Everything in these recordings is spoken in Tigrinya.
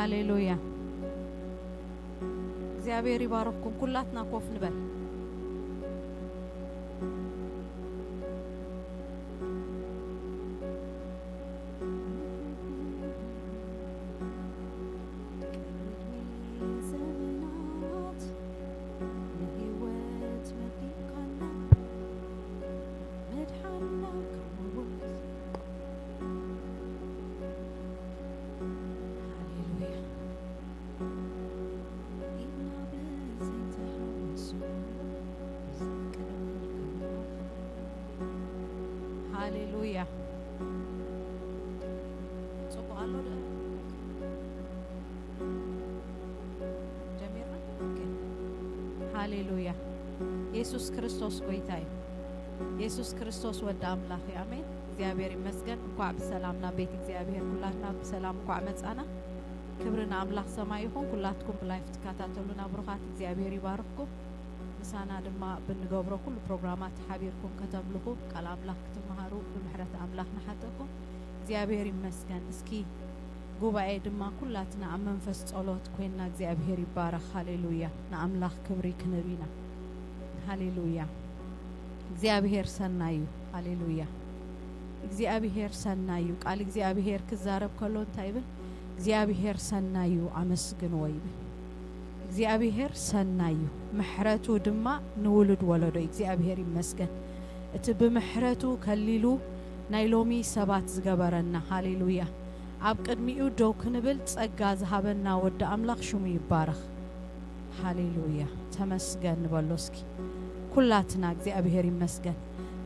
ሃሌሉያ። እግዚኣብሔር ይባርኽኩም። ኩላትና ኮፍ ንበል። ቅድሚ ዘመናት ንህይወት መዲብካና፣ መድሓና ካብ ሞት። ሃሌሉያ። ኢና ብዘይተሓወሱ ዘፍቅረና። ሃሌሉያ። ጽቡቕ ኣሎ ዶ? ጀሚርና? ኦኬ። ሃሌሉያ። የሱስ ክርስቶስ ጎይታ እዩ። የሱስ ክርስቶስ ወዲ ኣምላኽ እዩ። ኣሜን። እግዚኣብሔር ይመስገን። እንኳዕ ብሰላም ናብ ቤት እግዚኣብሔር ኩላትና ብሰላም እንኳዕ መጻና። ክብሪ ንኣምላኽ ሰማይ ይኹን። ኩላትኩም ብላይፍ ትከታተሉና ብሩኻት እግዚኣብሔር ይባርኽኩም። ምሳና ድማ ብንገብሮ ኩሉ ፕሮግራማት ሓቢርኩም ከተምልኹ፣ ቃል ኣምላኽ ክትመሃሩ፣ ብምሕረት ኣምላኽ ንሓተኩም። እግዚኣብሔር ይመስገን። እስኪ ጉባኤ ድማ ኩላትና ኣብ መንፈስ ጸሎት ኮይንና እግዚኣብሔር ይባረኽ። ሃሌሉያ። ንኣምላኽ ክብሪ ክንህብ ኢና። ሃሌሉያ። እግዚኣብሔር ሰናይ እዩ። ሃሌሉያ። እግዚኣብሔር ሰናይ እዩ። ቃል እግዚኣብሔር ክዛረብ ከሎ እንታይ ይብል? እግዚኣብሔር ሰናይ እዩ፣ ኣመስግንዎ ይብል። እግዚኣብሔር ሰናይ እዩ፣ ምሕረቱ ድማ ንውሉድ ወለዶ እዩ። እግዚኣብሔር ይመስገን። እቲ ብምሕረቱ ከሊሉ ናይ ሎሚ ሰባት ዝገበረና። ሃሌሉያ። ኣብ ቅድሚኡ ደው ክንብል ጸጋ ዝሃበና ወዲ ኣምላኽ ሽሙ ይባረኽ። ሃሌሉያ። ተመስገን ንበሎ እስኪ። ኩላትና እግዚኣብሔር ይመስገን።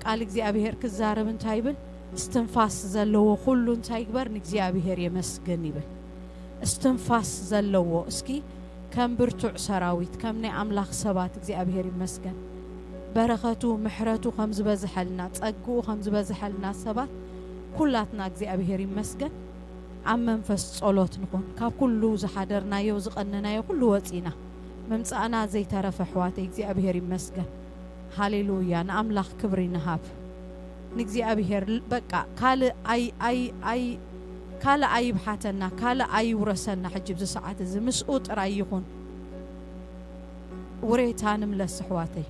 ቃል እግዚኣብሔር ክዛረብ እንታይ ይብል? እስትንፋስ ዘለዎ ኩሉ እንታይ ይግበር? ንእግዚኣብሔር የመስግን ይብል። እስትንፋስ ዘለዎ እስኪ ከም ብርቱዕ ሰራዊት፣ ከም ናይ ኣምላኽ ሰባት እግዚኣብሔር ይመስገን። በረኸቱ፣ ምሕረቱ ከም ዝበዝሐልና፣ ጸግኡ ከም ዝበዝሐልና ሰባት ኩላትና እግዚኣብሔር ይመስገን። ኣብ መንፈስ ጸሎት ንኹን። ካብ ኩሉ ዝሓደርናዮ፣ ዝቐነናዮ ኩሉ ወጺና ምምጻእና ዘይተረፈ ኣሕዋተይ እግዚኣብሔር ይመስገን። ሃሌሉያ። ንኣምላኽ ክብሪ ንሃብ። ንእግዚኣብሔር ል-፣ በቃ ካልእ ኣይ-፣ ኣይ-፣ ኣይ-፣ ካልእ ኣይብሓተና፣ ካልእ ኣይውረሰና። ሕጂ ኣብዚ ሰዓት እዚ ምስኡ ጥራይ ይኹን። ውሬታ ንምለስ ኣሕዋተይ።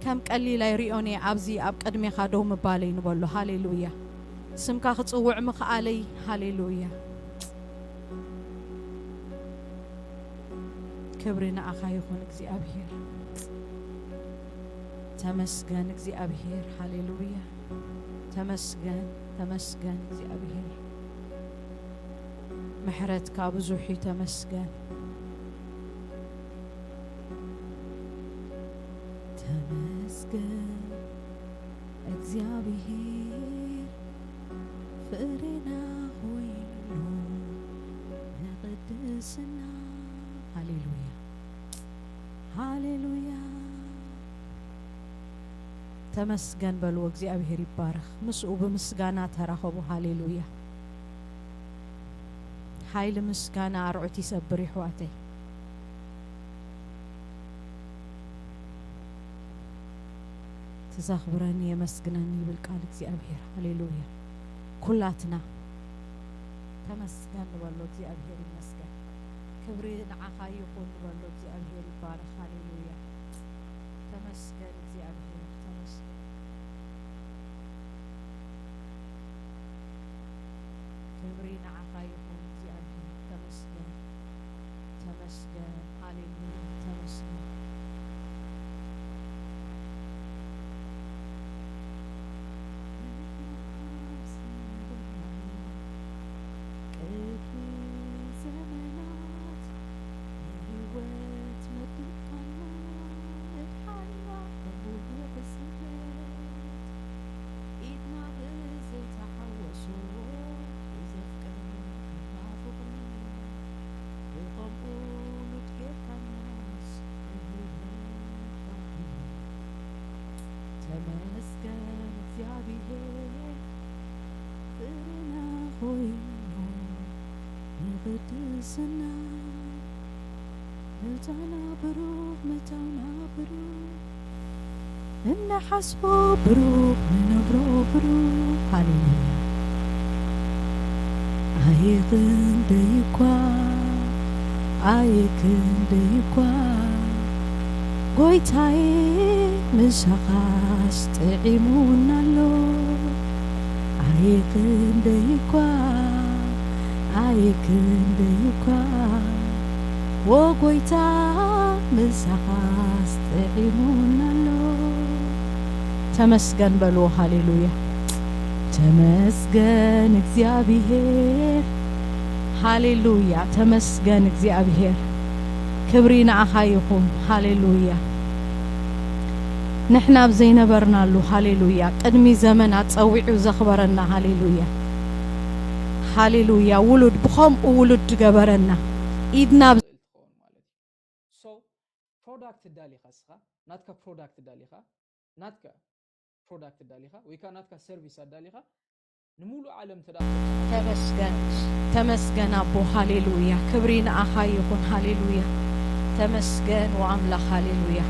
ከም ቀሊል ኣይሪኦን እየ ኣብዚ ኣብ ቅድሜኻ ደው ምባለይ ንበሎ። ሃሌሉያ። ስምካ ክጽውዕ ምኽኣለይ። ሃሌሉያ። ክብሪ ንኣኻ ይኹን እግዚኣብሔር። ተመስገን እግዚኣብሔር። ሃሌሉያ። ተመስገን፣ ተመስገን እግዚኣብሔር። ምሕረትካ ብዙሕ እዩ። ተመስገን። ተመስገን እግዚኣብሔር ፍሬና ኮይኑ ንቅድስና። ሃሌሉያ፣ ሃሌሉያ። ተመስገን በልዎ፣ እግዚኣብሔር ይባረኽ። ምስኡ ብምስጋና ተራኸቡ። ሃሌሉያ። ሓይሊ ምስጋና ኣርዑት ይሰብር፣ ይሕዋተይ። ትዘኽብረኒ የመስግነኒ ይብል ቃል እግዚኣብሔር። ሃሌሉያ። ኩላትና ተመስገን ንበሎ፣ እግዚኣብሔር ይመስገን። ክብሪ ንዓኻ ይኹን ንበሎ፣ እግዚኣብሔር ይባረኽ። ሃሌሉያ። ተመስገን እግዚኣብሔር፣ ተመስገን። ክብሪ ንዓኻ ይኹን እግዚኣብሔር፣ ተመስገን። ተመስገን። ሃሌሉያ። ተመስገን። ቅድሚ ዘመናት ንህይወት መዲብካና፣ ምድሓንና ብውግእ ስደት፣ ኢድና ብዘይተሓወሶ፣ ብዘፍቅር ናፍቕኒ፣ ብኸምኡ ሉድ ጌርካናስ ንህይወት ባዕሉ። ተመስገን እግዚኣብሔር፣ ፍሬና ኮይኑ ንቅድስና። መታና ብሩኽ፣ መታውና ብሩኽ፣ እንሓስቦ ብሩኽ፣ ንነብሮ ብሩኽ። ሃሌሉያ። ኣይክንደይ እኳ ኣይክንደይ እኳ ጎይታዬ ምሳኻስ ጥዒሙና ኣሎ። ኣይክንደይ እኳ ኣይክንደይ እኳ ወጎይታ ምሳኻስ ጥዒሙና ኣሎ። ተመስገን በልዎ። ሃሌሉያ። ተመስገን እግዚኣብሔር። ሃሌሉያ። ተመስገን እግዚኣብሔር። ክብሪ ንኣኻ ይኹን። ሃሌሉያ። ንሕና ኣብ ዘይነበርናሉ፣ ሃሌሉያ፣ ቅድሚ ዘመን ኣጸዊዑ ዘኽበረና፣ ሃሌሉያ፣ ሃሌሉያ፣ ውሉድ ብኸምኡ ውሉድ ዝገበረና፣ ኢድና ኣብ ትኸውን ማለት እዩ። So product ኣዳሊኻ፣ እስኻ ናትካ product ኣዳሊኻ፣ ናትካ product ኣዳሊኻ ወይ ከዓ ናትካ service ኣዳሊኻ፣ ንሙሉእ ዓለም ተዳ ተመስገን። ተመስገን ኣቦ። ሃሌሉያ። ክብሪ ንኣኻ ይኹን። ሃሌሉያ። ተመስገን ወኣምላኽ። ሃሌሉያ።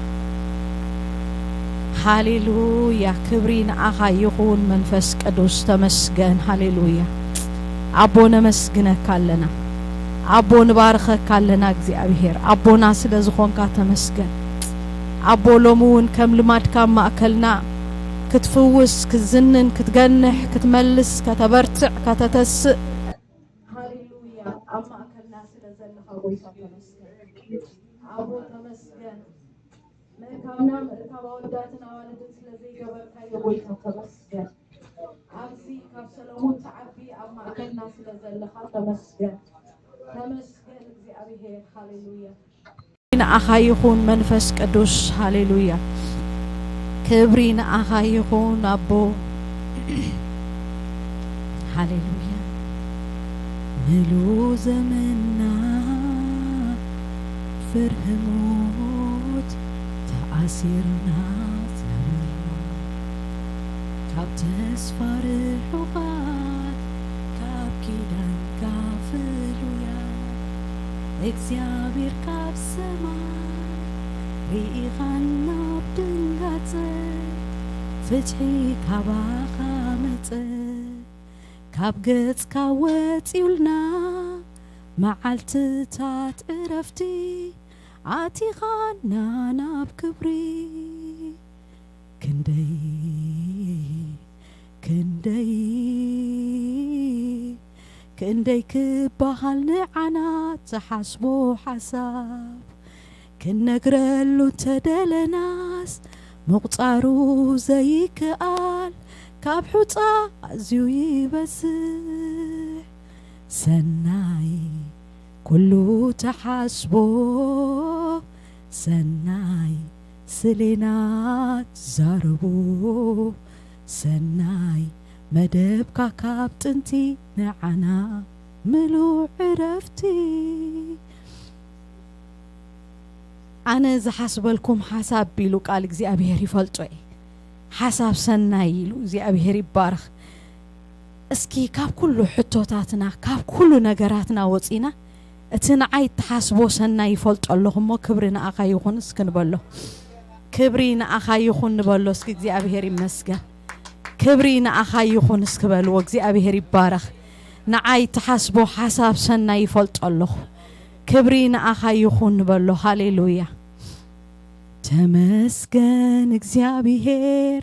ሃሌሉያ። ክብሪ ንኣኻ ይኹን መንፈስ ቅዱስ። ተመስገን። ሃሌሉያ። ኣቦ ነመስግነካ ኣለና። ኣቦ ንባርኸካ ኣለና እግዚኣብሔር። ኣቦና ስለ ዝኾንካ ተመስገን። ኣቦ ሎሚ እውን ከም ልማድካ ኣብ ማእከልና ክትፍውስ፣ ክትዝንን፣ ክትገንሕ፣ ክትመልስ፣ ከተበርትዕ፣ ከተተስእ። ሃሌሉያ። ኣብ ማእከልና ስለ ዘለኻ ጎይታ ተመስገን። ኣቦ ተመስገን። ምእካብና ምእካብ ኣወዳትን ኣዋልድን ስለ ዘይገበርካዮ ጎይታ ተመስገን። ኣብዚ ካብ ሰሎሞን ትዓቢ ኣብ ማእከልና ስለ ዘለኻ ተመስገን። ተመስገን እግዚኣብሔር። ሃሌሉያ። ንኣኻ ይኹን መንፈስ ቅዱስ። ሃሌሉያ። ክብሪ ንኣኻ ይኹን ኣቦ። ሃሌሉያ። ምሉእ ዘመንና ፍርሂ ሞት ተኣሲርና ዝነበርና፣ ካብ ተስፋ ርሑቓት፣ ካብ ኪዳንካ ፍሉያት፣ እግዚኣብሔር ካብ ሰማይ ርኢኻና ኣብ ድንጋጸ፣ ፍትሒ ካባኻ መጸ። ካብ ገጽካ ወጺኡልና መዓልትታት ዕረፍቲ፣ ኣቲኻና ናብ ክብሪ። ክንደይ ክንደይ ክንደይ ክበሃል ንዓና ትሓስቦ ሓሳብ፣ ክነግረሉ እንተደለናስ ምቑጻሩ ዘይከኣል፣ ካብ ሑጻ ኣዝዩ ይበዝሕ። ሰናይ ኩሉ ተሓስቦ፣ ሰናይ ስሌና ትዛረቦ፣ ሰናይ መደብካ ካብ ጥንቲ ንዓና ምሉእ ዕረፍቲ። ኣነ ዝሓስበልኩም ሓሳብ ኢሉ ቃል እግዚኣብሔር ይፈልጦ እየ። ሓሳብ ሰናይ ኢሉ እግዚኣብሔር ይባረኽ። እስኪ ካብ ኩሉ ሕቶታትና፣ ካብ ኩሉ ነገራትና ወፂና፣ እቲ ንዓይ እትሓስቦ ሰናይ ይፈልጦ ኣለኹ እሞ፣ ክብሪ ንኣኻ ይኹን እስኪ ንበሎ። ክብሪ ንኣኻ ይኹን ንበሎ እስኪ። እግዚኣብሔር ይመስገን። ክብሪ ንኣኻ ይኹን እስኪ በልዎ። እግዚኣብሔር ይባረኽ። ንዓይ እትሓስቦ ሓሳብ ሰናይ ይፈልጦ ኣለኹ። ክብሪ ንኣኻ ይኹን ንበሎ። ሃሌሉያ። ተመስገን እግዚኣብሔር።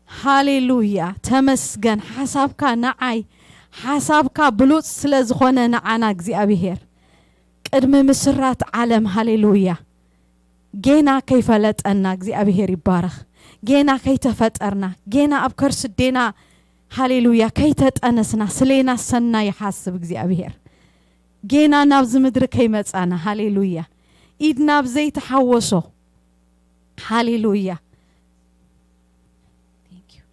ሃሌሉያ። ተመስገን። ሓሳብካ ንዓይ፣ ሓሳብካ ብሉጽ ስለ ዝኾነ ንዓና እግዚኣብሔር፣ ቅድሚ ምስራት ዓለም፣ ሃሌሉያ፣ ጌና ከይፈለጠና እግዚኣብሔር ይባረኽ። ጌና ከይተፈጠርና፣ ጌና ኣብ ከርሲ ኣዴና፣ ሃሌሉያ፣ ከይተጠነስና፣ ስሌና ሰናይ ይሓስብ እግዚኣብሔር። ጌና ናብዚ ምድሪ ከይመጻና፣ ሃሌሉያ፣ ኢድና ኣብ ዘይተሓወሶ፣ ሃሌሉያ። Thank you።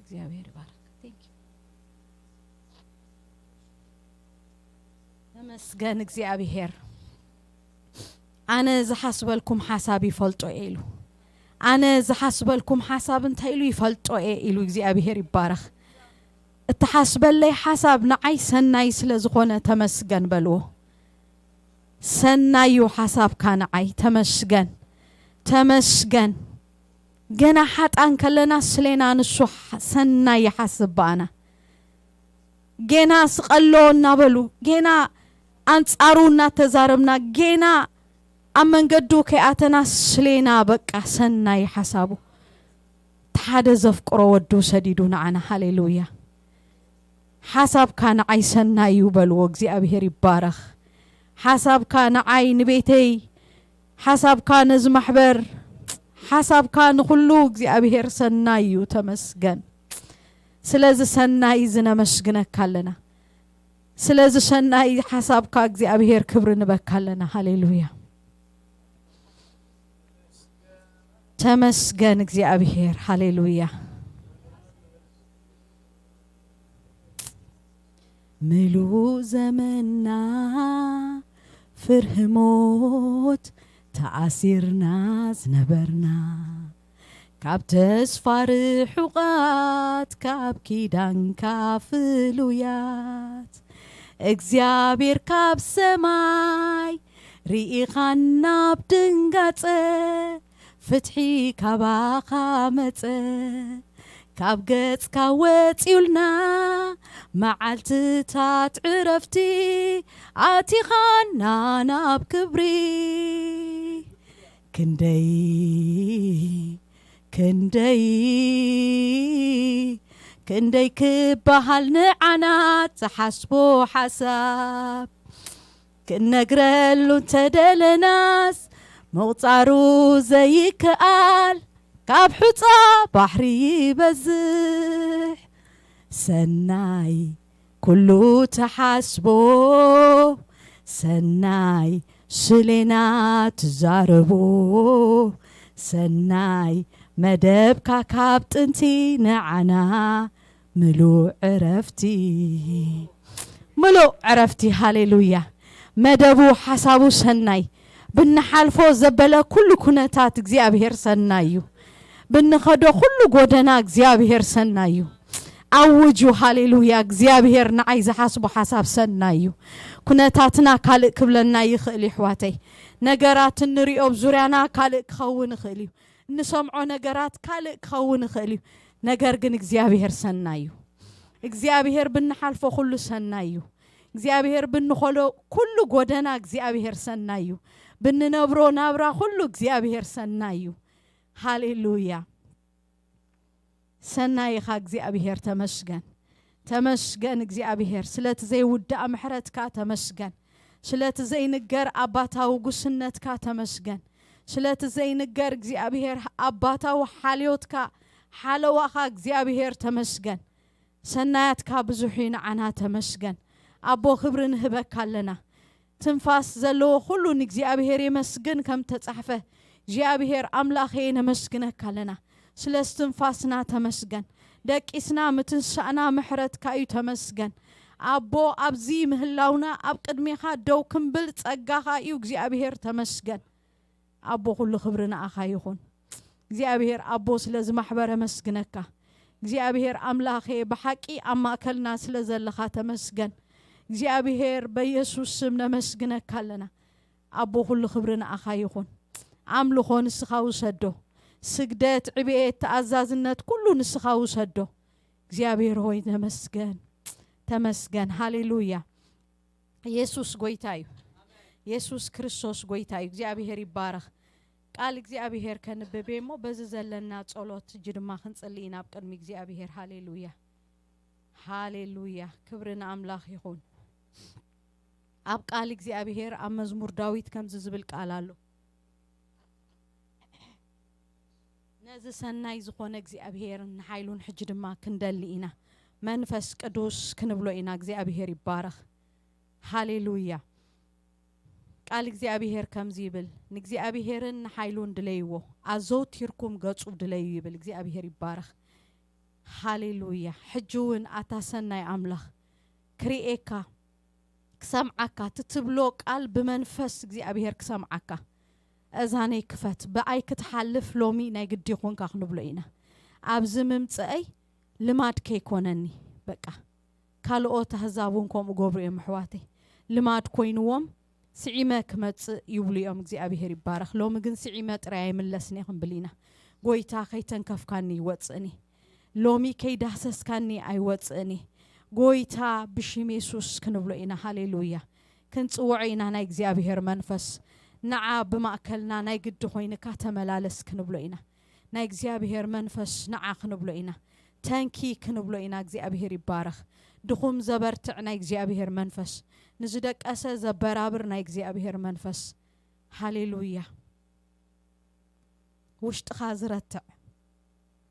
እግዚኣብሔር ይባርክ። Thank you። ተመስገን እግዚኣብሔር። ኣነ ዝሓስበልኩም ሓሳብ ይፈልጦ እየ ኢሉ። ኣነ ዝሓስበልኩም ሓሳብ እንታይ ኢሉ ይፈልጦ እየ ኢሉ። እግዚኣብሔር ይባረኽ። እትሓስበለይ ሓሳብ ንዓይ ሰናይ ስለ ዝኾነ ተመስገን በልዎ። ሰናይ እዩ ሓሳብካ ንዓይ። ተመስገን። ተመስገን። ገና ሓጣን ከለና ስሌና ንሱ ሓ-፣ ሰናይ ይሓስብ ብኣና። ጌና ስቐሎ እናበሉ፣ ጌና ኣንጻሩ እናተዛረብና፣ ጌና ኣብ መንገዱ ከይኣተና ስሌና፣ በቃ ሰናይ ሓሳቡ። እቲ ሓደ ዘፍቅሮ ወዱ ሰዲዱ ንዓና። ሃሌሉያ። ሓሳብካ ንዓይ ሰናይ እዩ በልዎ። እግዚኣብሔር ይባረኽ። ሓሳብካ ንዓይ ንቤተይ፣ ሓሳብካ ነዚ ማሕበር፣ ሓሳብካ ንኹሉ እግዚኣብሔር ሰናይ እዩ። ተመስገን። ስለዚ ሰናይ እዚ ነመስግነካ ኣለና። ስለዚ ሰናይ ሓሳብካ እግዚኣብሔር ክብሪ ንበካ ኣለና። ሃሌሉያ። ተመስገን እግዚኣብሔር። ሃሌሉያ። ምሉእ ዘመንና ፍርሂ ሞት ተኣሲርና ዝነበርና፣ ካብ ተስፋ ርሑቓት፣ ካብ ኪዳንካ ፍሉያት፣ እግዚኣብሔር ካብ ሰማይ ርኢኻና ኣብ ድንጋጸ፣ ፍትሒ ካባኻ መጸ። ካብ ገጽካ ወጺኡልና፣ መዓልትታት ዕረፍቲ ኣቲኻና ናብ ክብሪ። ክንደይ፣ ክንደይ፣ ክንደይ ክበሃል ንዓና ዝሓስቦ ሓሳብ፣ ክነግረሉ እንተደለናስ ምቑጻሩ ዘይከኣል፣ ካብ ሑጻ ባሕሪ ይበዝሕ። ሰናይ ኩሉ ትሓስቦ፣ ሰናይ ስሌና ትዛረቦ፣ ሰናይ መደብካ ካብ ጥንቲ ንዓና ምሉእ ዕረፍቲ። ምሉእ ዕረፍቲ። ሃሌሉያ። መደቡ ሓሳቡ ሰናይ፣ ብንሓልፎ ዘበለ ኩሉ ኩነታት እግዚኣብሔር ሰናይ እዩ። ብንኸዶ ኩሉ ጎደና እግዚኣብሔር ሰናይ እዩ። ኣውጁ። ሃሌሉያ። እግዚኣብሔር ንዓይ ዝሓስቦ ሓሳብ ሰናይ እዩ። ኩነታትና ካልእ ክብለና ይኽእል እዩ ኣሕዋተይ። ነገራት እንሪኦ ኣብ ዙርያና ካልእ ክኸውን ይኽእል እዩ። እንሰምዖ ነገራት ካልእ ክኸውን ይኽእል እዩ። ነገር ግን እግዚኣብሔር ሰናይ እዩ። እግዚኣብሔር ብንሓልፎ ኩሉ ሰናይ እዩ። እግዚኣብሔር ብንኸዶ ኩሉ ጎደና እግዚኣብሔር ሰናይ እዩ። ብንነብሮ ናብራ ኩሉ እግዚኣብሔር ሰናይ እዩ። ሃሌሉያ። ሰናይ ኢኻ እግዚኣብሔር፣ ተመስገን። ተመስገን እግዚኣብሔር፣ ስለቲ ዘይውዳእ ምሕረትካ ተመስገን። ስለቲ ዘይንገር ኣባታዊ ጉስነትካ ተመስገን። ስለቲ ዘይንገር እግዚኣብሔር ኣባታዊ ሓልዮትካ፣ ሓለዋኻ እግዚኣብሔር ተመስገን። ሰናያትካ ብዙሕ እዩ፣ ንዓና ተመስገን። ኣቦ ክብሪ ንህበካ ኣለና። ትንፋስ ዘለዎ ኩሉ ንእግዚኣብሔር የመስግን ከም ተጻሕፈ፣ እግዚኣብሔር ኣምላኸ ነመስግነካ ኣለና። ስለ እስትንፋስና ተመስገን። ደቂስና ምትንሳእና ምሕረትካ እዩ፣ ተመስገን። ኣቦ ኣብዚ ምህላውና ኣብ ቅድሜኻ ደው ክንብል ጸጋኻ እዩ፣ እግዚኣብሔር ተመስገን። ኣቦ ኩሉ ክብሪ ንኣኻ ይኹን። እግዚኣብሔር ኣቦ ስለዚ ማሕበር ኣመስግነካ። እግዚኣብሔር ኣምላኸ ብሓቂ ኣብ ማእከልና ስለ ዘለኻ ተመስገን። እግዚኣብሔር በየሱስ ስም ነመስግነካ ኣለና። ኣቦ ኩሉ ክብሪ ንኣኻ ይኹን። ኣምልኾ ንስኻ ውሰዶ። ስግደት፣ ዕብየት፣ ተኣዛዝነት ኩሉ ንስኻ ውሰዶ። እግዚኣብሔር ሆይ ነመስገን። ተመስገን። ሃሌሉያ። የሱስ ጎይታ እዩ። የሱስ ክርስቶስ ጎይታ እዩ። እግዚኣብሔር ይባረኽ። ቃል እግዚኣብሔር ከንብብ እየ እሞ በዚ ዘለና ጸሎት እጂ ድማ ክንጽሊ ኢና ኣብ ቅድሚ እግዚኣብሔር። ሃሌሉያ። ሃሌሉያ። ክብሪ ንኣምላኽ ይኹን። ኣብ ቃል እግዚኣብሔር ኣብ መዝሙር ዳዊት ከምዚ ዝብል ቃል ኣሎ። ነዚ ሰናይ ዝኾነ እግዚኣብሔር ንሓይሉን ሕጂ ድማ ክንደሊ ኢና። መንፈስ ቅዱስ ክንብሎ ኢና። እግዚኣብሔር ይባረኽ። ሃሌሉያ። ቃል እግዚኣብሔር ከምዚ ይብል፣ ንእግዚኣብሔርን ንሓይሉን ድለይዎ፣ ኣዘውቲርኩም ገጹ ድለዩ ይብል። እግዚኣብሔር ይባረኽ። ሃሌሉያ። ሕጂ እውን ኣታ ሰናይ ኣምላኽ ክርእየካ፣ ክሰምዓካ፣ ትትብሎ ቃል ብመንፈስ እግዚኣብሔር ክሰምዓካ። እዛነይ ክፈት፣ ብኣይ ክትሓልፍ ሎሚ ናይ ግዲ ይኹንካ ክንብሎ ኢና። ኣብዚ ምምጽአይ ልማድ ከይኮነኒ፣ በቃ ካልኦት ኣህዛብ እውን ከምኡ ገብሩ እዮም ኣሕዋተይ። ልማድ ኮይንዎም ስዒመ ክመጽእ ይብሉ እዮም። እግዚኣብሔር ይባረኽ። ሎሚ ግን ስዒመ ጥራይ ኣይምለስን እየ ክንብል ኢና። ጎይታ ከይተንከፍካኒ ይወጽእኒ። ሎሚ ከይዳህሰስካኒ ኣይወጽእን እየ። ጎይታ ብሽም የሱስ ክንብሎ ኢና። ሃሌሉያ። ክንጽውዖ ኢና ናይ እግዚኣብሔር መንፈስ። ንዓ ብማእከልና ናይ ግዲ ኮይንካ ተመላለስ ክንብሎ ኢና። ናይ እግዚኣብሔር መንፈስ ንዓ ክንብሎ ኢና። ተንኪ ክንብሎ ኢና። እግዚኣብሔር ይባረኽ። ድኹም ዘበርትዕ ናይ እግዚኣብሔር መንፈስ፣ ንዝደቀሰ ዘበራብር ናይ እግዚኣብሔር መንፈስ። ሃሌሉያ። ውሽጥኻ ዝረትዕ፣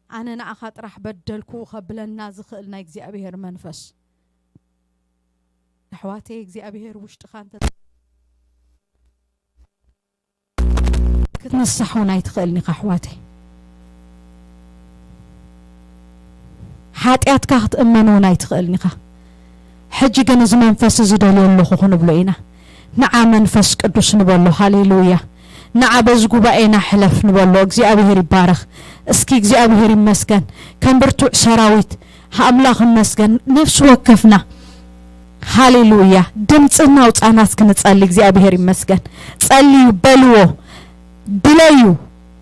ኣነ ንኣኻ ጥራሕ በደልኩ ከብለና ዝኽእል ናይ እግዚኣብሔር መንፈስ። ኣሕዋተይ፣ እግዚኣብሔር ውሽጥኻ እንተ ክትንሳሕ እውን ኣይትኽእልን ኢኻ ኣሕዋተይ። ሓጢኣትካ ክትእመን እውን ኣይትኽእልን ኢኻ። ሕጂ ግን እዚ መንፈስ እዚ ደልዮ ኣለኹ ክንብሎ ኢና። ንዓ መንፈስ ቅዱስ ንበሎ። ሃሌሉያ። ንዓ በዚ ጉባኤና ሕለፍ ንበሎ። እግዚኣብሔር ይባረኽ። እስኪ እግዚኣብሔር ይመስገን። ከም ብርቱዕ ሰራዊት ኣምላኽ ይመስገን። ነፍሲ ወከፍና ሃሌሉያ ድምፂ እናውፃና እስኪ ንፀሊ። እግዚኣብሔር ይመስገን። ጸልዩ፣ በልዎ፣ ድለዩ፣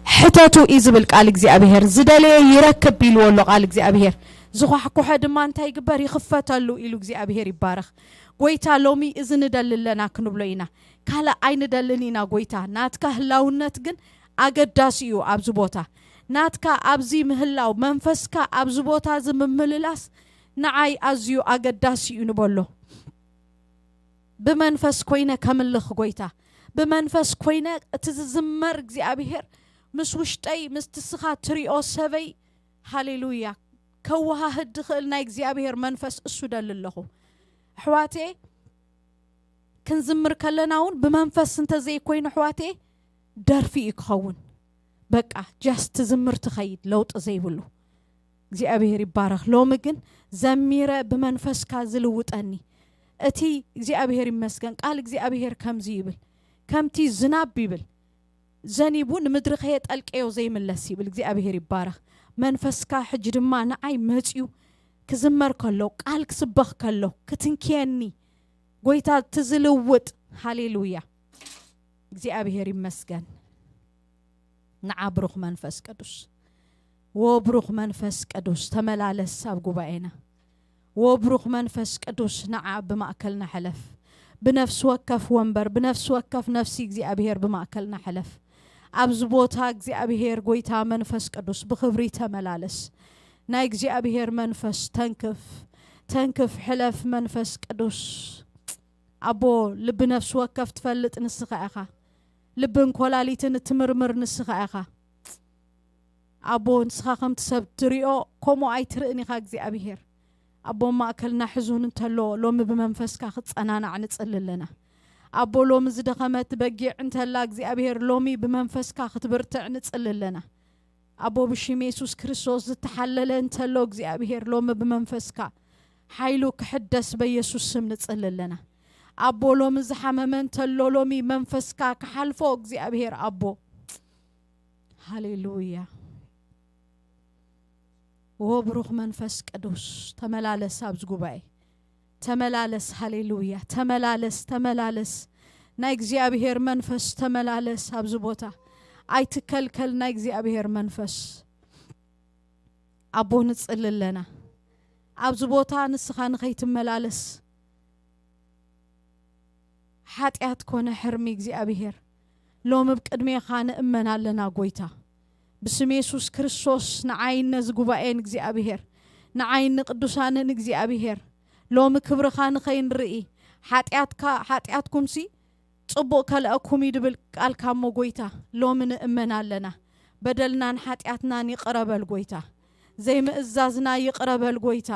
ሕተቱ እዩ ዝብል ቃል እግዚኣብሔር። ዝደለየ ይረክብ ኢልዎ ኣሎ ቃል እግዚኣብሔር። ዝኳሕኩሐ ድማ እንታይ ይግበር? ይኽፈተሉ ኢሉ እግዚኣብሔር ይባረኽ። ጎይታ ሎሚ እዚ ንደሊ ኣለና ክንብሎ ኢና። ካልእ ኣይንደልን ኢና ጎይታ። ናትካ ህላውነት ግን ኣገዳሲ እዩ ኣብዚ ቦታ። ናትካ ኣብዚ ምህላው፣ መንፈስካ ኣብዚ ቦታ እዚ ምምልላስ ንዓይ ኣዝዩ ኣገዳሲ እዩ ንበሎ። ብመንፈስ ኮይነ ከምልኽ ጎይታ፣ ብመንፈስ ኮይነ እቲ ዝዝመር እግዚኣብሔር ምስ ውሽጠይ፣ ምስቲ ስኻ ትሪኦ ሰበይ፣ ሃሌሉያ፣ ከወሃህድ ዝኽእል ናይ እግዚኣብሔር መንፈስ እሱ ደሊ ኣለኹ። ኣሕዋቴ፣ ክንዝምር ከለና እውን ብመንፈስ እንተዘይኮይኑ ኣሕዋቴ፣ ደርፊ እዩ ክኸውን። በቃ ጃስት ትዝምር ትኸይድ፣ ለውጢ ዘይብሉ። እግዚኣብሔር ይባረኽ። ሎሚ ግን ዘሚረ ብመንፈስካ ዝልውጠኒ እቲ እግዚኣብሔር ይመስገን። ቃል እግዚኣብሔር ከምዚ ይብል፣ ከምቲ ዝናብ ይብል፣ ዘኒቡ ንምድሪ ከየጠልቀዮ ዘይምለስ ይብል እግዚኣብሔር ይባረኽ። መንፈስካ ሕጂ ድማ ንዓይ መፅዩ ክዝመር ከሎ፣ ቃል ክስበኽ ከሎ፣ ክትንክየኒ፣ ጎይታ እቲ ዝልውጥ። ሃሌሉያ። እግዚኣብሔር ይመስገን። ንዓ ብሩኽ መንፈስ ቅዱስ፣ ወ ብሩኽ መንፈስ ቅዱስ ተመላለስ ኣብ ጉባኤና። ወ ብሩኽ መንፈስ ቅዱስ ንዓ ብማእከልና ሕለፍ። ብነፍሲ ወከፍ ወንበር፣ ብነፍሲ ወከፍ ነፍሲ እግዚኣብሔር ብማእከልና ሕለፍ። ኣብዚ ቦታ እግዚኣብሔር ጎይታ መንፈስ ቅዱስ ብኽብሪ ተመላለስ። ናይ እግዚኣብሔር መንፈስ ተንክፍ፣ ተንክፍ፣ ሕለፍ መንፈስ ቅዱስ። ኣቦ ልቢ ነፍሲ ወከፍ ትፈልጥ ንስኻ ኢኻ። ልብን ኮላሊትን እትምርምር ንስኻ ኢኻ። ኣቦ ንስኻ ከምቲ ሰብ ትሪኦ ከምኡ ኣይትርእን ኢኻ እግዚኣብሔር። ኣቦ ማእከልና ሕዙን እንተሎ ሎሚ ብመንፈስካ ክትጸናናዕ ንጽሊ ኣለና። ኣቦ ሎሚ ዝደኸመት በጊዕ እንተላ እግዚኣብሔር ሎሚ ብመንፈስካ ክትብርትዕ ንጽሊ ኣለና። ኣቦ ብሽም የሱስ ክርስቶስ ዝተሓለለ እንተሎ እግዚኣብሔር ሎሚ ብመንፈስካ ሓይሉ ክሕደስ በየሱስ ስም ንጽሊ ኣለና። ኣቦ ሎሚ ዝሓመመ እንተሎ ሎሚ መንፈስካ ክሓልፎ እግዚኣብሔር ኣቦ። ሃሌሉያ። ወ ብሩኽ መንፈስ ቅዱስ ተመላለስ ኣብዚ ጉባኤ። ተመላለስ፣ ሃሌሉያ። ተመላለስ፣ ተመላለስ። ናይ እግዚኣብሔር መንፈስ ተመላለስ ኣብዚ ቦታ። ኣይትከልከል ናይ እግዚኣብሔር መንፈስ። ኣቦ ንጽሊ ኣለና። ኣብዚ ቦታ ንስኻ ንኸይትመላለስ ሓጢኣት ኮነ ሕርሚ እግዚኣብሔር። ሎሚ ኣብ ቅድሜኻ ንእመን ኣለና ጎይታ። ብስም የሱስ ክርስቶስ ንዓይን ነዚ ጉባኤን እግዚኣብሔር፣ ንዓይን ንቅዱሳንን እግዚኣብሔር፣ ሎሚ ክብርኻ ንኸይንርኢ፣ ሓጢኣትካ፣ ሓጢኣትኩምሲ ጽቡቕ ከልኣኩም እዩ ድብል ቃልካ እሞ ጎይታ፣ ሎሚ ንእመን ኣለና። በደልናን ሓጢኣትናን ይቕረ በል ጎይታ። ዘይምእዛዝና ይቕረ በል ጎይታ።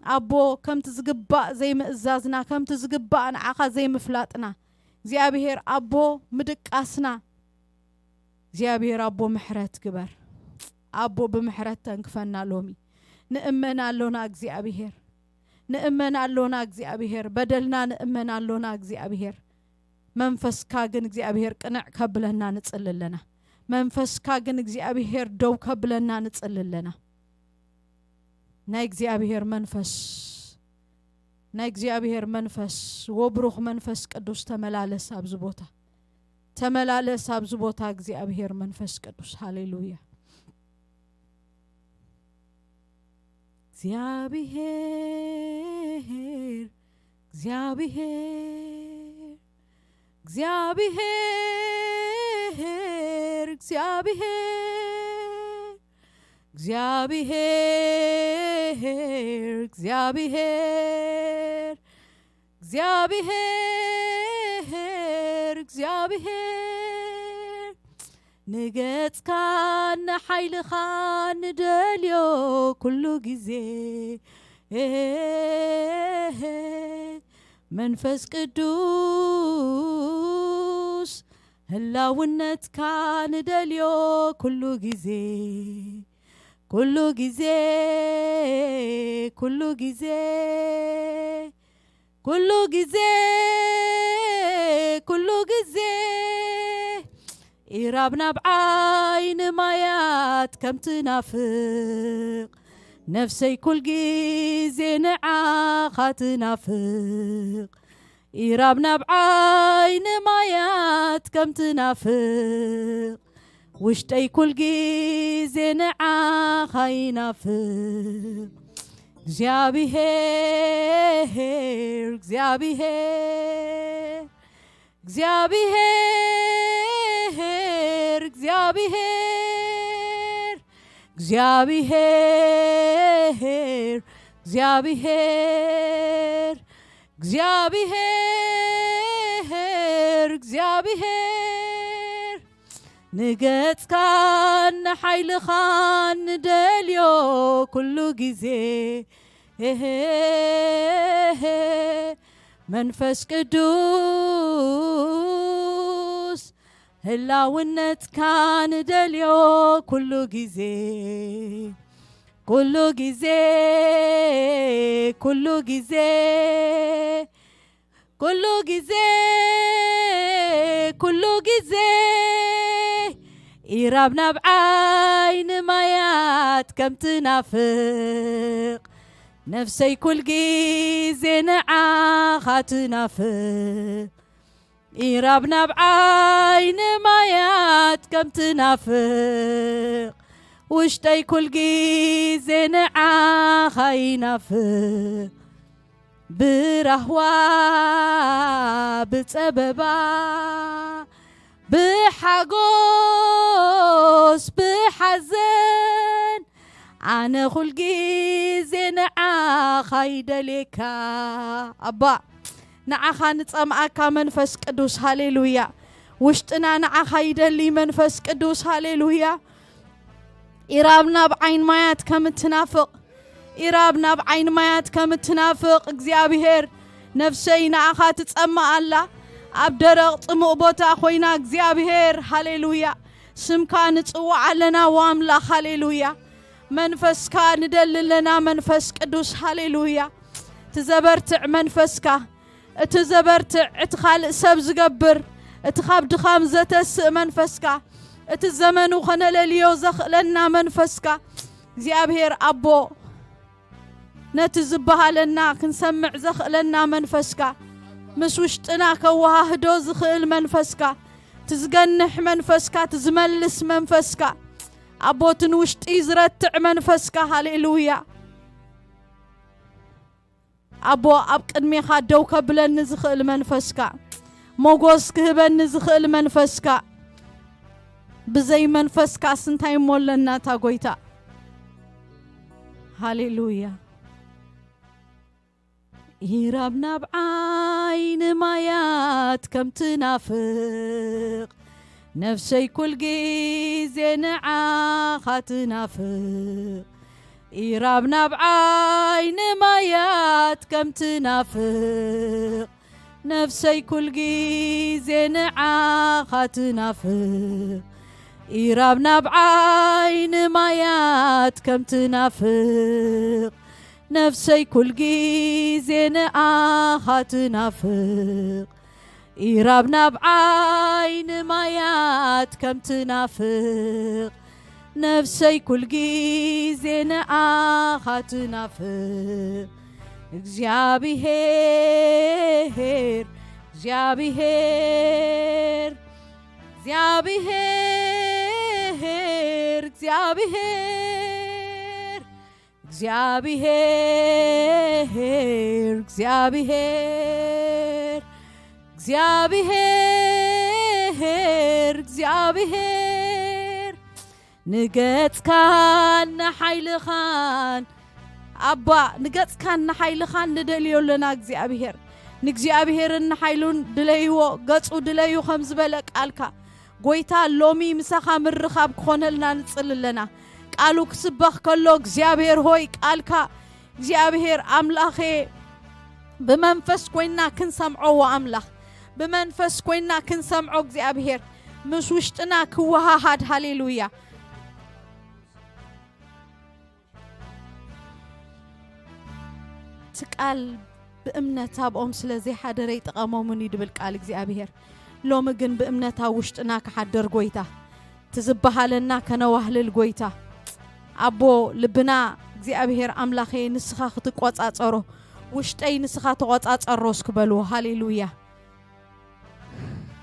ኣቦ፣ ከምቲ ዝግባእ ዘይምእዛዝና፣ ከምቲ ዝግባእ ንዓኻ ዘይምፍላጥና፣ እግዚኣብሔር ኣቦ፣ ምድቃስና፣ እግዚኣብሔር ኣቦ፣ ምሕረት ግበር። ኣቦ፣ ብምሕረት ተንክፈና ሎሚ። ንእመን ኣሎና እግዚኣብሔር። ንእመን ኣሎና እግዚኣብሔር። በደልና ንእመን ኣሎና እግዚኣብሔር። መንፈስካ ግን እግዚኣብሔር ቅንዕ ከብለና ንጽሊ ኣለና። መንፈስካ ግን እግዚኣብሔር ደው ከብለና ንጽሊ ኣለና። ናይ እግዚኣብሔር መንፈስ፣ ናይ እግዚኣብሔር መንፈስ፣ ወብሩኽ መንፈስ ቅዱስ ተመላለስ ኣብዚ ቦታ። ተመላለስ ኣብዚ ቦታ እግዚኣብሔር መንፈስ ቅዱስ። ሃሌሉያ። እግዚኣብሔር እግዚኣብሔር፣ እግዚኣብሔር፣ እግዚኣብሔር፣ እግዚኣብሔር፣ እግዚኣብሔር፣ እግዚኣብሔር፣ ንገጽካን ንሓይልኻን ንደልዮ ኩሉ ግዜ። መንፈስ ቅዱስ፣ ህላውነትካ ንደልዮ ኩሉ ግዜ፣ ኩሉ ግዜ፣ ኩሉ ግዜ፣ ኩሉ ግዜ፣ ኩሉ ግዜ። ኢራብ ናብ ዓይኒ ማያት ከም ትናፍቕ፣ ነፍሰይ ኩል ግዜ ንዓኻ ትናፍቕ። ኢራብ ናብ ዓይኒ ማያት ከም ትናፍቕ፣ ውሽጠይ ኩል ግዜ ንዓኻ ይናፍቕ። እግዚኣብሔር፣ እግዚኣብሔር፣ እግዚኣብሔር፣ እግዚኣብሔር፣ እግዚኣብሔር፣ እግዚኣብሔር፣ እግዚኣብሔር፣ እግዚኣብሔር፣ ንገጽካን ንሓይልኻን ንደልዮ ኩሉ ግዜ። መንፈስ ቅዱስ፣ ህላውነትካ ንደልዮ ኩሉ ግዜ፣ ኩሉ ግዜ፣ ኩሉ ግዜ፣ ኩሉ ግዜ፣ ኩሉ ግዜ። ኢራብ ናብ ዓይኒ ማያት ከም ትናፍቕ፣ ነፍሰይ ኩል ግዜ ንዓኻ ትናፍቕ። ኢራብ ናብ ዓይኒ ማያት ከም ትናፍቕ፣ ውሽጠይ ኩል ግዜ ንዓኻ ይናፍቕ። ብራህዋ፣ ብጸበባ፣ ብሓጎስ፣ ብሓዘን፣ ኣነ ኩል ግዜ ንዓኻ ይደልየካ። ኣባ፣ ንዓኻ ንጸምኣካ መንፈስ ቅዱስ። ሃሌሉያ። ውሽጥና ንዓኻ ይደሊ መንፈስ ቅዱስ። ሃሌሉያ። ኢራብ ናብ ዓይን ማያት ከም እትናፍቕ፣ ኢራብ ናብ ዓይን ማያት ከም እትናፍቕ እግዚኣብሔር፣ ነፍሰይ ንኣኻ ትጸምእ ኣላ። ኣብ ደረቕ ጽሙእ ቦታ ኮይና እግዚኣብሔር፣ ሃሌሉያ፣ ስምካ ንጽውዕ ኣለና ወኣምላኽ። ሃሌሉያ። መንፈስካ ንደሊ ኣለና መንፈስ ቅዱስ። ሃሌሉያ። እቲ ዘበርትዕ መንፈስካ፣ እቲ ዘበርትዕ፣ እቲ ካልእ ሰብ ዝገብር፣ እቲ ካብ ድኻም ዘተስእ መንፈስካ፣ እቲ ዘመኑ ከነለልዮ ዘኽእለና መንፈስካ፣ እግዚኣብሔር ኣቦ፣ ነቲ ዝበሃለና ክንሰምዕ ዘኽእለና መንፈስካ፣ ምስ ውሽጥና ከወሃህዶ ዝኽእል መንፈስካ፣ እቲ ዝገንሕ መንፈስካ፣ እቲ ዝመልስ መንፈስካ፣ ኣቦ፣ እቲ ንውሽጢ ዝረትዕ መንፈስካ። ሃሌሉያ። ኣቦ፣ ኣብ ቅድሜኻ ደው ከብለኒ ዝኽእል መንፈስካ፣ ሞጎስ ክህበኒ ዝኽእል መንፈስካ፣ ብዘይ መንፈስካስ እንታይ እሞ ኣለና እታ ጎይታ? ሃሌሉያ። ኢራብ ናብ ዓይኒ ማያት ከም ትናፍቕ፣ ነፍሰይ ኩል ግዜ ንዓኻ ትናፍቕ። ኢራብ ናብ ዓይኒ ማያት ከም ትናፍቕ፣ ነፍሰይ ኩል ግዜ ንዓኻ ትናፍቕ። ኢራብ ናብ ዓይኒ ማያት ከም ትናፍቕ፣ ነፍሰይ ኩል ግዜ ንኣኻ ትናፍቕ። ኢራብ ናብ ዓይኒ ማያት ከም ትናፍቕ፣ ነፍሰይ ኩል ግዜ ንኣኻ ትናፍቕ። እግዚኣብሔር፣ እግዚኣብሔር፣ እግዚኣብሔር፣ እግዚኣብሔር፣ እግዚኣብሔር፣ እግዚኣብሔር፣ እግዚኣብሔር፣ እግዚኣብሔር፣ ንገጽካን ንሓይልኻን፣ ኣባ፣ ንገጽካን ንሓይልኻን ንደልዮ ኣለና እግዚኣብሔር። ንእግዚኣብሔርን ንሓይሉን ድለይዎ፣ ገጹ ድለዩ ከም ዝበለ ቃልካ፣ ጎይታ፣ ሎሚ ምሳኻ ምርኻብ ክኾነልና ንጽሊ ኣለና። ቃሉ ክስበኽ ከሎ፣ እግዚኣብሔር ሆይ፣ ቃልካ፣ እግዚኣብሔር ኣምላኸ፣ ብመንፈስ ኮይንና ክንሰምዖ፣ ኣምላኽ፣ ብመንፈስ ኮይንና ክንሰምዖ፣ እግዚኣብሔር ምስ ውሽጥና ክወሃሃድ። ሃሌሉያ። እቲ ቃል ብእምነት ኣብኦም ስለ ዘይሓደረ ይጠቐሞምን እዩ ድብል ቃል እግዚኣብሔር። ሎሚ ግን ብእምነት ኣብ ውሽጥና ክሓደር ጎይታ፣ እቲ ዝበሃለና ከነዋህልል ጎይታ። ኣቦ፣ ልብና እግዚኣብሔር ኣምላኸ ንስኻ ክትቆጻጸሮ፣ ውሽጠይ ንስኻ ተቆጻጸሮ እስኪ በልዎ። ሃሌሉያ፣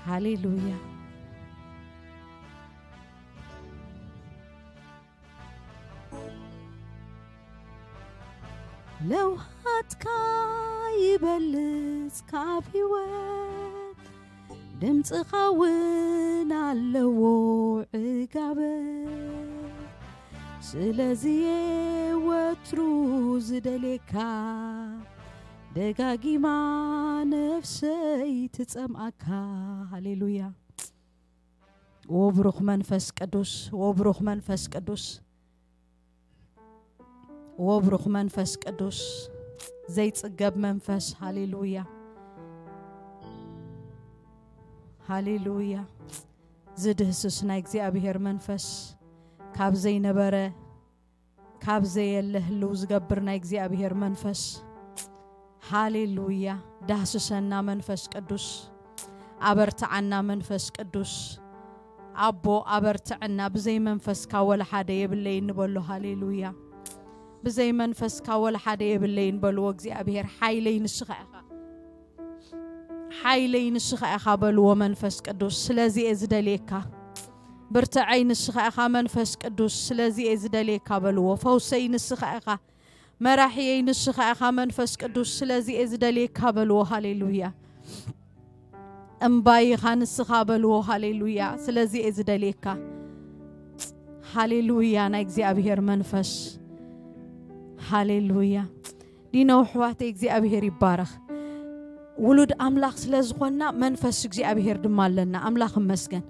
ሃሌሉያ። ለውሃትካ ይበልጽ ካብ ህይወት፣ ድምጽኻ እውን ኣለዎ ዕጋበት። ስለዚ ወትሩ ዝደልየካ፣ ደጋጊማ ነፍሰይ ትጸምኣካ። ሃሌሉያ። ወብሩኽ መንፈስ ቅዱስ፣ ወብሩኽ መንፈስ ቅዱስ፣ ወብሩኽ መንፈስ ቅዱስ፣ ዘይጽገብ መንፈስ። ሃሌሉያ፣ ሃሌሉያ። ዝድህስስ ናይ እግዚኣብሔር መንፈስ፣ ካብ ዘይነበረ፣ ካብ ዘየለ ህልው ዝገብር ናይ እግዚኣብሔር መንፈስ። ሃሌሉያ። ዳህስሰና መንፈስ ቅዱስ፣ ኣበርትዓና መንፈስ ቅዱስ። ኣቦ ኣበርትዐና፣ ብዘይ መንፈስካ ወላ ሓደ የብለይን ንበሎ። ሃሌሉያ። ብዘይ መንፈስካ ወላ ሓደ የብለይን በልዎ። እግዚኣብሔር ሓይለይ ንስኻ ኢኻ፣ ሓይለይ ንስኻ ኢኻ በልዎ። መንፈስ ቅዱስ ስለዚ እየ ዝደልየካ። ብርትዐይ ንስኻ ኢኻ መንፈስ ቅዱስ ስለዚ እየ ዝደልየካ በልዎ። ፈውሰይ ንስኻ ኢኻ፣ መራሕየይ ንስኻ ኢኻ መንፈስ ቅዱስ ስለዚ እየ ዝደልየካ በልዎ። ሃሌሉያ። እምባይ ኢኻ ንስኻ በልዎ። ሃሌሉያ። ስለዚ እየ ዝደልየካ። ሃሌሉያ። ናይ እግዚኣብሔር መንፈስ። ሃሌሉያ። ዲኖ ኣሕዋተይ እግዚኣብሔር ይባረኽ። ውሉድ ኣምላኽ ስለ ዝኾንና መንፈስ እግዚኣብሔር ድማ ኣለና። ኣምላኽ ይመስገን።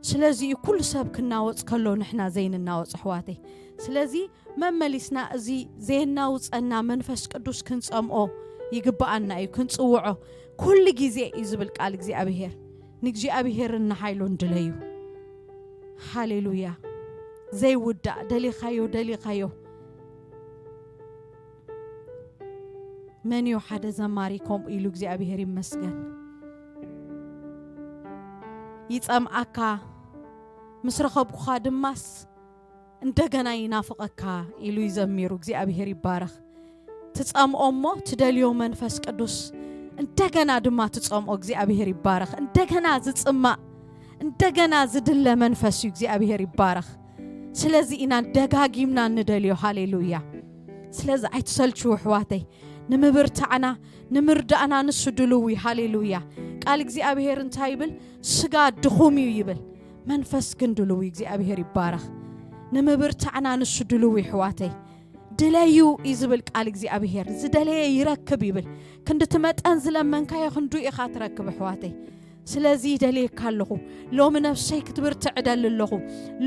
ስለዚ እዩ ኩሉ ሰብ ክናወጽ ከሎ ንሕና ዘይንናወጽ ኣሕዋተይ። ስለዚ መመሊስና እዚ ዘየናውጸና መንፈስ ቅዱስ ክንጸምኦ ይግብኣና እዩ፣ ክንጽውዖ ኩሉ ግዜ እዩ ዝብል ቃል እግዚኣብሔር። ንእግዚኣብሔርን ንሓይሉን ድለዩ። ሃሌሉያ። ዘይውዳእ ደሊኻዮ፣ ደሊኻዮ። መን እዩ ሓደ ዘማሪ ከምኡ ኢሉ እግዚኣብሔር ይመስገን። ይጸምኣካ፣ ምስ ረኸብኩኻ ድማስ እንደገና ይናፍቐካ ኢሉ ይዘሚሩ። እግዚኣብሔር ይባረኽ። ትጸምኦ እሞ ትደልዮ መንፈስ ቅዱስ እንደገና ድማ ትጸምኦ። እግዚኣብሔር ይባረኽ። እንደገና ዝጽማእ፣ እንደገና ዝድለ መንፈስ እዩ። እግዚኣብሔር ይባረኽ። ስለዚ ኢና ደጋጊምና እንደልዮ። ሃሌሉያ። ስለዚ ኣይትሰልችዉ ኣሕዋተይ። ንምብርታዕና፣ ንምርዳእና ንሱ ድልው እዩ። ሃሌሉያ። ቃል እግዚኣብሔር እንታይ ይብል? ስጋ ድኹም እዩ ይብል፣ መንፈስ ግን ድልው እዩ። እግዚኣብሔር ይባረኽ። ንምብርታዕና ንሱ ድልው እዩ ኣሕዋተይ። ድለዩ እዩ ዝብል ቃል እግዚኣብሔር። ዝደለየ ይረክብ ይብል። ክንድቲ መጠን ዝለመንካዮ ክንዱ ኢኻ ትረክብ ኣሕዋተይ። ስለዚ ይደልየካ ኣለኹ። ሎሚ ነፍሰይ ክትብርትዕ እደሊ ኣለኹ።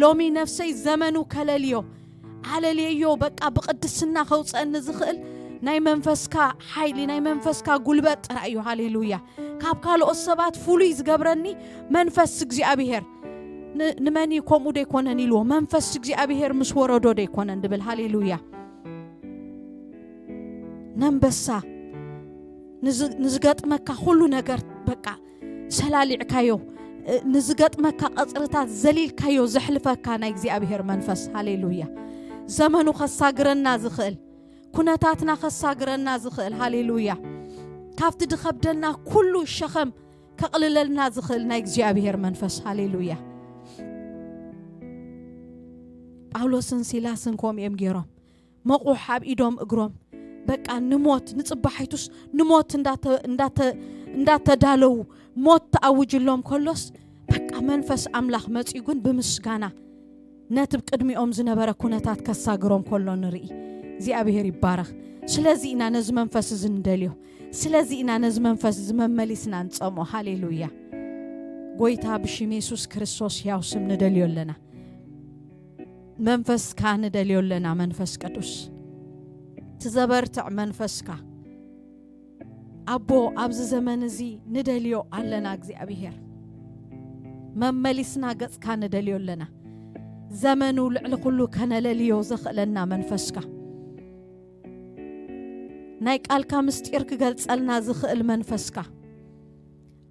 ሎሚ ነፍሰይ ዘመኑ ከለልዮ፣ ኣለልየዮ። በቃ ብቅድስና ከውፀአኒ ዝኽእል ናይ መንፈስካ ሓይሊ፣ ናይ መንፈስካ ጉልበት ጥራይ እዩ። ሃሌሉያ። ካብ ካልኦት ሰባት ፍሉይ ዝገብረኒ መንፈስ እግዚኣብሔር። ን-፣ ንመን እዩ ከምኡ ደይኮነን ኢልዎ? መንፈስ እግዚኣብሔር ምስ ወረዶ ደይኮነን ድብል። ሃሌሉያ። ነንበሳ ንዝ-፣ ንዝገጥመካ ኩሉ ነገር በቃ ሰላሊዕካዮ፣ እ፣ ንዝገጥመካ ቀጽርታት ዘሊልካዮ ዘሕልፈካ ናይ እግዚኣብሔር መንፈስ። ሃሌሉያ። ዘመኑ ከሳግረና ዝኽእል፣ ኩነታትና ከሳግረና ዝኽእል። ሃሌሉያ። ካብቲ ድኸብደና ኩሉ ሸኸም ከቕልለልና ዝኽእል ናይ እግዚኣብሔር መንፈስ። ሃሌሉያ። ጳውሎስን ሲላስን ከምኡ እዮም ገይሮም። መቑሕ ኣብ ኢዶም እግሮም፣ በቃ ንሞት፣ ንጽባሒቱስ ንሞት እንዳተ-፣ እንዳተ-፣ እንዳተዳለዉ፣ ሞት ተኣውጅሎም ከሎስ፣ በቃ መንፈስ ኣምላኽ መጺኡ ግን ብምስጋና ነቲ ብቅድሚኦም ዝነበረ ኩነታት ከሳግሮም ከሎ ንርኢ። እግዚኣብሔር ይባረኽ። ስለዚ ኢና ነዚ መንፈስ እዚ ንደልዮ። ስለዚ ኢና ነዚ መንፈስ እዚ መመሊስና ንጸምኦ። ሃሌሉያ። ጎይታ ብሽም የሱስ ክርስቶስ ሕያው ስም ንደልዮ ኣለና። መንፈስካ ንደልዮ ኣለና። መንፈስ ቅዱስ፣ ትዘበርትዕ መንፈስካ ኣቦ፣ ኣብዚ ዘመን እዚ ንደልዮ ኣለና። እግዚኣብሔር፣ መመሊስና ገጽካ ንደልዮ ኣለና። ዘመኑ ልዕሊ ኩሉ ከነለልዮ ዘኽእለና መንፈስካ፣ ናይ ቃልካ ምስጢር ክገልጸልና ዝኽእል መንፈስካ፣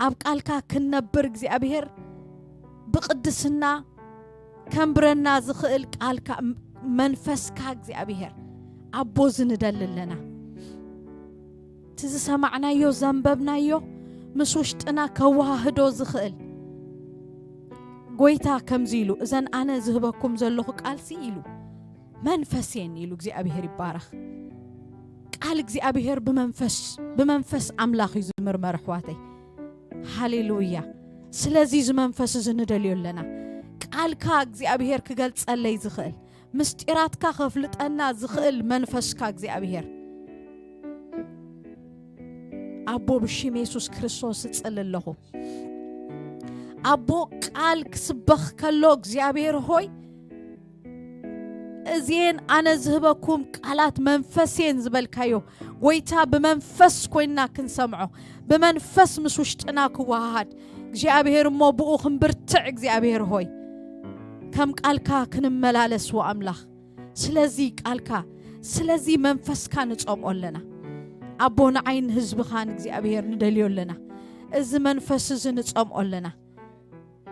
ኣብ ቃልካ ክንነብር እግዚኣብሔር ብቅድስና ከንብረና ዝኽእል ቃልካ፣ መንፈስካ እግዚኣብሔር ኣቦ፣ እዚ ንደሊ ኣለና። እቲ ዝሰማዕናዮ ዘንበብናዮ ምስ ውሽጥና ከወሃህዶ ዝኽእል ጎይታ ከምዚ ኢሉ፣ እዘን ኣነ ዝህበኩም ዘለኹ ቃልሲ ኢሉ፣ መንፈስ እየን ኢሉ። እግዚኣብሔር ይባረኽ። ቃል እግዚኣብሔር ብመንፈስ፣ ብመንፈስ ኣምላኽ እዩ ዝምርመር ኣሕዋተይ። ሃሌሉያ። ስለዚ እዚ መንፈስ እዚ ንደልዮ ኣለና። ቃልካ እግዚኣብሔር ክገልጸለይ ዝኽእል፣ ምስጢራትካ ከፍልጠና ዝኽእል መንፈስካ እግዚኣብሔር ኣቦ፣ ብሽም የሱስ ክርስቶስ እጽሊ ኣለኹ። ኣቦ፣ ቃል ክስበኽ ከሎ እግዚኣብሔር ሆይ፣ እዚኤን ኣነ ዝህበኩም ቃላት መንፈስ እየን ዝበልካዮ፣ ጎይታ፣ ብመንፈስ ኮይንና ክንሰምዖ፣ ብመንፈስ ምስ ውሽጥና ክወሃሃድ እግዚኣብሔር፣ እሞ ብኡ ክንብርትዕ እግዚኣብሔር ሆይ፣ ከም ቃልካ ክንመላለስ ወኣምላኽ። ስለዚ ቃልካ፣ ስለዚ መንፈስካ ንጸምኦ ኣለና። ኣቦ፣ ንዓይን ህዝብኻን እግዚኣብሔር ንደልዮ ኣለና። እዚ መንፈስ እዚ ንጸምኦ ኣለና።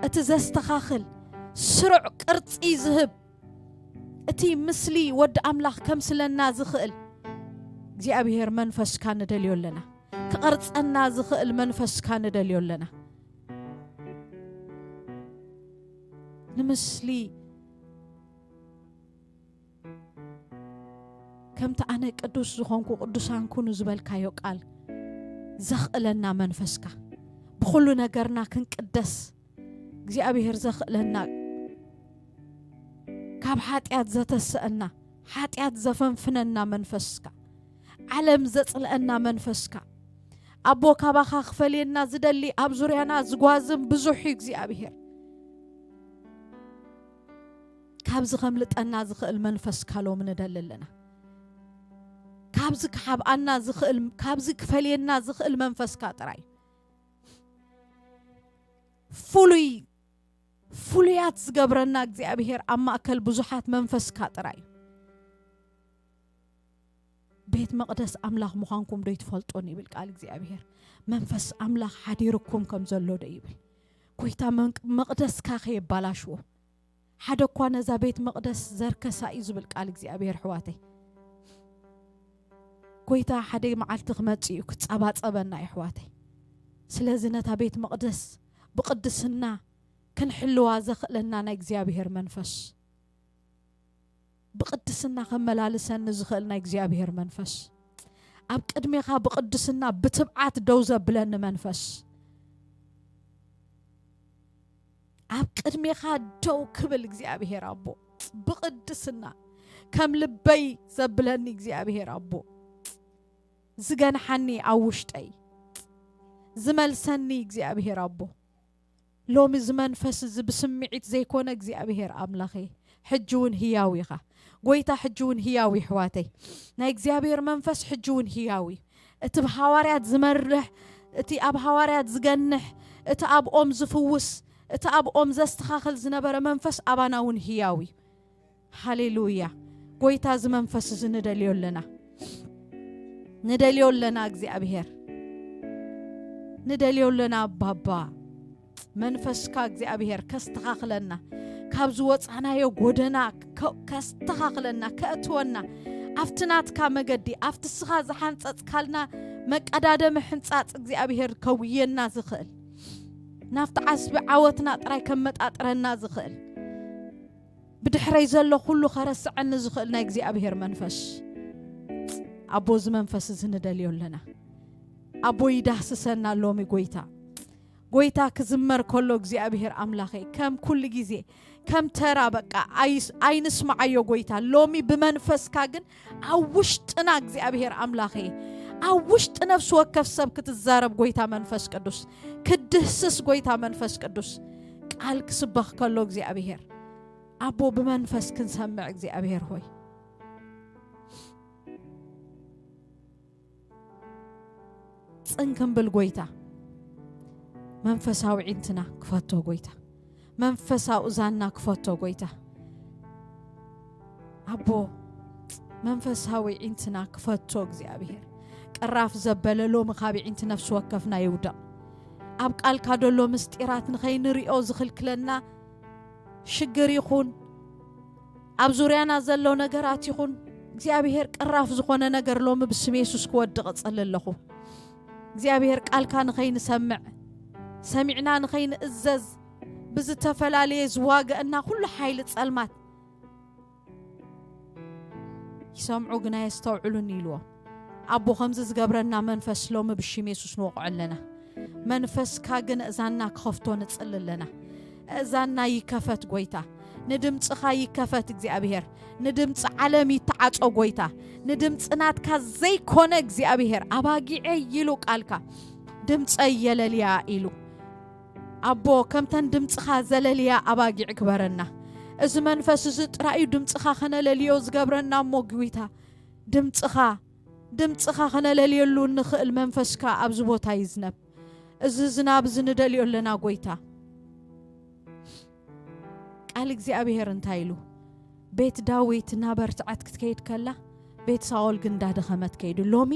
እቲ ዘስተኻኽል፣ ስሩዕ ቅርጺ ዝህብ፣ እቲ ምስሊ ወዲ ኣምላኽ ከምስለና ዝኽእል እግዚኣብሔር መንፈስካ ንደልዮ ኣለና። ክቐርጸና ዝኽእል መንፈስካ ንደልዮ ኣለና። ንምስሊ ከምቲ ኣነ ቅዱስ ዝኾንኩ ቅዱሳን ኩኑ ዝበልካዮ ቃል ዘኽእለና መንፈስካ፣ ብኹሉ ነገርና ክንቅደስ እግዚኣብሔር ዘኽእለና፣ ካብ ሓጢኣት ዘተስአና፣ ሓጢኣት ዘፈንፍነና መንፈስካ፣ ዓለም ዘጽልአና መንፈስካ፣ ኣቦ፣ ካባኻ ክፈልየና ዝደሊ ኣብ ዙርያና ዝጓዝም ብዙሕ እዩ እግዚኣብሔር። ካብዚ ከምልጠና ዝኽእል መንፈስካ ሎሚ ንደሊ ኣለና። ካብዚ ክሓብኣና ዝኽእል፣ ካብዚ ክፈልየና ዝኽእል መንፈስካ ጥራይ እዩ። ፍሉይ፣ ፍሉያት ዝገብረና እግዚኣብሔር ኣብ ማእከል ብዙሓት መንፈስካ ጥራይ እዩ። ቤት መቕደስ ኣምላኽ ምዃንኩም ዶ ይትፈልጡን ይብል ቃል እግዚኣብሔር። መንፈስ ኣምላኽ ሓዲርኩም ከም ዘሎ ዶ ይብል። ጎይታ መን-፣ መቕደስካ ከየባላሽዎ። ሓደ እኳ ነዛ ቤት መቕደስ ዘርከሳ እዩ ዝብል ቃል እግዚኣብሔር፣ ኣሕዋተይ። ጎይታ ሓደ መዓልቲ ክመጽእ እዩ፣ ክጸባጸበና እዩ፣ ኣሕዋተይ። ስለዚ ነታ ቤት መቕደስ ብቕድስና ክንሕልዋ ዘኽእለና ናይ እግዚኣብሔር መንፈስ፣ ብቕድስና ከመላልሰኒ ዝኽእል ናይ እግዚኣብሔር መንፈስ፣ ኣብ ቅድሜኻ ብቕድስና ብትብዓት ደው ዘብለኒ መንፈስ፣ ኣብ ቅድሜኻ ደው ክብል እግዚኣብሔር ኣቦ፣ ብቕድስና ከም ልበይ ዘብለኒ እግዚኣብሔር ኣቦ፣ ዝገንሓኒ ኣብ ውሽጠይ ዝመልሰኒ እግዚኣብሔር ኣቦ፣ ሎሚ እዚ መንፈስ እዚ ብስምዒት ዘይኮነ እግዚኣብሔር ኣምላኸይ፣ ሕጂ እውን ህያው ኢኻ። ጎይታ ሕጂ እውን ህያው እዩ፣ ኣሕዋተይ። ናይ እግዚኣብሔር መንፈስ ሕጂ እውን ህያው እዩ። እቲ ኣብ ሃዋርያት ዝመርሕ፣ እቲ ኣብ ሃዋርያት ዝገንሕ፣ እቲ ኣብኦም ዝፍውስ፣ እቲ ኣብኦም ዘስተኻኽል ዝነበረ መንፈስ ኣባና እውን ህያው እዩ። ሃሌሉያ። ጎይታ፣ እዚ መንፈስ እዚ ንደልዮ ኣለና። ንደልዮ ኣለና እግዚኣብሔር። ንደልዮ ኣለና ኣባባ። መንፈስካ እግዚኣብሔር ከስተኻኽለና፣ ካብ ዝወጻናዮ ጎደና ከ-፣ ከስተኻኽለና፣ ከእትወና፣ ኣብቲ ናትካ መገዲ፣ ኣብቲ እስኻ ዝሓንጸጽካልና መቀዳደሚ ሕንጻጽ እግዚኣብሔር ከውየና ዝኽእል፣ ናብቲ ዓስቢ ዓወትና ጥራይ ከመጣጥረና ዝኽእል፣ ብድሕረይ ዘሎ ኩሉ ከረስዐኒ ዝኽእል ናይ እግዚኣብሔር መንፈስ። ኣቦ፣ እዚ መንፈስ እዚ ንደልዮ ኣለና። ኣቦ፣ ይዳህስሰና ሎሚ ጎይታ። ጎይታ ክዝመር ከሎ እግዚኣብሔር ኣምላኸይ፣ ከም ኩሉ ግዜ ከም ተራ በቃ ኣይስ-፣ ኣይንስማዓዮ ጎይታ። ሎሚ ብመንፈስካ ግን ኣብ ውሽጥና እግዚኣብሔር ኣምላኸይ፣ ኣብ ውሽጢ ነፍሲ ወከፍ ሰብ ክትዛረብ ጎይታ መንፈስ ቅዱስ፣ ክድህስስ ጎይታ መንፈስ ቅዱስ፣ ቃል ክስበኽ ከሎ እግዚኣብሔር ኣቦ ብመንፈስ ክንሰምዕ እግዚኣብሔር ሆይ ጽን ክንብል ጎይታ። መንፈሳዊ ዒንትና ክፈቶ ጎይታ። መንፈሳዊ እዛና ክፈቶ ጎይታ። ኣቦ መንፈሳዊ ዒንትና ክፈቶ እግዚኣብሔር። ቅራፍ ዘበለ ሎሚ ካብ ዒንቲ ነፍሲ ወከፍና ይውደቕ። ኣብ ቃልካ ደሎ ምስጢራት ንኸይንሪኦ ዝኽልክለና ሽግር ይኹን፣ ኣብ ዙርያና ዘሎ ነገራት ይኹን፣ እግዚኣብሔር ቅራፍ ዝኾነ ነገር ሎሚ ብስም የሱስ ክወድቕ እጽሊ ኣለኹ። እግዚኣብሔር ቃልካ ንኸይንሰምዕ፣ ሰሚዕና ንኸይንእዘዝ፣ ብዝተፈላለየ ዝዋገአና ኩሉ ሓይሊ ጸልማት ይሰምዑ ግና የስተውዕሉኒ ኢልዎ። ኣቦ ከምዚ ዝገብረና መንፈስ ሎሚ ብሽም የሱስ ንወቕዖ ኣለና። መንፈስካ ግን እዛና ክኸፍቶ ንጽሊ ኣለና። እዛና ይከፈት ጎይታ። ንድምጽኻ ይከፈት እግዚኣብሔር። ንድምጺ ዓለም ይተዓጾ ጎይታ። ንድምጺ ናትካ ዘይኮነ እግዚኣብሔር ኣባጊዐይ ኢሉ ቃልካ ድምጸይ የለልያ ኢሉ። ኣቦ ከምተን ድምጽኻ ዘለልያ ኣባጊዕ ግበረና። እዚ መንፈስ እዚ ጥራይ እዩ ድምጽኻ ከነለልዮ ዝገብረና እሞ ጎይታ ድምጽኻ ድምጽኻ ከነለልየሉ እንኽእል መንፈስካ ኣብዚ ቦታ ይዝነብ። እዚ ዝናብ እዚ ንደልዮ ኣለና ጎይታ። ቃል እግዚኣብሔር እንታይ ኢሉ? ቤት ዳዊት እናበርትዐት ክትከይድ ከላ ቤት ሳኦል ግን እንዳደኸመት ከይዱ። ሎሚ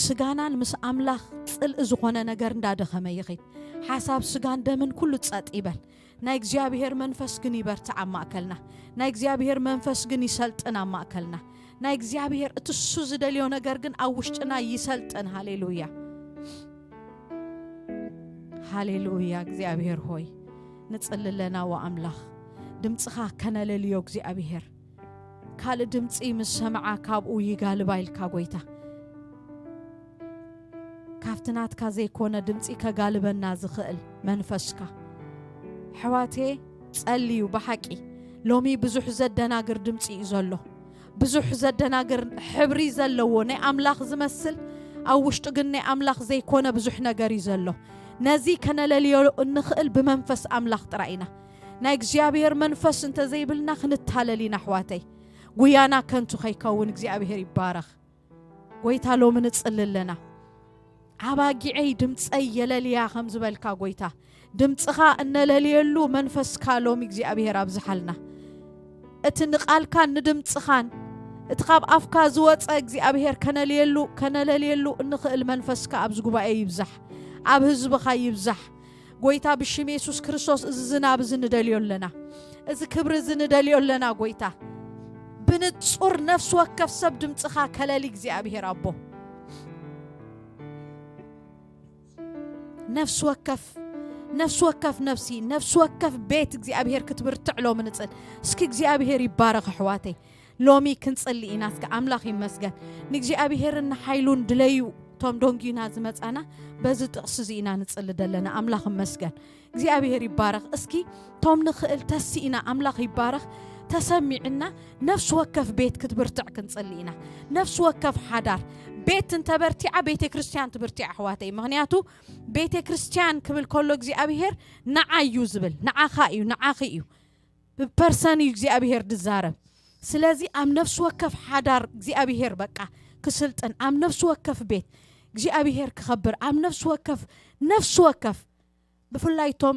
ስጋናን ምስ ኣምላኽ ጽልኢ ዝኾነ ነገር እንዳደኸመ ይኸይድ። ሓሳብ ስጋን ደምን ኩሉ ጸጥ ይበል። ናይ እግዚኣብሔር መንፈስ ግን ይበርትዕ ኣብ ማእከልና። ናይ እግዚኣብሔር መንፈስ ግን ይሰልጥን ኣብ ማእከልና። ናይ እግዚኣብሔር እቲ እሱ ዝደልዮ ነገር ግን ኣብ ውሽጥና ይሰልጥን። ሃሌሉያ፣ ሃሌሉያ። እግዚኣብሔር ሆይ ንጽሊ ኣለና። ወኣምላኽ ድምጽኻ ከነለልዮ እግዚኣብሔር። ካልእ ድምጺ ምስ ሰምዓ ካብኡ ይጋልባ ኢልካ ጎይታ። ካብቲ ናትካ ዘይኮነ ድምጺ ከጋልበና ዝኽእል መንፈስካ። ኣሕዋቴ ጸልዩ ብሓቂ። ሎሚ ብዙሕ ዘደናግር ድምጺ እዩ ዘሎ። ብዙሕ ዘደናግር ሕብሪ ዘለዎ ናይ ኣምላኽ ዝመስል ኣብ ውሽጡ ግን ናይ ኣምላኽ ዘይኮነ ብዙሕ ነገር እዩ ዘሎ። ነዚ ከነለልዮ እንኽእል ብመንፈስ ኣምላኽ ጥራይ ኢና። ናይ እግዚኣብሔር መንፈስ እንተዘይብልና ክንታለል ኢና ኣሕዋተይ። ጉያና ከንቱ ከይከውን እግዚኣብሔር ይባረኽ። ጎይታ ሎሚ ንጽሊ ኣለና። ኣባጊዐይ ድምጸይ የለልያ ከም ዝበልካ ጎይታ ድምጽኻ እነለልየሉ መንፈስካ ሎሚ እግዚኣብሔር ኣብዝሓልና። እቲ ንቓልካን ንድምጽኻን እቲ ካብ ኣፍካ ዝወጸ እግዚኣብሔር ከነልየሉ ከነለልየሉ እንኽእል መንፈስካ ኣብዚ ጉባኤ ይብዛሕ፣ ኣብ ህዝብኻ ይብዛሕ። ጎይታ ብሽም የሱስ ክርስቶስ እዚ ዝናብ እዚ ንደልዮ ኣለና፣ እዚ ክብሪ እዚ ንደልዮ ኣለና። ጎይታ ብንጹር ነፍሲ ወከፍ ሰብ ድምጽኻ ከለሊ እግዚኣብሔር ኣቦ ነፍሲ ወከፍ ነፍሲ ወከፍ ነፍሲ ነፍሲ ወከፍ ቤት እግዚኣብሔር ክትብርትዕ ሎሚ ንጽል። እስኪ እግዚኣብሔር ይባረኽ ኣሕዋተይ። ሎሚ ክንጽሊ ኢና። እስኪ ኣምላኽ ይመስገን። ንእግዚኣብሔርን ንሓይሉን ድለዩ። እቶም ዶንጊና ዝመጻና በዚ ጥቕሲ እዚ ኢና ንጽሊ ደለና። ኣምላኽ ይመስገን። እግዚኣብሔር ይባረኽ። እስኪ ቶም ንኽእል ተሲእና ኣምላኽ ይባረኽ ተሰሚዕና ነፍሲ ወከፍ ቤት ክትብርትዕ ክንጽሊ ኢና። ነፍሲ ወከፍ ሓዳር ቤት እንተበርቲዓ ቤተ ክርስቲያን ትብርቲዕ ኣሕዋተይ። ምኽንያቱ ቤተ ክርስቲያን ክብል ከሎ እግዚኣብሔር ንዓ እዩ ዝብል፣ ንዓኻ እዩ፣ ንዓኺ እዩ። ብፐርሰን እዩ እግዚኣብሔር ዝዛረብ። ስለዚ ኣብ ነፍሲ ወከፍ ሓዳር እግዚኣብሔር በቃ ክስልጥን፣ ኣብ ነፍሲ ወከፍ ቤት እግዚኣብሔር ክኸብር፣ ኣብ ነፍሲ ወከፍ ነፍሲ ወከፍ ብፍላይ ቶም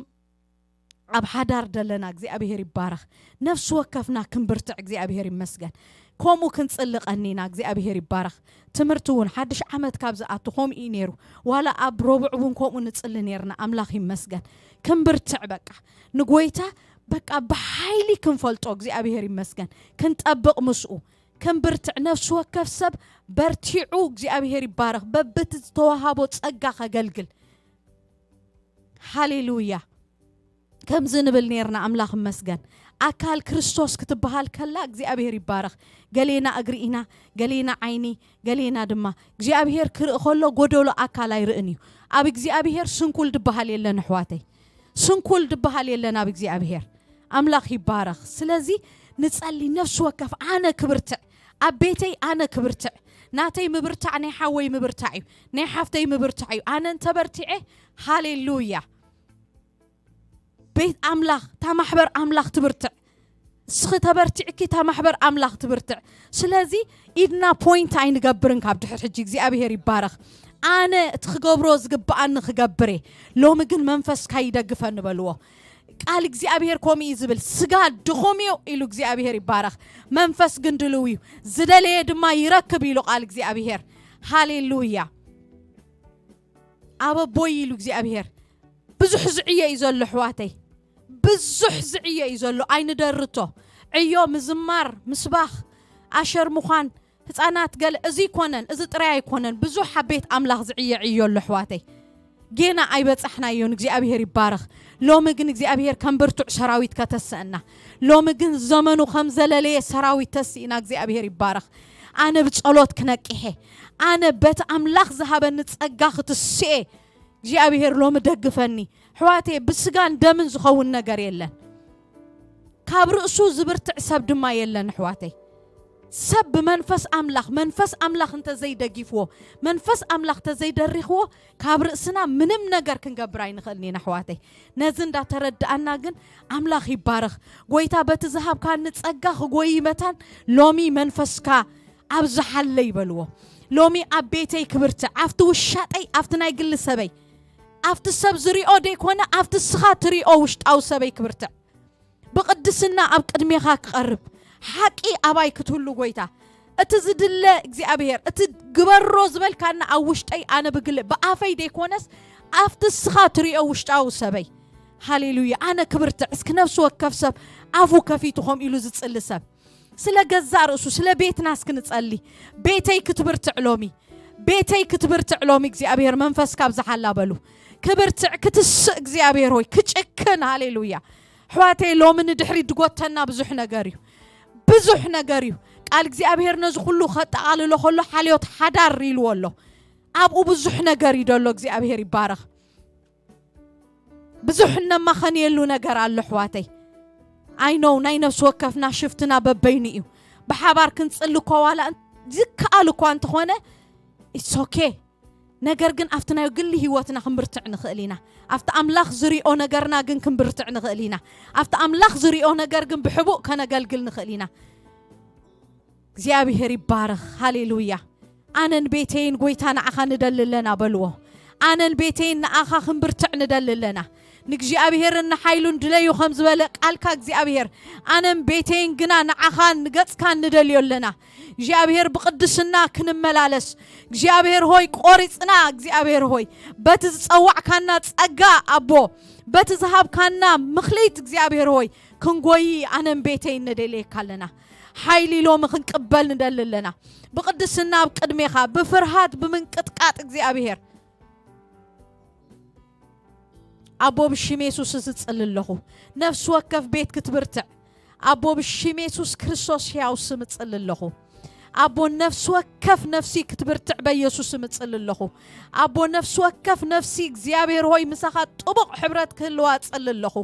ኣብ ሓዳር ደለና እግዚኣብሔር ይባረኽ። ነፍሲ ወከፍና ክንብርትዕ እግዚኣብሔር ይመስገን። ከምኡ ክንጽሊ ቀኒና እግዚኣብሔር ይባረኽ። ትምህርቲ እውን ሓድሽ ዓመት ካብ ዝኣቱ ከምኡ እዩ ነይሩ። ዋላ ኣብ ረቡዕ እውን ከምኡ ንጽሊ ነይርና። ኣምላኽ ይመስገን። ክንብርትዕ በቃ ንጎይታ በቃ ብሓይሊ ክንፈልጦ እግዚኣብሔር ይመስገን። ክንጠብቕ ምስኡ ክንብርትዕ ነፍሲ ወከፍ ሰብ በርቲዑ እግዚኣብሔር ይባረኽ በብቲ ዝተዋሃቦ ጸጋ ከገልግል። ሃሌሉያ። ከምዚ ንብል ነርና ኣምላኽ መስገን። ኣካል ክርስቶስ ክትበሃል ከላ እግዚኣብሔር ይባረኽ። ገሌና እግሪ ኢና፣ ገሌና ዓይኒ፣ ገሌና ድማ እግዚኣብሔር ክርኢ ከሎ ጎደሎ ኣካል ኣይርእን እዩ። ኣብ እግዚኣብሔር ስንኩል ድበሃል የለን ኣሕዋተይ፣ ስንኩል ድበሃል የለን ኣብ እግዚኣብሔር። ኣምላኽ ይባረኽ። ስለዚ ንጸሊ፣ ነፍሲ ወከፍ ኣነ ክብርትዕ፣ ኣብ ቤተይ ኣነ ክብርትዕ። ናተይ ምብርታዕ ናይ ሓወይ ምብርታዕ እዩ፣ ናይ ሓፍተይ ምብርታዕ እዩ። ኣነ እንተበርቲዐ፣ ሃሌሉያ፣ ቤት ኣምላኽ፣ እታ ማሕበር ኣምላኽ ትብርትዕ። እስኺ ተበርቲዕኪ፣ እታ ማሕበር ኣምላኽ ትብርትዕ። ስለዚ ኢድና ፖይንት ኣይንገብርን ካብ ድሕር ሕጂ። እግዚኣብሔር ይባረኽ። ኣነ እቲ ክገብሮ ዝግብኣኒ ክገብር እየ። ሎሚ ግን መንፈስካ ይደግፈኒ በልዎ። ቃል እግዚኣብሔር ከምኡ እዩ ዝብል፣ ስጋ ድኹም እዩ ኢሉ እግዚኣብሔር ይባረኽ፣ መንፈስ ግን ድልው እዩ፣ ዝደለየ ድማ ይረክብ ኢሉ ቃል እግዚኣብሔር። ሃሌሉያ። ኣበቦይ ኢሉ እግዚኣብሔር። ብዙሕ ዝዕዮ እዩ ዘሎ ኣሕዋተይ፣ ብዙሕ ዝዕዮ እዩ ዘሎ። ኣይንደርቶ። ዕዮ፣ ምዝማር፣ ምስባኽ፣ ኣሸር ምዃን፣ ህፃናት፣ ገለ፣ እዚ ይኮነን፣ እዚ ጥራይ ኣይኮነን። ብዙሕ ኣብ ቤት ኣምላኽ ዝዕየ ዕዮ ኣሎ ኣሕዋተይ። ጌና ኣይበጻሕናዮን። እግዚኣብሔር ይባረኽ። ሎሚ ግን እግዚኣብሔር ከም ብርቱዕ ሰራዊት ከተስአና፣ ሎሚ ግን ዘመኑ ከም ዘለለየ ሰራዊት ተስኢና። እግዚኣብሔር ይባረኽ። ኣነ ብጸሎት ክነቂሐ፣ ኣነ በቲ ኣምላኽ ዝሃበኒ ጸጋ ክትስኤ እግዚኣብሔር ሎሚ ደግፈኒ። ኣሕዋተይ፣ ብስጋን ደምን ዝኸውን ነገር የለን። ካብ ርእሱ ዝብርትዕ ሰብ ድማ የለን ኣሕዋተይ። ሰብ ብመንፈስ ኣምላኽ፣ መንፈስ ኣምላኽ እንተዘይደጊፍዎ፣ መንፈስ ኣምላኽ ተዘይደሪኽዎ፣ ካብ ርእስና ምንም ነገር ክንገብር ኣይንኽእልን ኢና ኣሕዋተይ። ነዚ እንዳተረዳኣና ግን ኣምላኽ ይባረኽ። ጎይታ በቲ ዝሃብካኒ ጸጋ ክጎይ መታን ሎሚ መንፈስካ ኣብዝሓለይ በልዎ። ሎሚ ኣብ ቤተይ ክብርትዕ፣ ኣብቲ ውሻጠይ፣ ኣብቲ ናይ ግሊ ሰበይ፣ ኣብቲ ሰብ ዝሪኦ ደይኮነ፣ ኣብቲ ስኻ ትሪኦ ውሽጣዊ ሰበይ ክብርትዕ። ብቕድስና ኣብ ቅድሜኻ ክቐርብ፣ ሓቂ ኣባይ ክትህሉ ጎይታ። እቲ ዝድለ እግዚኣብሔር፣ እቲ ግበሮ ዝበልካና ኣብ ውሽጠይ ኣነ ብግልእ ብኣፈይ ደይኮነስ፣ ኣብቲ እስኻ ትሪኦ ውሽጣዊ ሰበይ። ሃሌሉያ። ኣነ ክብርትዕ። እስኪ ነፍሲ ወከፍ ሰብ ኣፉ ከፊቱ ከም ኢሉ ዝጽሊ ሰብ። ስለ ገዛእ ርእሱ፣ ስለ ቤትና እስኪ ንጸሊ። ቤተይ ክትብርትዕ ሎሚ። ቤተይ ክትብርትዕ ሎሚ እግዚኣብሔር መንፈስካ ኣብዝሓላ በሉ። ክብርትዕ፣ ክትስእ እግዚኣብሔር ሆይ፣ ክጭክን። ሃሌሉያ። ኣሕዋተይ፣ ሎሚ ንድሕሪት ድጎተና ብዙሕ ነገር እዩ። ብዙሕ ነገር እዩ። ቃል እግዚኣብሔር ነዚ ኩሉ ከጠቓልሎ ከሎ ሓልዮት ሓዳር ኢልዎ ኣሎ። ኣብኡ ብዙሕ ነገር እዩ ደሎ። እግዚኣብሔር ይባረኽ። ብዙሕ እነማኸንየሉ ነገር ኣሎ ኣሕዋተይ። ኣይ ኖው፣ ናይ ነፍሲ ወከፍና ሽፍትና በበይኑ እዩ። ብሓባር ክንጽሊ እኮ ዋላ እን-፣ ዝከኣል እኳ እንተኾነ፣ it's okay። ነገር ግን ኣብቲ ናይ ግሊ ህይወትና ክንብርትዕ ንኽእል ኢና። ኣብቲ ኣምላኽ ዝሪኦ ነገርና ግን ክንብርትዕ ንኽእል ኢና። ኣብቲ ኣምላኽ ዝሪኦ ነገር ግን ብሕቡእ ከነገልግል ንኽእል ኢና። እግዚኣብሔር ይባረኽ። ሃሌሉያ። ኣነን ቤተይን ጎይታ ንዓኻ ንደሊ ኣለና በልዎ። ኣነን ቤተይን ንዓኻ ክንብርትዕ ንደሊ ኣለና። ንእግዚኣብሔርን ንሓይሉን ድለዩ ከም ዝበለ ቃልካ እግዚኣብሔር፣ ኣነን ቤተይን ግና ንዓኻን ንገጽካን ንደልዮ ኣለና። እግዚኣብሔር ብቕድስና ክንመላለስ፣ እግዚኣብሔር ሆይ ቆሪጽና፣ እግዚኣብሔር ሆይ በቲ ዝጸዋዕካና ጸጋ ኣቦ፣ በቲ ዝሃብካና ምኽሊት እግዚኣብሔር ሆይ ክንጎይ ኣነን ቤተይን ንደልየካ ኣለና። ሓይሊ ሎሚ ክንቅበል ንደሊ ኣለና። ብቕድስና ኣብ ቅድሜኻ፣ ብፍርሃት ብምንቅጥቃጥ እግዚኣብሔር ኣቦ ብሽም የሱስ እዚ ጽሊ ኣለኹ። ነፍሲ ወከፍ ቤት ክትብርትዕ ኣቦ ብሽም የሱስ ክርስቶስ ሕያው ስም ጽሊ ኣለኹ። ኣቦ ነፍሲ ወከፍ ነፍሲ ክትብርትዕ በየሱስ ስም ጽሊ ኣለኹ። ኣቦ ነፍሲ ወከፍ ነፍሲ እግዚኣብሔር ሆይ ምሳኻ ጥቡቕ ሕብረት ክህልዋ ጽሊ ኣለኹ።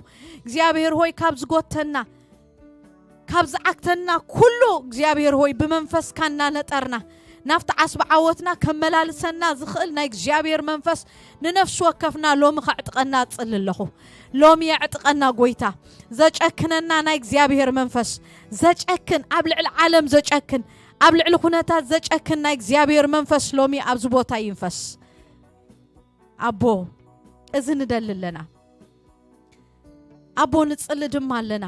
እግዚኣብሔር ሆይ ካብ ዝጎተና ካብ ዝዓግተና ኩሉ እግዚኣብሔር ሆይ ብመንፈስካ እናነጠርና ናብቲ ዓስቢ ዓወትና ከመላልሰና ዝኽእል ናይ እግዚኣብሔር መንፈስ ንነፍሲ ወከፍና ሎሚ ከዕጥቀና እጽሊ ኣለኹ። ሎሚ የዕጥቀና ጎይታ። ዘጨክነና ናይ እግዚኣብሔር መንፈስ፣ ዘጨክን፣ ኣብ ልዕሊ ዓለም ዘጨክን፣ ኣብ ልዕሊ ኩነታት ዘጨክን ናይ እግዚኣብሔር መንፈስ ሎሚ ኣብዚ ቦታ ይንፈስ። ኣቦ፣ እዚ ንደሊ ኣለና። ኣቦ፣ ንጽሊ ድማ ኣለና።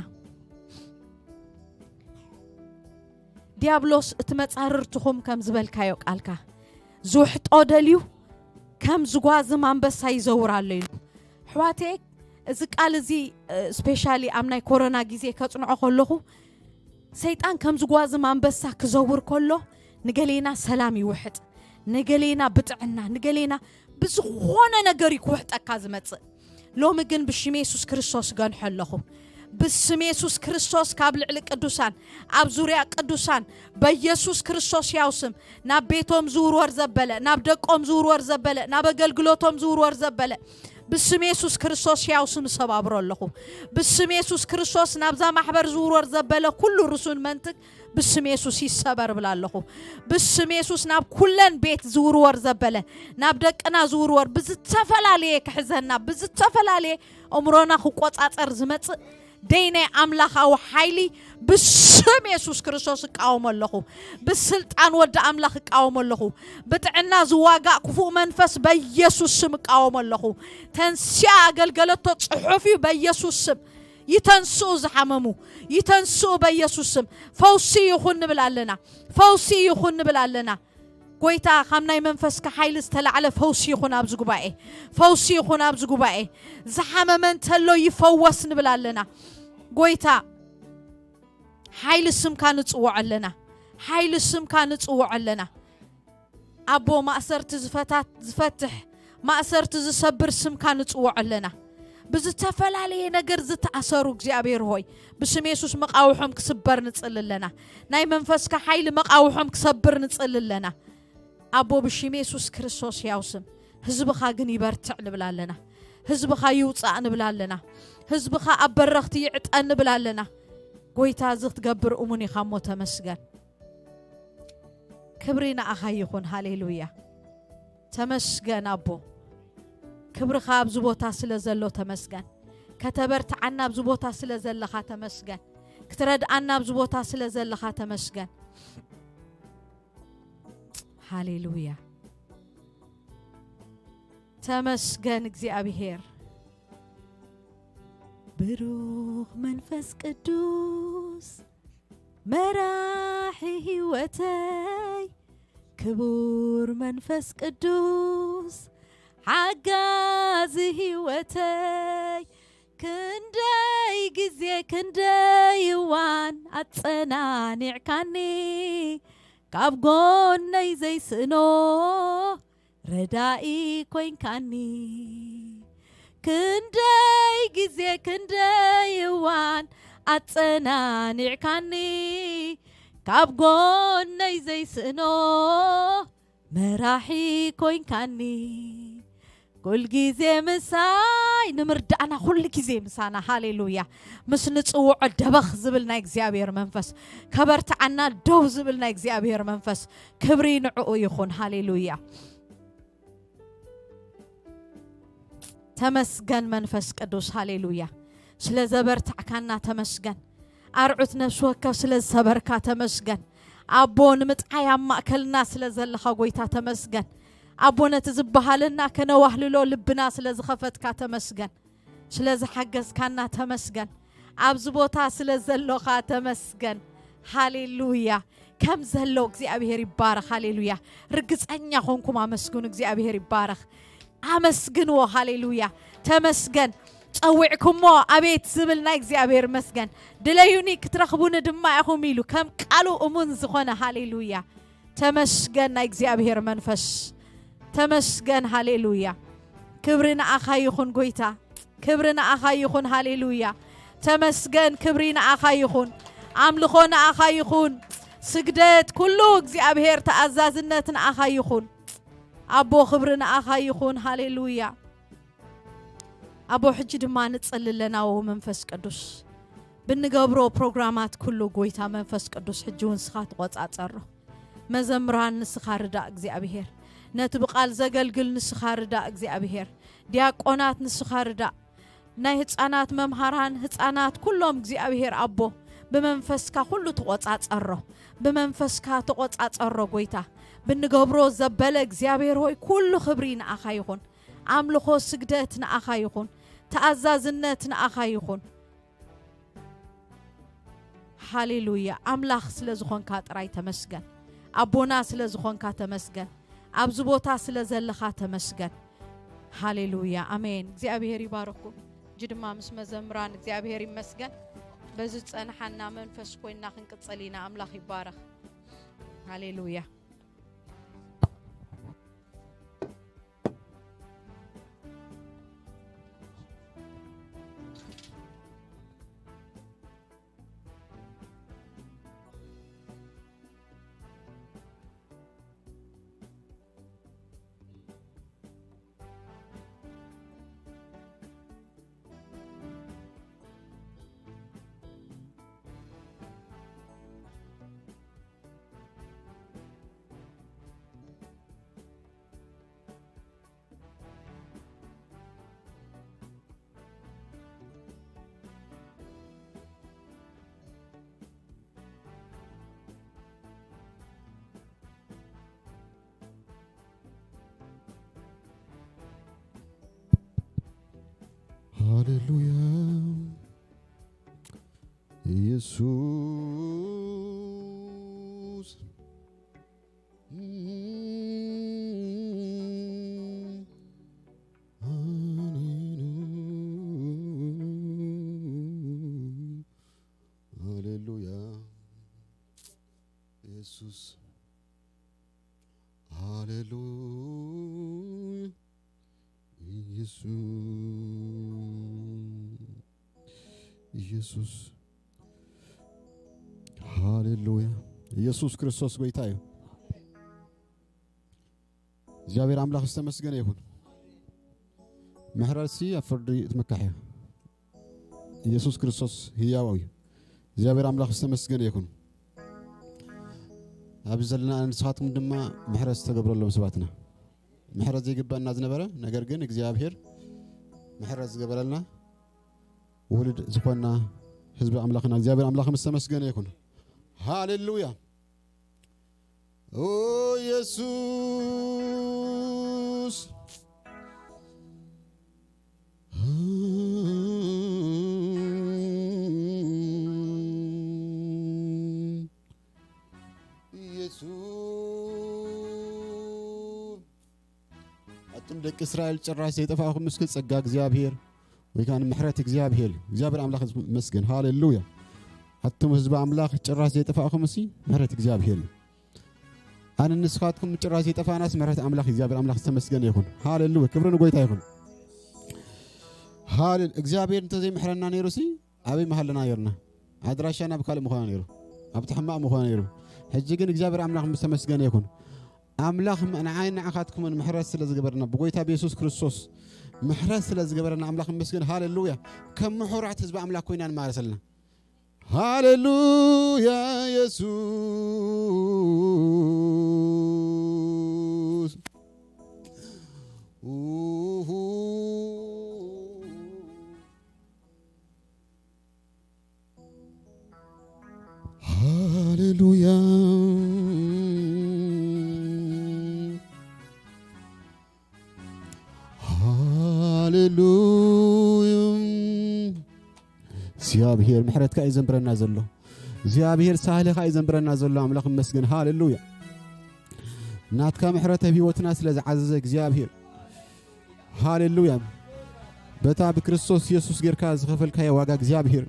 ዲያብሎስ እቲ መጻርርትኹም ከም ዝበልካዮ ቃልካ ዝውሕጦ ደልዩ ከም ዝጓዝም ኣንበሳ ይዘውር ኣሎ ኢሉ። ኣሕዋተይ፣ እዚ ቃል እዚ፣ እ፣ ስፔሻሊ ኣብ ናይ ኮሮና ግዜ ከጽንዖ ከለኹ፣ ሰይጣን ከም ዝጓዝም ኣንበሳ ክዘውር ከሎ፣ ንገሌና ሰላም ይውሕጥ፣ ንገሌና ብጥዕና፣ ንገሌና ብዝኾነ ነገር እዩ ክውሕጠካ ዝመጽእ። ሎሚ ግን ብሽም የሱስ ክርስቶስ እገንሖ ኣለኹ። ብስም የሱስ ክርስቶስ ካብ ልዕሊ ቅዱሳን፣ ኣብ ዙርያ ቅዱሳን፣ በየሱስ ክርስቶስ ያው ስም፣ ናብ ቤቶም ዝውርወር ዘበለ፣ ናብ ደቆም ዝውርወር ዘበለ፣ ናብ ኣገልግሎቶም ዝውርወር ዘበለ፣ ብስም የሱስ ክርስቶስ ያው ስም እሰባብሮ ኣለኹ። ብስም የሱስ ክርስቶስ ናብዛ ማሕበር ዝውርወር ዘበለ ኩሉ ርሱን መንትግ ብስም የሱስ ይሰበር እብላ ኣለኹ። ብስም የሱስ ናብ ኩለን ቤት ዝውርወር ዘበለ፣ ናብ ደቅና ዝውርወር፣ ብዝተፈላለየ ክሕዘና፣ ብዝተፈላለየ እምሮና ክቆጻጸር ዝመጽእ ደይናይ ኣምላኻዊ ሓይሊ ብስም የሱስ ክርስቶስ እቃወሞ ኣለኹ። ብስልጣን ወዲ ኣምላኽ እቃወሞ ኣለኹ። ብጥዕና ዝዋጋእ ክፉእ መንፈስ በየሱስ ስም እቃወሞ ኣለኹ። ተንሲኣ ኣገልገለቶ ጽሑፍ እዩ በየሱስ ስም። ይተንስኡ ዝሓመሙ፣ ይተንስኡ በየሱስ ስም። ፈውሲ ይኹን ንብል ኣለና። ፈውሲ ይኹን ንብል ኣለና። ጎይታ፣ ካብ ናይ መንፈስካ ሓይሊ ዝተላዕለ ፈውሲ ይኹን ኣብዚ ጉባኤ። ፈውሲ ይኹን ኣብዚ ጉባኤ። ዝሓመመ እንተሎ ይፈወስ ንብል ኣለና። ጎይታ፣ ሓይሊ ስምካ ንጽውዖ ኣለና። ሓይሊ ስምካ ንጽውዖ ኣለና። ኣቦ፣ ማእሰርቲ ዝፈታት-፣ ዝፈትሕ፣ ማእሰርቲ ዝሰብር ስምካ ንጽውዖ ኣለና። ብዝተፈላለየ ነገር ዝተኣሰሩ እግዚኣብሔር ሆይ፣ ብስም የሱስ መቃውሖም ክስበር ንጽሊ ኣለና። ናይ መንፈስካ ሓይሊ መቃውሖም ክሰብር ንጽሊ ኣለና። ኣቦ፣ ብሽም የሱስ ክርስቶስ ያው ስም፣ ህዝብኻ ግን ይበርትዕ ንብል ኣለና። ህዝብኻ ይውጻእ ንብል ኣለና። ህዝብኻ ኣብ በረኽቲ ይዕጠን ንብል ኣለና። ጎይታ፣ እዚ ክትገብር እሙን ኢኻ እሞ ተመስገን። ክብሪ ንኣኻ ይኹን። ሃሌሉያ። ተመስገን ኣቦ። ክብርኻ ኣብዚ ቦታ ስለ ዘሎ ተመስገን። ከተበርትዓና ኣብዚ ቦታ ስለ ዘለኻ ተመስገን። ክትረድኣና ኣብዚ ቦታ ስለ ዘለኻ ተመስገን። ሃሌሉያ። ተመስገን እግዚኣብሔር። ብሩኽ መንፈስ ቅዱስ መራሒ ህይወተይ፣ ክቡር መንፈስ ቅዱስ ሓጋዚ ህይወተይ፣ ክንደይ ግዜ ክንደይ እዋን ኣጸናኒዕካኒ፣ ካብ ጎነይ ዘይስእኖ ረዳኢ ኮይንካኒ። ክንደይ ግዜ ክንደይ እዋን ኣጸናኒዕካኒ፣ ካብ ጎነይ ዘይስእኖ መራሒ ኮይንካኒ። ኩል ግዜ ምሳይ፣ ንምርዳእና ኩል ግዜ ምሳና። ሃሌሉያ። ምስ ንጽውዖ ደበኽ ዝብል ናይ እግዚኣብሔር መንፈስ፣ ከበርትዓና ደው ዝብል ናይ እግዚኣብሔር መንፈስ፣ ክብሪ ንዕኡ ይኹን። ሃሌሉያ። ተመስገን መንፈስ ቅዱስ። ሃሌሉያ። ስለ ዘበርታዕካና ተመስገን። ኣርዑት ነፍሲ ወከፍ ስለ ዝሰበርካ ተመስገን። ኣቦ፣ ንምጥዓይ ኣብ ማእከልና ስለ ዘለኻ ጎይታ ተመስገን። ኣቦ፣ ነቲ ዝበሃለና ከነዋህልሎ ልብና ስለ ዝኸፈትካ ተመስገን። ስለ ዝሓገዝካና ተመስገን። ኣብዚ ቦታ ስለ ዘሎኻ ተመስገን። ሃሌሉያ። ከም ዘሎ እግዚኣብሔር ይባረኽ። ሃሌሉያ። ርግጸኛ ኾንኩም ኣመስግኑ። እግዚኣብሔር ይባረኽ። ኣመስግንዎ። ሃሌሉያ። ተመስገን። ጸዊዕኩሞ ኣቤት ዝብል ናይ እግዚኣብሔር መስገን። ድለዩኒ ክትረኽቡኒ ድማ ኢኹም ኢሉ ከም ቃሉ እሙን ዝኾነ። ሃሌሉያ። ተመስገን ናይ እግዚኣብሔር መንፈስ። ተመስገን። ሃሌሉያ። ክብሪ ንኣኻ ይኹን ጎይታ። ክብሪ ንኣኻ ይኹን። ሃሌሉያ። ተመስገን። ክብሪ ንኣኻ ይኹን። ኣምልኾ ንኣኻ ይኹን። ስግደት ኩሉ እግዚኣብሔር ተኣዛዝነት ንኣኻ ይኹን። ኣቦ ክብሪ ንኣኻ ይኹን። ሃሌሉያ። ኣቦ ሕጂ ድማ ንጽሊ ኣለና። ዎ መንፈስ ቅዱስ ብንገብሮ ፕሮግራማት ኩሉ ጎይታ መንፈስ ቅዱስ ሕጂ እውን ንስኻ ተቆጻጸሮ። መዘምራን ንስኻ ርዳእ እግዚኣብሔር። ነቲ ብቃል ዘገልግል ንስኻ ርዳእ እግዚኣብሔር። ዲያቆናት ንስኻ ርዳእ። ናይ ህፃናት መምሃራን ህፃናት ኩሎም እግዚኣብሔር ኣቦ ብመንፈስካ ኩሉ ተቆጻጸሮ። ብመንፈስካ ተቆጻጸሮ ጎይታ። ብንገብሮ ዘበለ እግዚኣብሔር ሆይ ኩሉ ክብሪ ንኣኻ ይኹን። ኣምልኾ ስግደት ንኣኻ ይኹን። ተኣዛዝነት ንኣኻ ይኹን። ሃሌሉያ። ኣምላኽ ስለ ዝኾንካ ጥራይ ተመስገን። ኣቦና ስለ ዝኾንካ ተመስገን። ኣብዚ ቦታ ስለ ዘለኻ ተመስገን። ሃሌሉያ። ኣሜን። እግዚኣብሔር ይባርኩም። እጂ ድማ ምስ መዘምራን እግዚኣብሔር ይመስገን። በዚ ዝጸንሓና መንፈስ ኮይንና ክንቅጽል ኢና። ኣምላኽ ይባረኽ። ሃሌሉያ። ሃሌሉያ ኢየሱስ። ሃሌሉያ ኢየሱስ። ሃሌሉያ ኢየሱስ። ኢየሱስ። ሃሌሉያ። ኢየሱስ ክርስቶስ ጎይታ እዩ። እግዚኣብሔር ኣምላኽ ዝተመስገነ ይኹን። ምሕረትሲ ኣብ ፍርዲ ትምካሕ እያ። ኢየሱስ ክርስቶስ ህያው እዩ። እግዚኣብሔር ኣምላኽ ዝተመስገነ ይኹን። ኣብዚ ዘለና ንስኻትኩም ድማ ምሕረት ዝተገብረሎም ሰባትና። ምሕረት ዘይግበአና ዝነበረ፣ ነገር ግን እግዚኣብሔር ምሕረት ዝገበረልና ውሉድ ዝኾንና ህዝቢ ኣምላኽና እግዚኣብሔር ኣምላኽ ምስ ተመስገነ ይኹን። ሃሌሉያ። ኦ ኢየሱስ። ኢየሱስ። ኣቱም ደቂ እስራኤል ጭራሽ ዘይጠፋእኹም እስኪ ጸጋ እግዚኣብሔር ወይ ከዓ ምሕረት እግዚኣብሔር እዩ። እግዚኣብሔር ኣምላኽ ይመስገን። ሃሌሉያ። ኣቱም ህዝቢ ኣምላኽ ጭራሽ ዘይጠፋእኹም እሲ ምሕረት እግዚኣብሔር እዩ። ኣነ ንስኻትኩም ጭራሽ ዘይጠፋእናስ ምሕረት ኣምላኽ እግዚኣብሔር ኣምላኽ ዝተመስገነ ይኹን። ሃሌሉያ። ክብሪ ንጎይታ ይኹን። ሃሌ-፣ እግዚኣብሔር እንተዘይምሕረና ነይሩ ሲ ኣበይ ምሃለና ነይርና? ኣድራሻና ኣብ ካልእ ምኾና ነይሩ። ኣብቲ ሕማቕ ምኾና ነይሩ። ሕጂ ግን እግዚኣብሔር ኣምላኽ ምስ ተመስገነ ይኹን። ኣምላኽ ም-፣ ንዓይን ንዓኻትኩምን ምሕረት ስለ ዝገበረና፣ ብጎይታ ብየሱስ ክርስቶስ ምሕረት ስለ ዝገበረና ኣምላኽ ይመስገን። ሃሌሉያ። ከም ምሑራት ህዝቢ ኣምላኽ ኮይና ንማረሰልና። ሃሌሉያ ኢየሱስ። ኡሁ። ሃሌሉያ። ሃሌሉያ። እግዚኣብሔር ምሕረትካ እዩ ዘንብረና ዘሎ። እግዚኣብሔር ሳህልኻ እዩ ዘንብረና ዘሎ። ኣምላኽ ይመስገን። ሃሌሉያ። ናትካ ምሕረት ኣብ ህይወትና ስለ ዝዓዘዘ እግዚኣብሔር። ሃሌሉያ። በታ ብክርስቶስ የሱስ ጌርካ ዝኸፈልካዮ ዋጋ እግዚኣብሔር።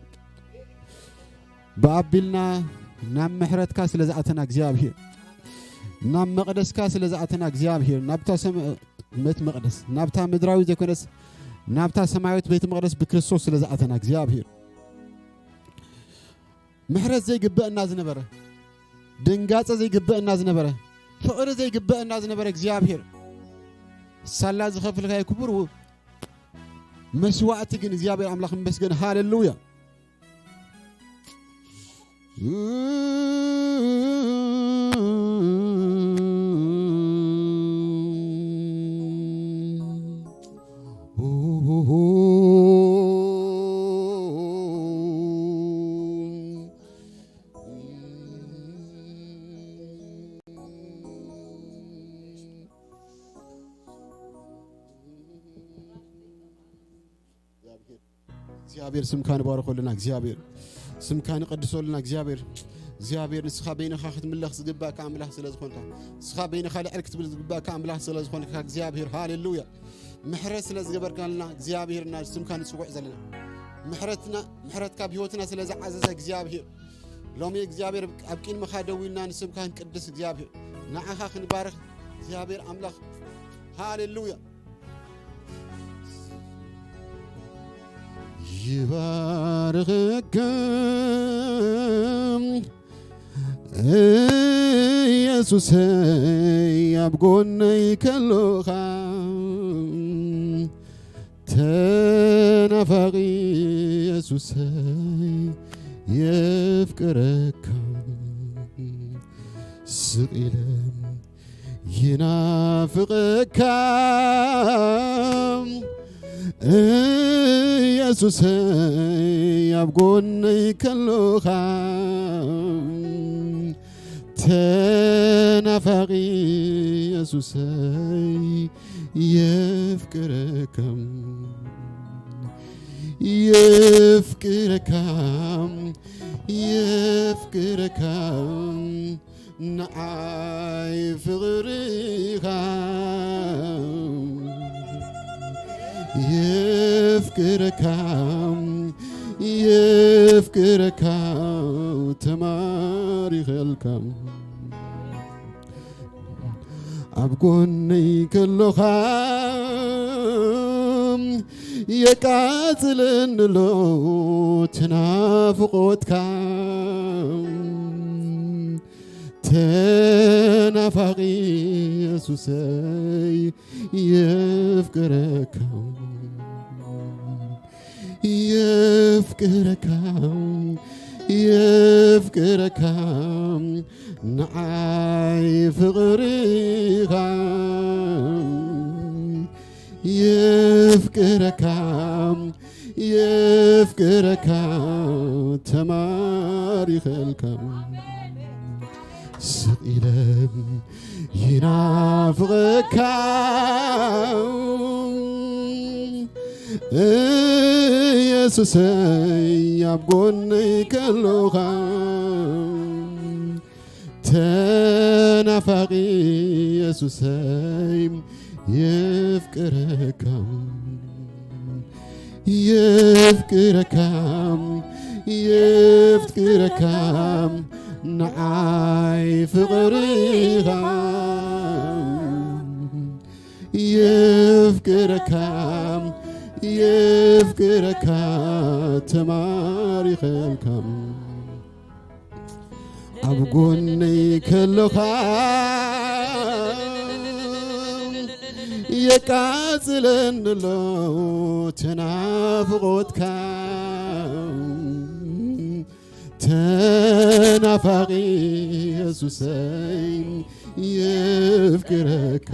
ብኣቢልና ናብ ምሕረትካ ስለ ዝኣተና እግዚኣብሔር። ናብ መቕደስካ ስለ ዝኣተና እግዚኣብሔር። ናብታ ሰም-፣ ቤት መቕደስ፣ ናብታ ምድራዊ ዘይኮነስ ናብታ ሰማያዊት ቤት መቕደስ ብክርስቶስ ስለ ዝኣተና እግዚኣብሔር። ምሕረት ዘይግበአና ዝነበረ፣ ድንጋጸ ዘይግበአና ዝነበረ፣ ፍቕሪ ዘይግበአና ዝነበረ እግዚኣብሔር። ሳላ ዝኸፍልካዮ ክቡር ው-፣ መስዋዕቲ ግን እግዚኣብሔር ኣምላኽ ይመስገን። ሃሌሉያ። እግዚኣብሔር ስምካ ንባረኸልና፣ እግዚኣብሔር ስምካ ንቀድሰልና፣ እግዚኣብሔር፣ እግዚኣብሔር ንስኻ በይንኻ ክትምለኽ ዝግባእካ ኣምላኽ ስለ ዝኾንካ፣ ንስኻ በይንኻ ልዕል ክትብል ዝግባእካ ኣምላኽ ስለ ዝኾንካ እግዚኣብሔር፣ ሃሌሉያ። ምሕረት ስለ ዝገበርካልና እግዚኣብሔር እና ስምካ ንጽውዕ ዘለና፣ ምሕረትና፣ ምሕረትካ ኣብ ህይወትና ስለ ዝዓዘዘ እግዚኣብሔር፣ ሎሚ እግዚኣብሔር ኣብ ቅድመኻ ደው ኢልና ንስምካ ክንቅድስ እግዚኣብሔር፣ ንዓኻ ክንባርኽ እግዚኣብሔር ኣምላኽ፣ ሃሌሉያ። ይባርኽካ ኢየሱሰይ ኣብ ጎነይ ከሎኻ፣ ተናፋቒ ኢየሱሰይ የፍቅረካ፣ ስቕ ኢለ ይናፍቐካ ኢየሱሰይ ኣብ ጎነይ ከሎኻ፣ ተናፋቒ ኢየሱሰይ የፍቅረካ። የፍቅረካ፣ የፍቅረካ፣ ንዓይ ፍቕርኻ። የፍቅረካ፣ የፍቅረካ፣ ተማሪኸልካ። ኣብ ጎነይ ከሎኻ የቃጽለኒ ኣሎ ትናፍቖትካ። ተናፋቒ የሱሰይ የፍቅረካ። የፍቅረካ፣ የፍቅረካ፣ ንዓይ ፍቕርኻ። የፍቅረካ፣ የፍቅረካ፣ ተማሪኸልካ። ስቕ ኢለ ይናፍቐካ፣ ኢየሱሰይ ኣብ ጎነይ ከሎኻ። ተናፋቒ ኢየሱሰይ የፍቅረካ። የፍቅረካ፣ የፍቅረካ፣ ንዓይ ፍቕርኻ። የፍቅረካ፣ የፍቅረካ፣ ተማሪኸልካ። ኣብ ጎነይ ከሎኻ የቃጽለኒ ኣሎ ተናፍቖትካ። ተናፋቒ የሱሰይ የፍቅረካ።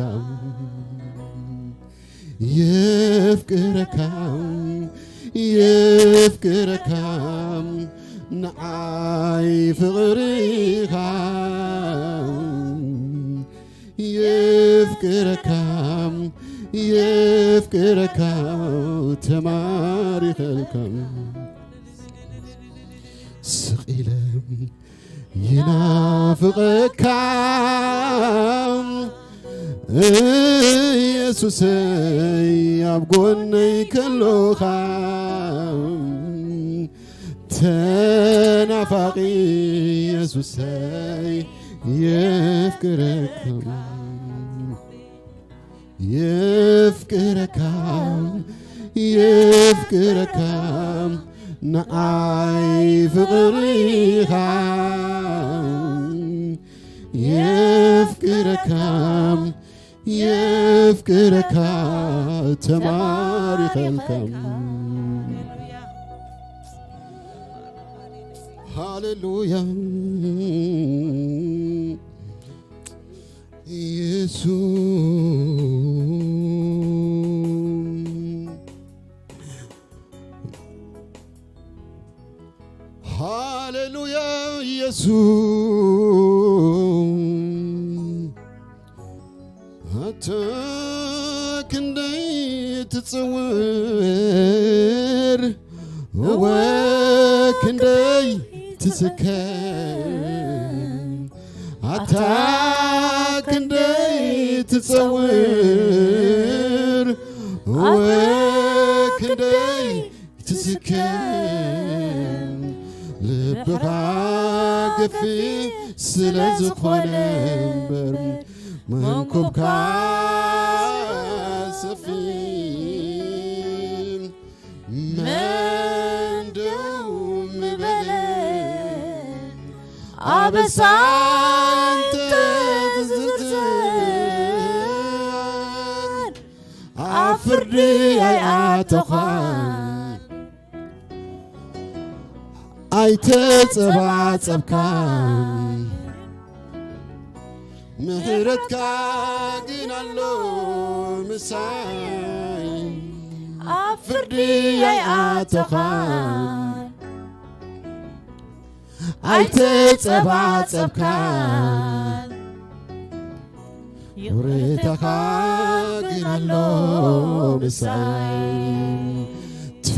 የፍቅረካ፣ የፍቅረካ፣ ንዓይ ፍቕርኻ። የፍቅረካ፣ የፍቅረካ፣ ተማሪኸልካ። ስቕ ኢለ ይናፍቐካ ኢየሱሰይ ኣብ ጎነይ ከሎኻ። ተናፋቒ ኢየሱሰይ የፍቅረካ። የፍቅረካ፣ የፍቅረካ፣ ንዓይ ፍቕርኻ። የፍቅረካ፣ የፍቅረካ፣ ተማሪኸልካ። ሃሌሉያ። ኢየሱስ። ሃሌሉያ ኢየሱስ። ኣታ ክንደይ ትጽውር፣ እወ ክንደይ ትስከም። ኣታ ክንደይ ትጸውር፣ እወ ክንደይ ትስከም። ልብኻ ገፊሕ ስለ ዝኾነ እምበር መንኮብካ ሰፊሕ። መን ደው ምበለ ኣበሳ እንተ ዝዝርዝር፣ ኣብ ፍርዲ ኣይኣተኻን፣ ኣይተጸባጸብካን። ምሕረትካ ግን ኣሎ ምሳይ፣ ኣብ ፍርዲ ኣይኣተኻን፣ ኣይተጸባጸብካን። ይቕሬታኻ ግን ኣሎ ምሳይ፣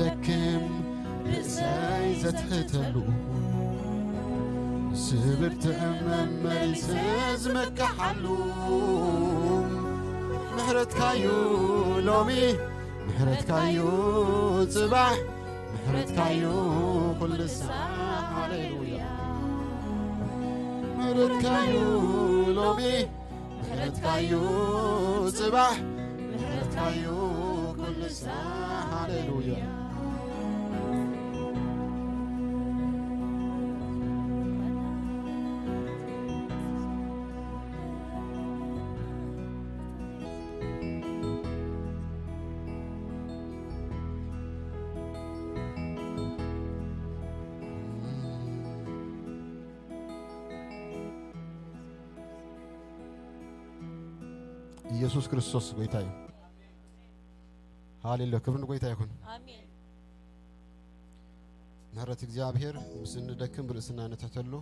ደክም ርእሰይ ዘትሕተሉ፣ ስብርት እመመሊስ ዝምክሓሉ። ምሕረትካዩ ሎሚ፣ ምሕረትካዩ ጽባሕ፣ ምሕረትካዩ ኩሉ ሳዕ። ሃሌሉያ። ምሕረትካዩ ሎሚ፣ ምሕረትካዩ ጽባሕ፣ ምሕረትካዩ ኩሉ ሳዕ። ሃሌሉያ። ኢየሱስ ክርስቶስ ጎይታ እዩ። ሃሌሉያ፣ ክብሪ ንጎይታ ይኹን። ኣሜን። ምሕረት እግዚኣብሔር ምስ እንደክም ብርእስና ንትሕተሉ፣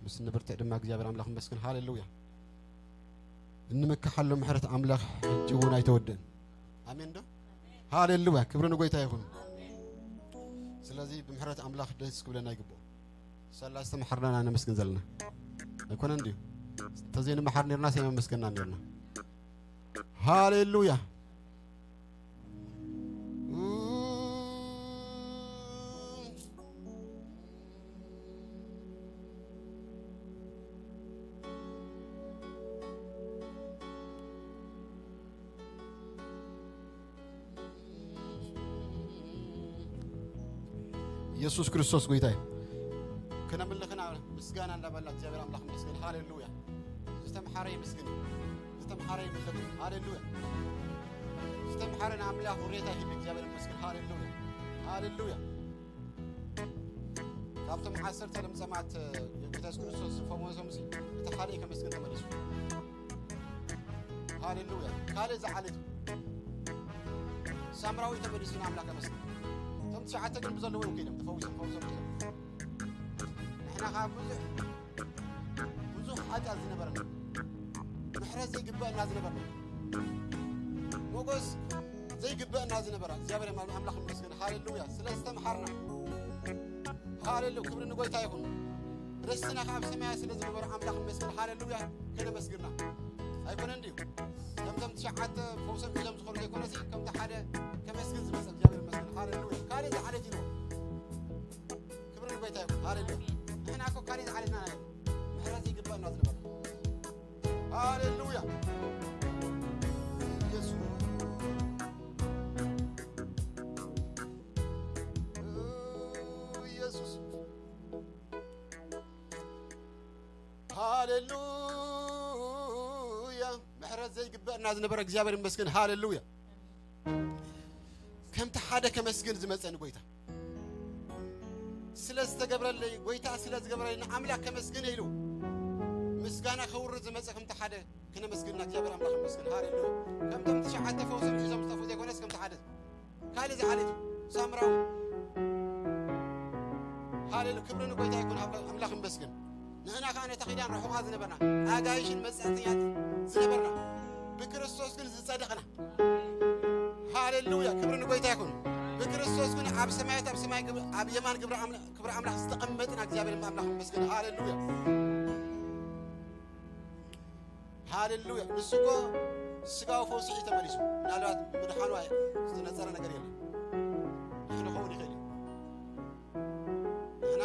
ምስ ንብርትዕ ድማ እግዚኣብሔር ኣምላኽ ይመስገን። ሃሌሉያ። እንመካሓሉ ምሕረት ኣምላኽ ሕጂ እውን ኣይተወድእን። ኣሜን ዶ? ሃሌሉያ፣ ክብሪ ንጎይታ ይኹን። ስለዚ ብምሕረት ኣምላኽ ደስ ክብለና ይግብኦ። ሰላ ዝተመሓርና ነመስግን ዘለና ኣይኮነን ድዩ? እንተዘይንመሓር ነርና ሰይመመስገንና ነርና። ሃሌሉያ። ኢየሱስ ክርስቶስ ጎይታ እዩ። ከነምልኽና ምስጋና እንዳበልና እግዚኣብሔር ኣምላኽ ይመስገን። ሃሌሉያ። ዝተምሓረ ይመስገን። ዝተምሓረ ይመስገን። ሃሌሉያ። ዝተምሓረ ንኣምላኽ ውሬታ ይህብ። እግዚኣብሔር ይመስገን። ሃሌሉያ። ሃሌሉያ። ካብቶም ዓሰርተ ለምጸማት የጎይታ የሱስ ክርስቶስ ዝፈወሶም ሲ፣ እቲ ሓደ ከመስግን ተመሊሱ። ሃሌሉያ። ካልእ ዝዓለት ሳምራዊ ተመሊሱ ንኣምላኽ ከመስግን። እቶም ትሽዓተ ግን ብዘለዎ እዮም ከይዶም፣ ተፈዊሶም፣ ፈውሶም ከይዶም። ንሕና ኸዓ ብዙሕ፣ ብዙሕ ሓጢኣት ዝነበረና፣ ምሕረት ዘይግበአና ዝነበርና፣ ሞገስ ዘይግበአና ዝነበረ እግዚኣብሔር ኣምላኽ ይመስገን። ሃሌሉያ። ስለ ዝተምሓርና። ሃሌሉያ። ክብሪ ንጎይታ ይኹን። ርስትና ካብ ሰማያት ስለ ዝነበረ ኣምላኽ ይመስገን። ሃሌሉያ። ከነመስግና። ኣይኮነን ድዩ? ከምቶም ትሽዓተ ፈውሶም ሒዞም ዝኾኑ ዘይኮነሲ፣ ከምቲ ሓደ ከመስግን ዝመጸ እግዚኣብሔር ይመስገን። ሃሌሉያ። ካልእ ዝዓለት ኢልዎ። ክብሪ ንጎይታ ይኹን። ሃሌሉያ። ንሕና እኮ ካልእ ዝዓለትና ናይ ምሕረት ዘይግበአና ዝነበረ። ሃሌሉያ። ኢየሱስ። ኢየሱስ። ሃሌሉያ። ምሕረት ዘይግበአና ዝነበረ እግዚኣብሔር ይመስገን። ሃሌሉያ። ከምቲ ሓደ ከመስግን ዝመጸ ንጎይታ። ስለ ዝተገብረለይ፣ ጎይታ ስለ ዝገበረለይ ንኣምላኽ ከመስግን ኢሉ ምስጋና ከውርድ ዝመጸ ከምቲ ሓደ ክነመስግን ኢና። እግዚኣብሔር ኣምላኽ ይመስገን። ሃሌሉያ። ከምቶም ትሽዓተ ፈውሶም ሒዞም ዝጠፍኡ ዘይኮነስ ከምቲ ሓደ ካልእ ዝዓለት እዩ። ሳምራዊ። ሃሌሉ-፣ ክብሪ ንጎይታ ይኩን። ኣምላኽ፣ ኣምላኽ ይመስገን። ንሕና ኸዓ ነታ ኪዳን ርሑቓት ዝነበርና፣ ኣጋይሽን መጻእተኛት ዝነበርና፣ ብክርስቶስ ግን ዝጸደቕና። ሃሌሉያ፣ ክብሪ ንጎይታ ይኩን። ብክርስቶስ ግን ኣብ ሰማያት፣ ኣብ ሰማይ ግብ-፣ ኣብ የማን ግብሪ ኣምላ-፣ ክብሪ ኣምላኽ ዝተቐመጥና እግዚኣብሔር ኣምላኽ ይመስገን። ሃሌሉያ። ሃሌሉያ። ንሱ እኮ ስጋዊ ፈውሲ እዩ ተመሊሱ። ምናልባት ምድሓኑ ኣይ-፣ ዝተነጸረ ነገር የለን። ንሕና ክኸውን ይኽእል እዩ። ንሕና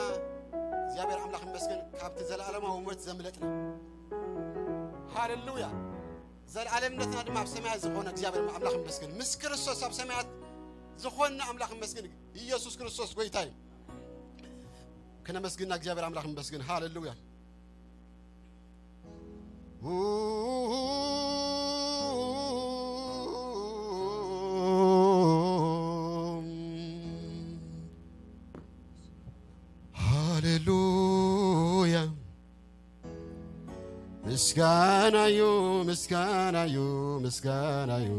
እግዚኣብሔር ኣምላኽ ይመስገን ካብቲ ዘለኣለማዊ ሞት ዘምለጥና። ሃሌሉያ። ዘለኣለምነትና ድማ ኣብ ሰማያት ዝኾነ እግዚኣብሔር ኣምላኽ ይመስገን። ምስ ክርስቶስ ኣብ ሰማያት ዝኾንና ኣምላኽ ይመስገን። ኢየሱስ ክርስቶስ ጎይታ እዩ። ክነመስግና እግዚኣብሔር ኣምላኽ ይመስገን። ሃሌሉያ። ሃሌሉያ። ምስጋናዩ፣ ምስጋናዩ፣ ምስጋናዩ፣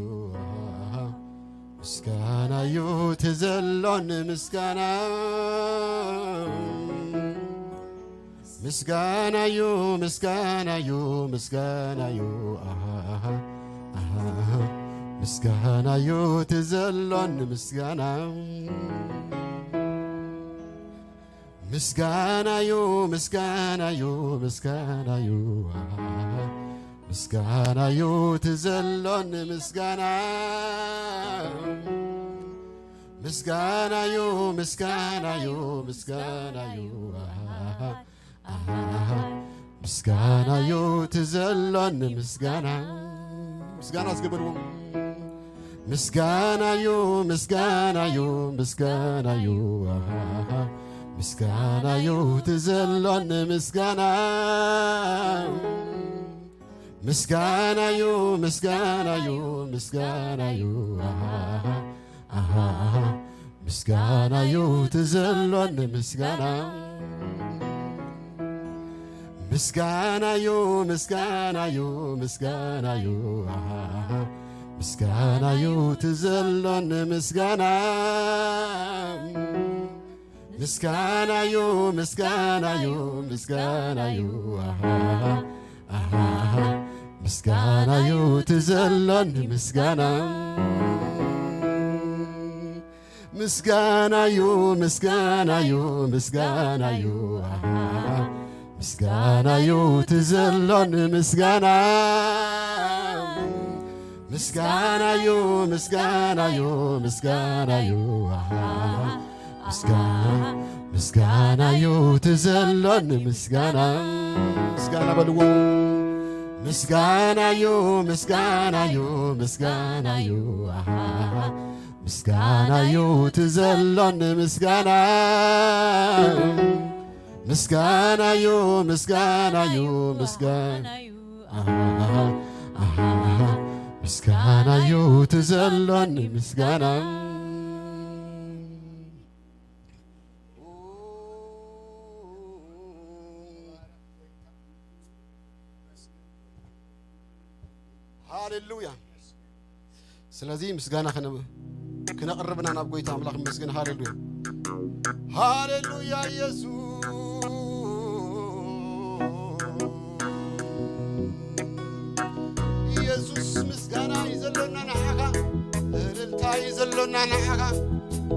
ምስጋናዩ ትዘሎን ምስጋና። ምስጋናዩ፣ ምስጋናዩ፣ ምስጋናዩ፣ ኣሃ፣ ኣሃ። ምስጋናዩ ትዘሎኒ ምስጋና ምስጋናዩ ምስጋናዩ ምስጋናዩ ምስጋናዩ ትዘሎኒ ምስጋና ምስጋናዩ ምስጋናዩ ምስጋናዩ ምስጋናዩ ትዘሎኒ ምስጋና ምስጋና ዝገበርዎ ምስጋናዩ ምስጋናዩ ምስጋናዩ ምስጋናዩ ትዘሎኒ ምስጋና ምስጋናዩ ምስጋናዩ ምስጋናዩ ምስጋናዩ ትዘሎኒ ምስጋና ምስጋናዩ ምስጋናዩ ምስጋናዩ ምስጋናዩ ትዘሎኒ ምስጋና ምስጋናዩ ምስጋናዩ ምስጋናዩ ምስጋናዩ ትዘሎኒ ምስጋና ምስጋናዩ ምስጋናዩ ምስጋናዩ ምስጋናዩ ትዘሎኒ ምስጋና ምስጋናዩ ምስጋናዩ ምስጋናዩ ምስጋና ምስጋናዩ ትዘሎኒ ምስጋና ምስጋና በልዎ ምስጋናዩ ምስጋናዩ ምስጋናዩ ምስጋናዩ ትዘሎኒ ምስጋና ምስጋናዩ ምስጋናዩ ምስጋና ምስጋናዩ ትዘሎኒ ምስጋና ሃሌሉያ ስለዚ ምስጋና ክነቕርብና ናብ ጎይታ ኣምላኽ መስግን ሃሌሉያ ሃሌሉያ ኢየሱስ ኢየሱስ ምስጋና እዩ ዘሎና ንዓኻ እልልታ እዩ ዘሎና ንዓኻ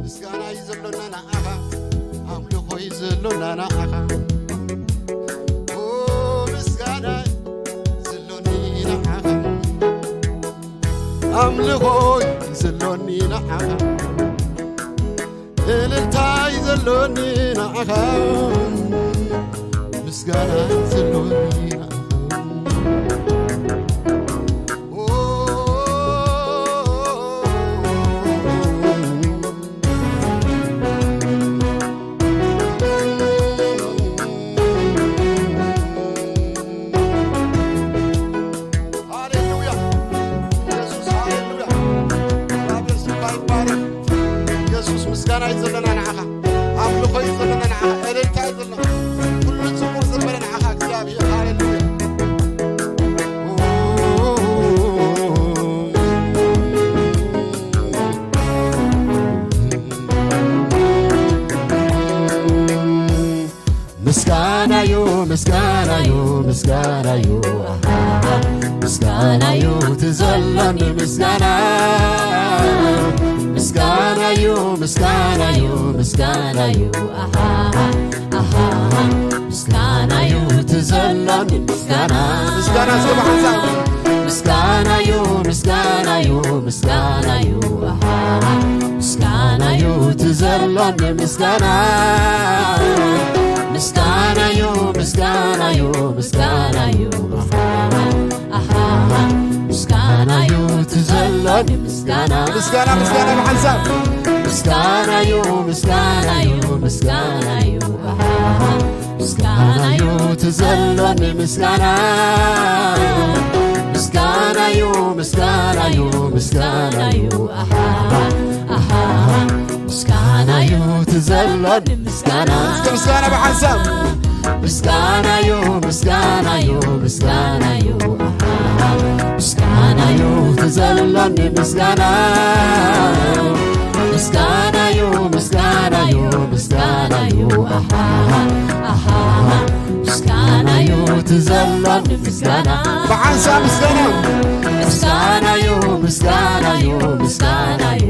ምስጋና እዩ ዘሎና ንዓኻ ኣምልኾ እዩ ዘሎና ንዓኻ ምስጋና ዘሎኒ ንዓኻ ኣምልኾ ዘሎኒ ንዓኻ እልልታ ዘሎኒ ንዓኻ ምስጋና ዘሎኒ ንዓኻ ሃሌሉያ ኢየሱስ ሃሌሉያ እግዚኣብሔር ስምካ ይባረክ ኢየሱስ ምስጋና እዩ ዘለና ንዓኻ ኣምልኾ እዩ ዘለና ንዓኻ እልልታ እዩ ዘለና ኩሉ ጽቡቕ ዘበለ ንዓኻ እግዚኣብሔር ሃሌሉያ ምስጋናዩ ምስጋናዩ ምስጋናዩ ምስጋናዩ ትዘሎኒ ምስጋና ምስጋናዩ ምስጋናዩ ምስጋናዩ ምስጋናዩ ትዘሎኒ ምስጋና ምስጋና እስከ ብሓንሳብ ምስጋናዩ ምስጋናዩ ምስጋናዩ ምስጋናዩ ትዘሎኒ ምስጋና ምስጋናዩ ምስጋናዩ ምስጋናዩ ምስጋናዩ ትዘሎኒ ምስጋና ምስጋና ምስጋና ብሓንሳብ ምስጋናዩ ምስጋናዩ ምስጋናዩ ምስጋናዩ ትዘሎኒ ምስጋና ምስጋናዩ ምስጋናዩ ምስጋናዩ ምስጋናዩ ትዘሎኒ ምስጋና እስከ ምስጋና ብሓንሳብ ምስጋናዩ ምስጋናዩ ምስጋናዩ ምስጋናዩ ትዘሎኒ ምስጋና ምስጋናዩ ምስጋናዩ ምስጋናዩ ምስጋና ምስጋናዩ ትዘሎ ንምስጋና ብሓንሳብ ምስጋና ምስጋናዩ ምስጋናዩ ምስጋናዩ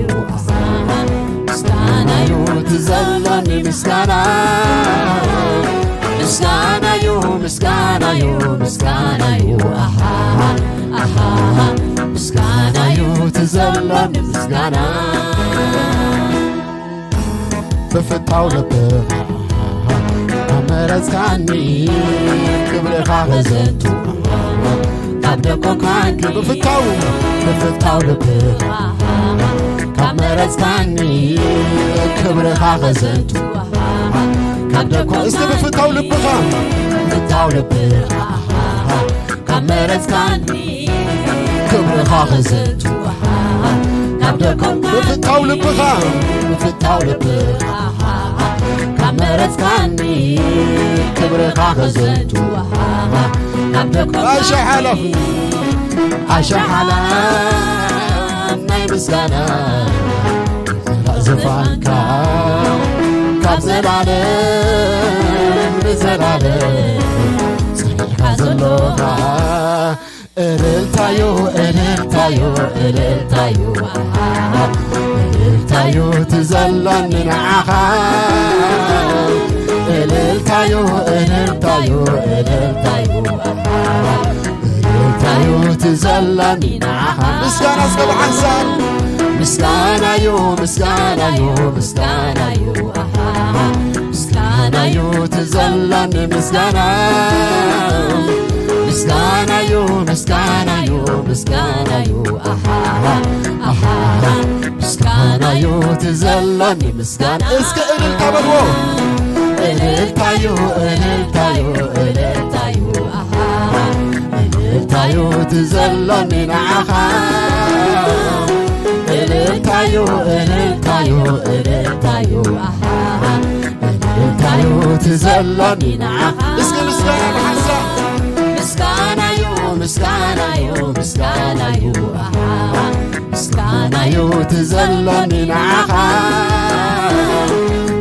ምስጋናዩ ትዘሎ ንምስጋና ምስጋናዩ ምስጋናዩ ምስጋናዩ ኣሃ ኣሃ ምስጋናዩ ትዘሎ ንምስጋና ብፍታው ልብኻ ኣመረጽካኒ ክብርኻ ከዘንቱ ካብ ደቆ ኳንኪ ብፍታው ብፍታው ልብኻ ካብ መረጽካኒ ክብርኻ ከዘንቱ ካብ ደቆ እስቲ ብፍታው ልብኻ ብፍታው ልብኻ ካብ መረጽካኒ ክብርኻ ከዘንቱ ካብ ደቆ ብፍታው ልብኻ ብፍታው ልብኻ ካብ መረጽካኒ ክብርኻ ከዘንቱ ካብ ደቆ ኣሸሓላፍ ኣሸሓላፍ ናይ ምስጋና ዝፋንካ ካብ ዘላለም ንዘላለም ጸኒዕካ ዘለኻ እልልታዩ እልልታዩ እልልታዩ እልልታዩ ትዘሎኒ ንዓኻ እልልታዩ እልልታዩ እልልታዩ እልልታዩ ትዘሎኒ ንዓኻ ምስጋና እስከ ብሓንሳብ ምስጋናዩ ምስጋናዩ ምስጋናዩ ምስጋናዩ ትዘሎኒ ምስጋና ምስጋናዩ ምስጋናዩ ምስጋናዩ ኣሃ ኣሃ ምስጋናዩ ትዘሎኒ ምስጋና እስከ እልልታ በልዎ እልልታዩ እልልታዩ እልልታዩ ኣሃ እልልታዩ ትዘሎኒ ንዓኻ እልልታዩ እልልታዩ እልልታዩ ኣሃ እልልታዩ ትዘሎኒ ንዓኻ እስከ ምስጋና ብሓንሳብ ምስጋናዩ ምስጋናዩ ምስጋናዩ ኣሃ ምስጋናዩ ትዘሎኒ ንዓኻ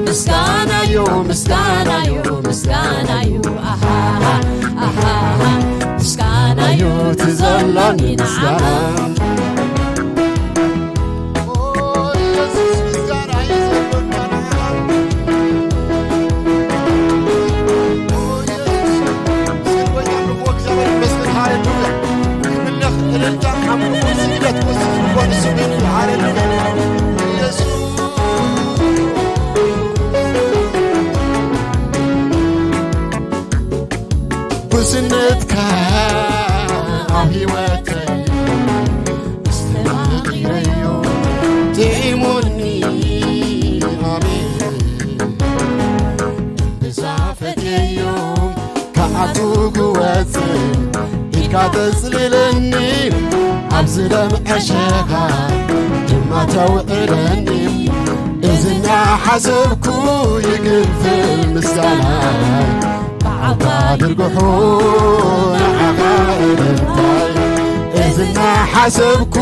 ምስጋናዩ ምስጋናዩ ምስጋናዩ ኣሃ ኣሃ ምስጋናዩ ትዘሎኒ ምስጋና ጉስነትካ ኣብ ህይወተይ ኣስተማቒረዮ ጥዒሙኒ ኣሜን ብዛ ፈትየዮ ክኣቱ ክወፅእ ኢድካ ተፅልለኒ ኣብዚ ደም ዕሸኻ ድማ ተውዕለኒ እዚ እናሓሰብኩ ይግንፍል ምስጋናይ ብዓውታ ድርግሑ ንዓኻ እልልታይ እዚ እናሓሰብኩ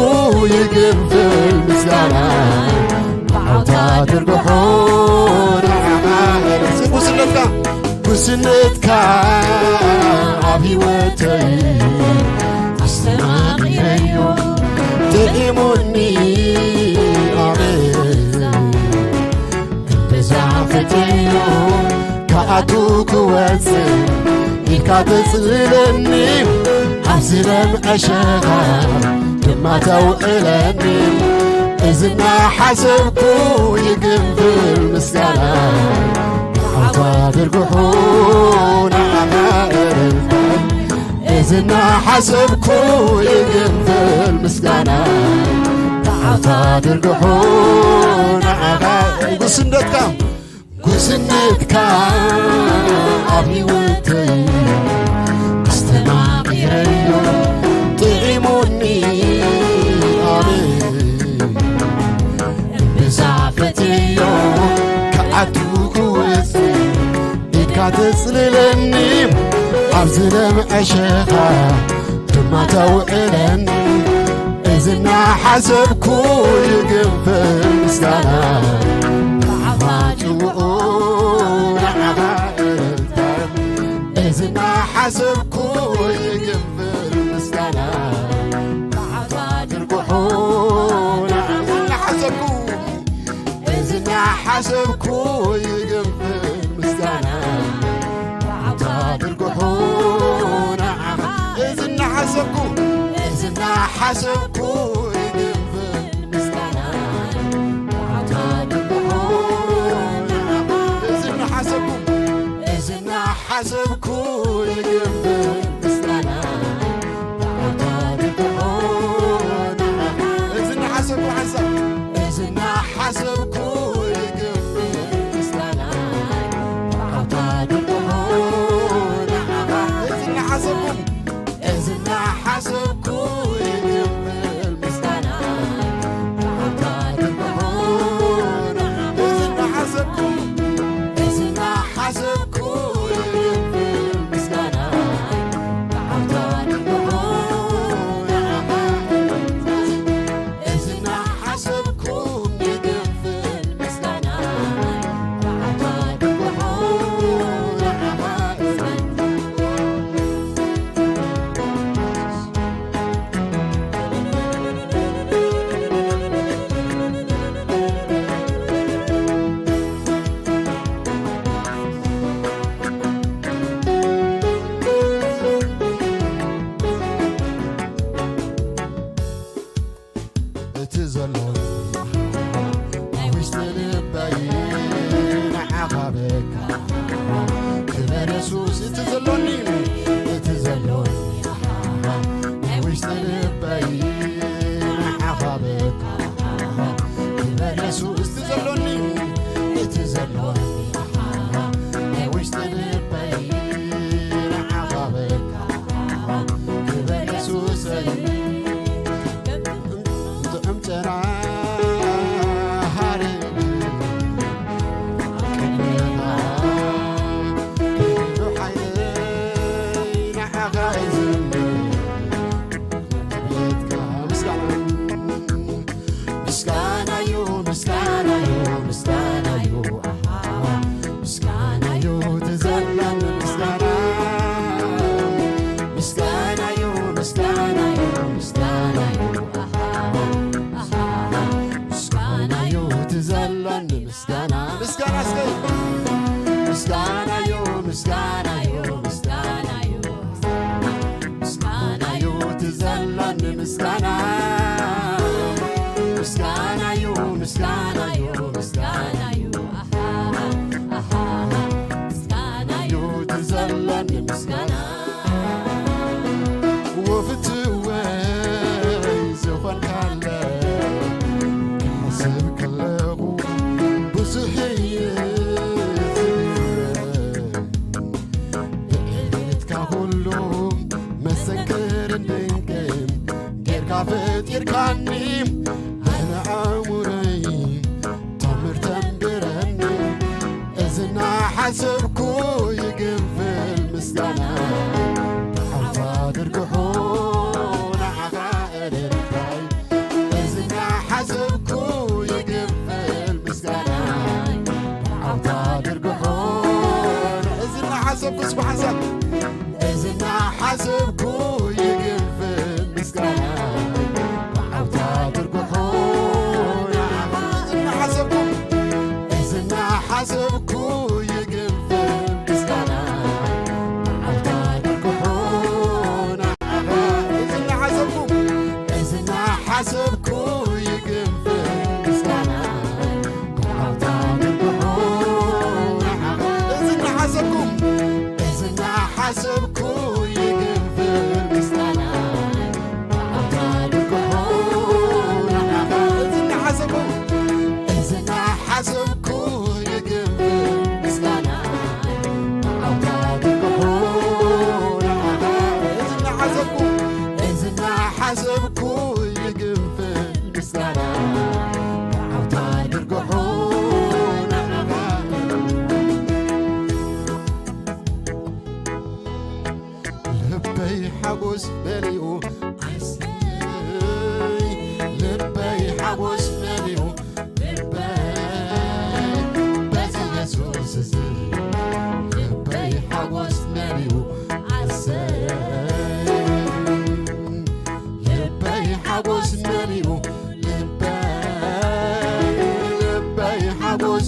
ይግንፍል ምስጋናይ ብዓውታ ድርግሑ ንዓኻ እልልታይ ጉስነትካ ጉስነትካ ኣብ ህይወተይ ኣስተማቒረዮ ጥዒሙኒ ኣሜን እምብዛ ፈትየዮ ክኣቱ ክወፅእ ኢድካ ተፅልለኒ ኣብዚ ደም ዕሸኻ ድማ ተውዕለኒ እዚ እናሓሰብኩ ይግንፍል ምስጋና ብዓውታ ድርግሑ ንዓኻ እልልታ እዚ እናሓሰብኩ ይግንፍል ምስጋና ብዓውታ ድርግሑ ንዓኻ ጉስነትካ ጉስነትካ ኣብ ህይወተይ ኣስተማቒረዮ ጥዒሙኒ ኣሜን እምብዛ ፈትየዮ ክኣቱ ክወፅእ ኢድካ ተፅልለኒ ኣብዚ ደም ዕሸኻ ድማ ተውዕለኒ እዚ እናሓሰብኩ ይግንፍል ምስጋና ብዓፋጭውኡ ንዓኻ እልልታ እዚ ሓሰብኩ ይግንፍል ምስጋና ብዓውታ ድርግሑ ንዓኻ። እዚ እናሓሰብኩ፣ እዚ እናሓሰብኩ ይግንፍል ምስጋና ብዓውታ ድርግሑ ንዓኻ። እዚ እናሓሰብኩ፣ እዚ እናሓሰብኩ ይግንፍል ምስጋና ብዓውታ ድርግሑ ንዓኻ። እዚ እናሓሰብኩ ሓንሳብ፣ እዚ እናሓሰብኩ ይግንፍል ምስጋና ብዓውታ ድርግሑ ንዓኻ። እዚ እናሓሰብኩ፣ እዚ እናሓሰብኩ ይግንፍል ምስጋና ብዓውታ ድርግሑ ንዓኻ። እዚ እናሓሰብኩ፣ እዚ እናሓሰብኩ ይግንፍል ምስጋና ብዓውታ ድርግሑ ንዓኻ። እዚ እናሓሰብኩ ይግንፍል ምስጋና ብዓውታ ድርግሑ ንዓኻ። እቲ ዘሎ ናይ ውሽጢ ልበይ ንዓኻ በካ ክበር የሱስ። እቲ ዘሎኒ፣ እቲ ዘሎኒ ናይ ውሽጢ ልበይ ንዓኻ በካ ክበር የሱስ። እቲ ዘሎኒ፣ እቲ ዘሎኒ ናይ ውሽጢ ልበይ ንዓኻ በካ ክበር የሱሰይ። ጥዑም ጨና ሃሪም ቅድሜኻ፣ ብሓይለይ ንዓኻ ይዝምር። ቤትካ ምስጋና፣ ምስጋናዩ፣ ምስጋናዩ፣ ምስጋናዩ፣ ኣሃ፣ ምስጋናዩ፣ ትዘለኒ ምስጋና። ምስጋናዩ፣ ምስጋናዩ፣ ምስጋናዩ፣ ኣሃ፣ ኣሃ፣ ምስጋናዩ፣ ትዘለኒ ምስጋና። ምስጋና እስከ። ምስጋናዩ፣ ምስጋናዩ፣ ምስጋናዩ፣ ምስጋናዩ፣ ትዘለኒ ምስጋና። ምስጋናዩ፣ ምስጋናዩ፣ ምስጋናዩ፣ ኣሃ፣ ኣሃ፣ ምስጋናዩ፣ ትዘለኒ ምስጋና። ወፍትወይ ዝኾንካለ ክሓስብ ከለኹ ብዙሕ እየ ዝብረ። ብዕቤትካ ኩሉ መሰክርን ድንቅን ጌርካ ፈጢርካኒ፣ ኣነ ኣእምሮይ ታምር ተንብረኒ። እዚ እናሓሰብኩ ይግንፍል ምስጋና፣ ብዓውታ ድርግሑ ንዓኻ እልልታይ። እዚ እናሓሰብኩ ይግንፍል ምስጋናይ፣ ብዓውታ ድርግሑ። እዚ እናሓሰብኩ እስኪ ሓንሳብ፣ እዚ እናሓሰብኩ ይግንፍል ምስጋናይ፣ ብዓውታ ድርግሑ ንዓኻ። እዚ እናሓሰብኩ፣ እዚ እናሓሰብኩ ይግንፍል ምስጋናይ፣ ብዓውታ ድርግሑ ንዓኻ። እዚ እናሓሰብኩ፣ እዚ እናሓሰብኩ ይግንፍል ምስጋናይ፣ ብዓውታ ድርግሑ ንዓኻ። እዚ እናሓሰብኩ፣ እዚ እናሓሰብኩ ይግንፍል ምስጋናይ፣ ብዓውታ ድርግሑ ንዓኻ። እዚ እናሓሰብኩ፣ እዚ እናሓሰብኩ ይግንፍል ምስጋናይ፣ ብዓውታ ድርግሑ ንዓኻ። እዚ እናሓሰብኩ፣ እዚ እናሓሰብኩ ይግንፍል ምስጋና፣ ብዓውታ ድርግሑ ንዓኻ። ልበይ ሓጎስ መሊኡ፣ ኣሰይ፣ ልበይ ሓጎስ መሊኡ፣ ልበይ በዚ የሱስ እዚ፣ ልበይ ሓጎስ መሊኡ፣ ኣሰይ፣ ልበይ ሓጎስ መሊኡ፣ ልበይ፣ ልበይ ሓጎስ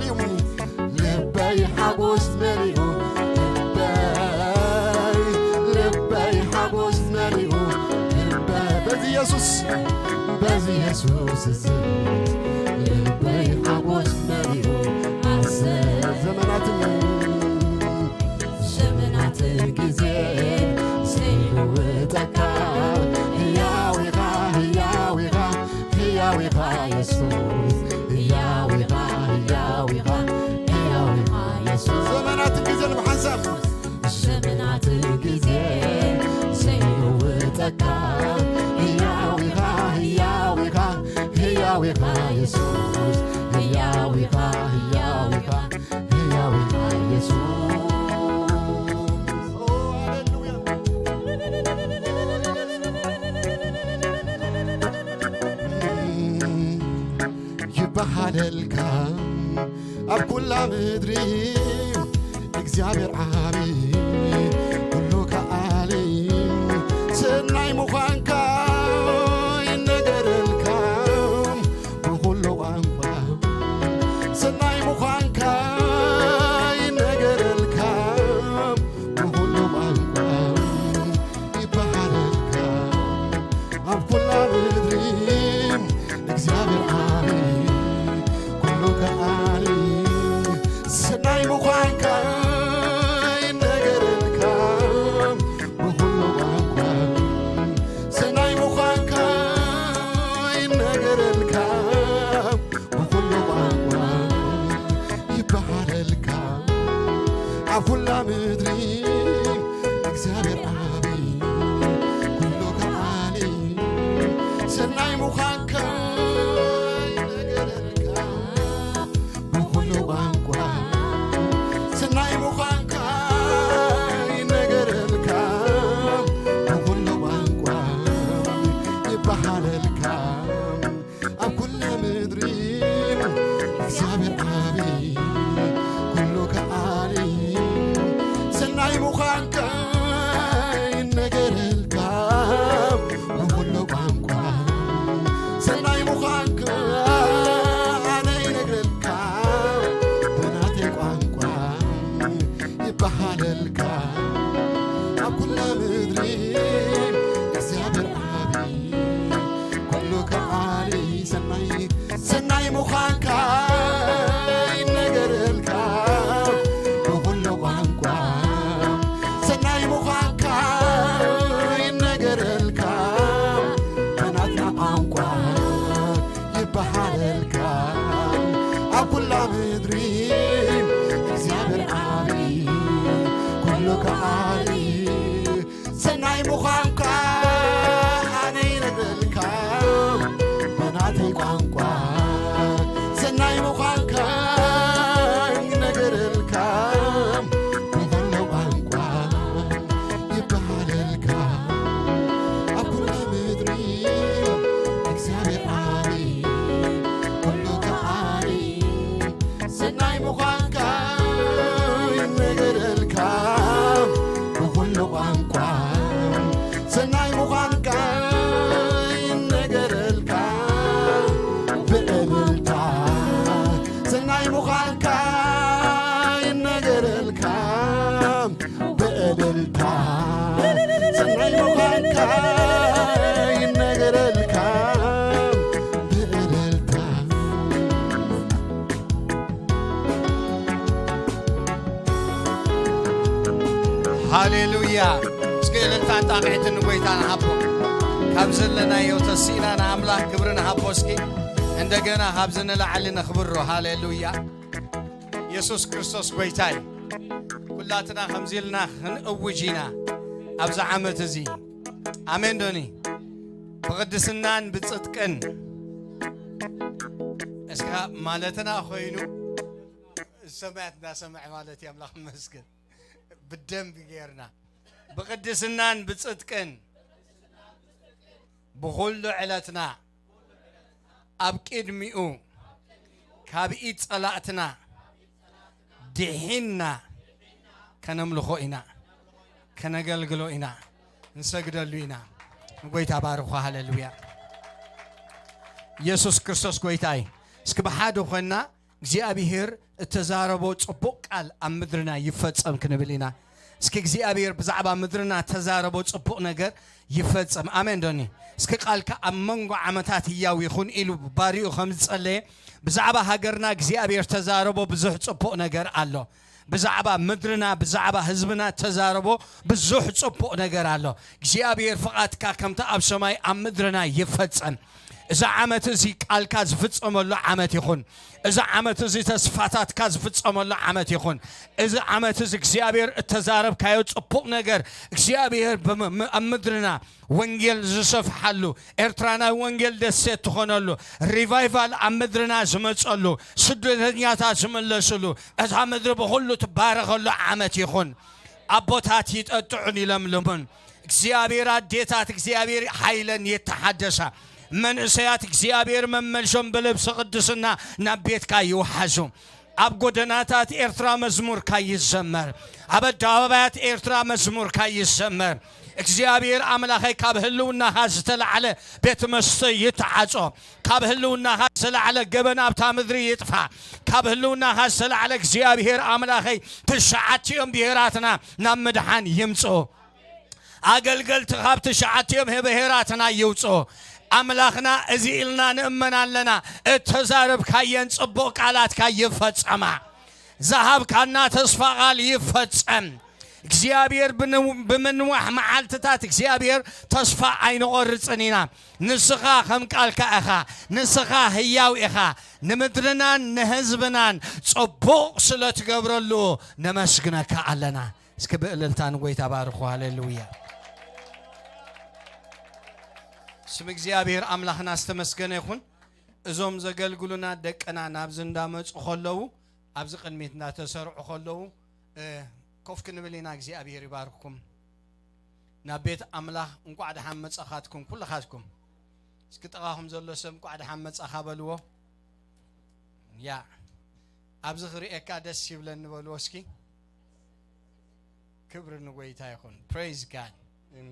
ልበይ ሓጎስ መሊኡ፣ ልበይ፣ ልበይ ሓጎስ መሊኡ፣ ልበይ፣ በዚ ኢየሱስ፣ በዚ ኢየሱስ፣ ልበይ ሓጎስ መሊኡ፣ ኣሰ-፣ ዘመናትን፣ ዘመናትን ግዜን ዘይልውጠካ፣ ህያው ኢኻ፣ ህያው ኢኻ፣ ህያው ኢኻ የሱስ፣ ህያው ኢኻ፣ ህያው ኢኻ፣ ህያው ኢኻ የሱስ። ዘመናትን ግዜን ብሓንሳብ፣ ዘመናትን ግዜን ዘይልውጠካ፣ ህያው ኢኻ፣ ህያው ኢኻ፣ ህያው ኢኻ የሱስ፣ ህያው ኢኻ፣ ህያው ኢኻ፣ ህያው ኢኻ የሱስ። ኦ፣ ሃሌሉያ። ይበሃለልካ ኣብ ኩላ ምድሪ እግዚኣብሔር ዓቢ፣ ኩሉ ከኣሊ፣ ሰናይ ምዃንካ ይነገረልካ ብኹሉ ቋንቋ፣ ሰናይ ምዃንካ ይነገረልካ ብኹሉ ቋንቋ፣ ይበሃለልካ ኣብ ኩላ ምድሪ እግዚኣብሔር ዓቢ፣ ኩሉ ከኣሊ፣ ሰናይ ምዃንካ ይነገረልካ ብኹሉ ቋንቋ፣ ሰናይ ምዃንካ ይነገረልካ ብኹሉ ቋንቋ፣ ይበሃለልካ ኣብ ኩላ ምድሪ እግዚኣብሔር ዓቢ፣ ኩሉ ከኣሊ፣ ሰናይ ምዃንካ ይነገረልካ ብኹሉ ቋንቋ፣ ሰናይ ምዃንካ ይነገረልካ ብኹሉ ቋንቋ፣ ይበሃለልካ ኣብ ኩላ ምድሪ እግዚኣብሔር ዓቢ፣ ኩሉ ከኣሊ፣ ሰናይ ምዃንካ ይነገረልካ ብኹሉ ቋንቋ፣ ሰናይ ምዃንካ ኣነ ይነግረልካ ብናተይ ቋንቋ፣ ይበሃለልካ ኣብ ኩላ ምድሪ እግዚኣብሔር ዓቢ፣ ኩሉ ከኣሊ፣ ሰናይ፣ ሰናይ ምዃንካ ይነገረልካ ብኹሉ ቋንቋ፣ ሰናይ ምዃንካ ይነገረልካ ብናትና ቋንቋ፣ ይበሃለልካ ኣብ ኩላ ምድሪ እግዚኣብሔር ዓቢ፣ ኩሉ ከኣሊ፣ ሰናይ ምዃንካ ኣነ ይነግረልካ ብናተይ ቋንቋ፣ ሰናይ ምዃንካ ይነገረልካ ብኹሉ ቋንቋ፣ ይበሃለልካ ኣብ ኩላ ምድሪ እግዚኣብሔር ዓቢ፣ ኩሉ ከኣሊ፣ ሰናይ ምዃንካ ይነገረልካ ብኹሉ ቋንቋ፣ ሰናይ ምዃንካ ይነገረልካ ብእልልታ፣ ሰናይ ምዃንካ ይነገረልካ ብእልልታ፣ ሰናይ ምዃንካ ይነገረልካ ብእልልታ። ሃሌሉያ። እስኪ እልልታን ጣቕዒትን ንጎይታ ንሃቦ። ካብ ዘለናዮ ተሲእና ንኣምላኽ ክብሪ ንሃቦ። እስኪ እንደገና ካብዚ ንላዕሊ ነኽብሮ። ሃሌሉያ። የሱስ ክርስቶስ ጎይታ እዩ። ኩላትና ከምዚ ኢልና ክንእውጅ ኢና ኣብዚ ዓመት እዚ። ኣሜን ዶኒ? ብቕድስናን ብጽድቅን። እስካ ማለትና ኮይኑ ሰማያት እናሰምዐ ማለት እዩ። ኣምላኽ ይመስገን። ብደንቢ ጌርና ብቕድስናን ብጽድቅን ብኹሉ ዕለትና ኣብ ቅድሚኡ ካብ ኢድ ጸላእትና ድሒንና ከነምልኾ ኢና፣ ከነገልግሎ ኢና፣ ንሰግደሉ ኢና። ንጎይታ ባርኾ። ሃሌሉያ። ኢየሱስ ክርስቶስ ጎይታ እዩ። እስኪ ብሓደ ኾንና እግዚኣብሔር እተዛረቦ ጽቡቕ ቃል ኣብ ምድርና ይፈጸም ክንብል ኢና። እስኪ እግዚኣብሔር ብዛዕባ ምድርና ተዛረቦ ጽቡቕ ነገር ይፈጸም። ኣሜን ዶኒ? እስኪ ቃልካ ኣብ መንጎ ዓመታት ህያው ይኹን ኢሉ ባሪኡ ከም ዝጸለየ ብዛዕባ ሃገርና እግዚኣብሔር ተዛረቦ ብዙሕ ጽቡቕ ነገር ኣሎ። ብዛዕባ ምድርና፣ ብዛዕባ ህዝብና ተዛረቦ ብዙሕ ጽቡቕ ነገር ኣሎ። እግዚኣብሔር ፍቓድካ ከምቲ ኣብ ሰማይ ኣብ ምድርና ይፈጸም። እዚ ዓመት እዚ ቃልካ ዝፍጸመሉ ዓመት ይኹን። እዚ ዓመት እዚ ተስፋታትካ ዝፍጸመሉ ዓመት ይኹን። እዚ ዓመት እዚ እግዚኣብሔር እተዛረብካዮ ጽቡቕ ነገር እግዚኣብሔር ብም-፣ ም-፣ ኣብ ምድርና ወንጌል ዝሰፍሓሉ፣ ኤርትራ ናይ ወንጌል ደሴት ትኾነሉ፣ ሪቫይቫል ኣብ ምድርና ዝመጸሉ፣ ስደተኛታት ዝምለስሉ፣ እታ ምድሪ ብኹሉ ትባረኸሉ ዓመት ይኹን። ኣቦታት ይጠጥዑን ይለምልሙን። እግዚኣብሔር ኣዴታት እግዚኣብሔር ሓይለን የተሓደሳ። መንእሰያት እግዚኣብሔር መመልሶም ብልብሲ ቅድስና ናብ ቤትካ ይውሓዙ። ኣብ ጎደናታት ኤርትራ መዝሙርካ ይዘመር። ኣብ ኣደባባያት ኤርትራ መዝሙርካ ይዘመር። እግዚኣብሔር ኣምላኸይ ካብ ህልውናኻ ዝተላዕለ ቤት መስተ ይተዓጾ። ካብ ህልውናኻ ዝተላዕለ ገበን ኣብታ ምድሪ ይጥፋ። ካብ ህልውናኻ ዝተላዕለ እግዚኣብሔር ኣምላኸይ ትሽዓቲኦም ብሄራትና ናብ ምድሓን ይምጽኡ። ኣገልገልቲ ካብ ትሽዓቲኦም ብሄራትና ይውጽኡ። ኣምላኽና እዚ ኢልና ንእመን ኣለና። እተዛረብካየን ጽቡቕ ቃላትካ ይፈጸማ። ዝሃብካና ተስፋ ቃል ይፈጸም። እግዚኣብሔር ብን-፣ ብምንዋሕ መዓልትታት እግዚኣብሔር ተስፋ ኣይንቖርጽን ኢና። ንስኻ ከም ቃልካ ኢኻ። ንስኻ ህያው ኢኻ። ንምድርናን ንህዝብናን ጽቡቕ ስለ ትገብረሉ ነመስግነካ ኣለና። እስኪ ብእልልታ ንጎይታ ባርኹ። ሃሌሉያ። ስም እግዚኣብሔር ኣምላኽና ዝተመስገነ ይኹን። እዞም ዘገልግሉና ደቅና ናብዚ እንዳመጹ ከለዉ ኣብዚ ቅድሚት እንዳተሰርዑ ከለዉ፣ እ፣ ኮፍ ክንብል ኢና። እግዚኣብሔር ይባርክኩም። ናብ ቤት ኣምላኽ እንቋዕ ደሓን መጻኻትኩም ኩልኻትኩም። እስኪ ጥቓኹም ዘሎ ሰብ እንቋዕ ደሓን መጻኻ በልዎ። ያ፣ ኣብዚ ክርእየካ ደስ ይብለኒ በልዎ እስኪ። ክብሪ ንጎይታ ይኹን። Praise God። እም፣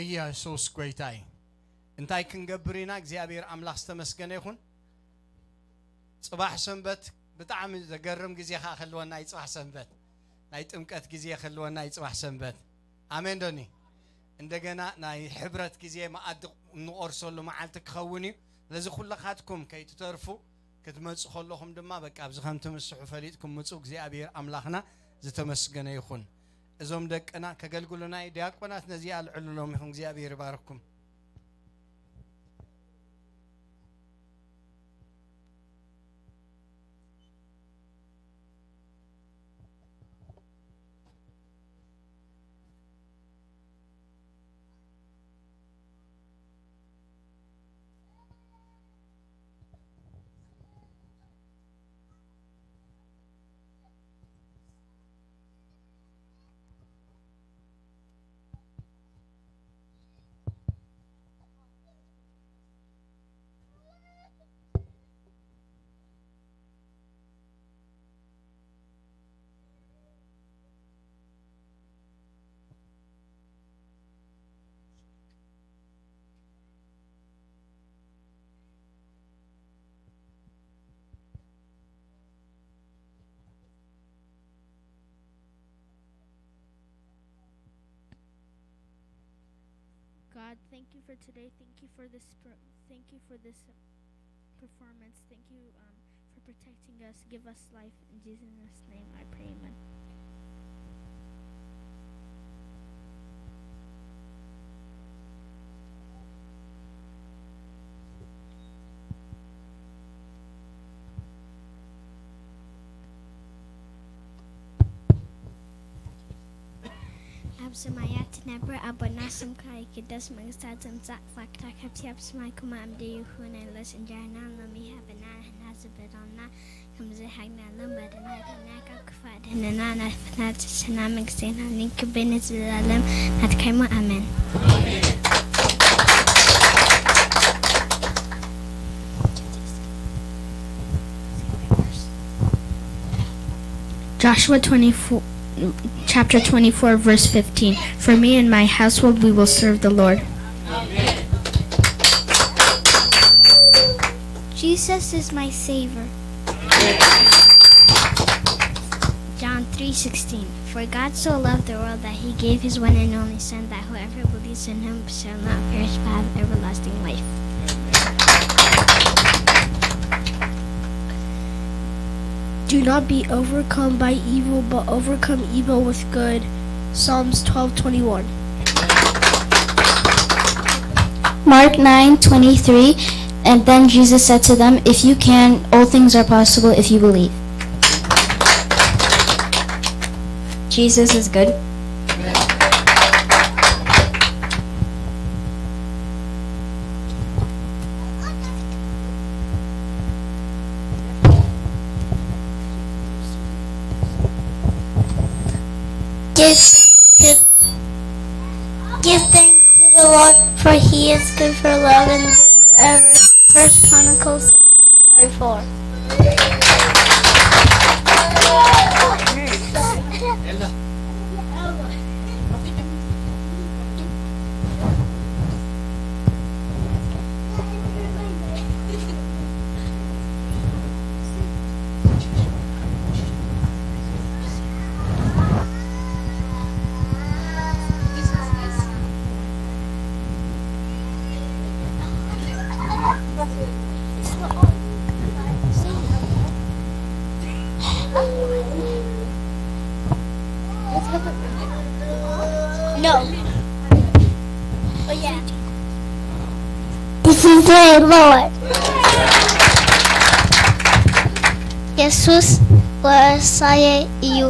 ኢየሱስ ጎይታ እዩ። እንታይ ክንገብር ኢና? እግዚኣብሔር ኣምላኽ ዝተመስገነ ይኹን። ጽባሕ ሰንበት ብጣዕሚ ዘገርም ግዜ ኸኣ ክህልወና እዩ። ጽባሕ ሰንበት ናይ ጥምቀት ግዜ ክህልወና እዩ። ጽባሕ ሰንበት ኣሜን ዶኒ? እንደገና ናይ ሕብረት ግዜ መኣዲ እንቆርሰሉ መዓልቲ ክኸውን እዩ። ስለዚ ኩልኻትኩም ከይትተርፉ ክትመጹ ከለኹም ድማ በቃ ኣብዚ ከም ትምስሑ ፈሊጥኩም ምጹ። እግዚኣብሔር ኣምላኽና ዝተመስገነ ይኹን። እዞም ደቅና ከገልግሉና እዩ። ዲያቆናት ነዚ ኣልዕሉሎም ይኹን። እግዚኣብሔር ይባርኩም። God, thank you for today. Thank you for this. Pro- thank you for this performance. Thank you um, for protecting us. Give us life. In Jesus' name I pray, amen. ኣብ ሰማያት ትነብር ኣቦና፣ ስምካ ይቅደስ፣ መንግስታ ትምጻእ፣ ፍቃድካ ከምቲ ኣብ ሰማይ ከምኡ ኣብ ምድሪ ይኹን። የዕለትና እንጀራና ሎሚ ሃበና፣ ንሕና ዝበደልና ከም ዝበደልናሎም በደልናና፣ ካብ ክፉእ ኣድሕነና፣ ናብ ፈተና ኣትእተና፣ መንግስቲ የሃበና፣ ክብሪ ንዘለኣለም ናትካ እዩ፣ ኣሜን። Joshua twenty-four, chapter twenty-four, verse fifteen. For me and my household, we will serve the Lord. Jesus is my Savior. John three sixteen. For God so loved the world that he gave his one and only Son, that whoever believes in him shall not perish but have everlasting life. Do not be overcome by evil, but overcome evil with good. Psalms twelve twenty-one. Mark nine twenty-three. And then Jesus said to them, "If you can, all things are possible if you believe." Jesus is good. Give thanks to, give thanks to the Lord, for he is good, for love endures forever. First Chronicles sixteen thirty-four. No. Oh, yeah. This is the Lord. የሱስ ዋሳዬ እዩ።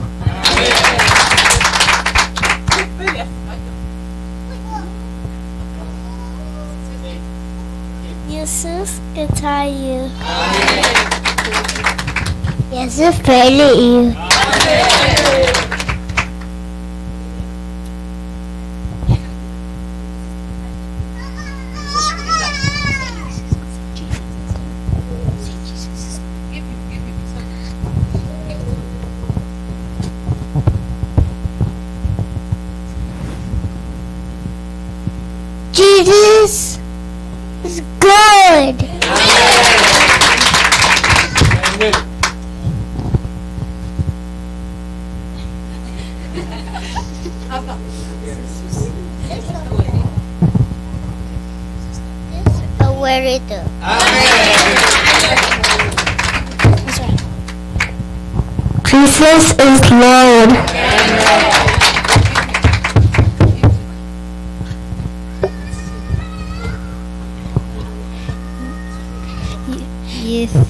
የሱስ ጌታዬ እዩ። የሱስ ፍቕሪ እዩ። Jesus is good. Where is it? Jesus is Lord.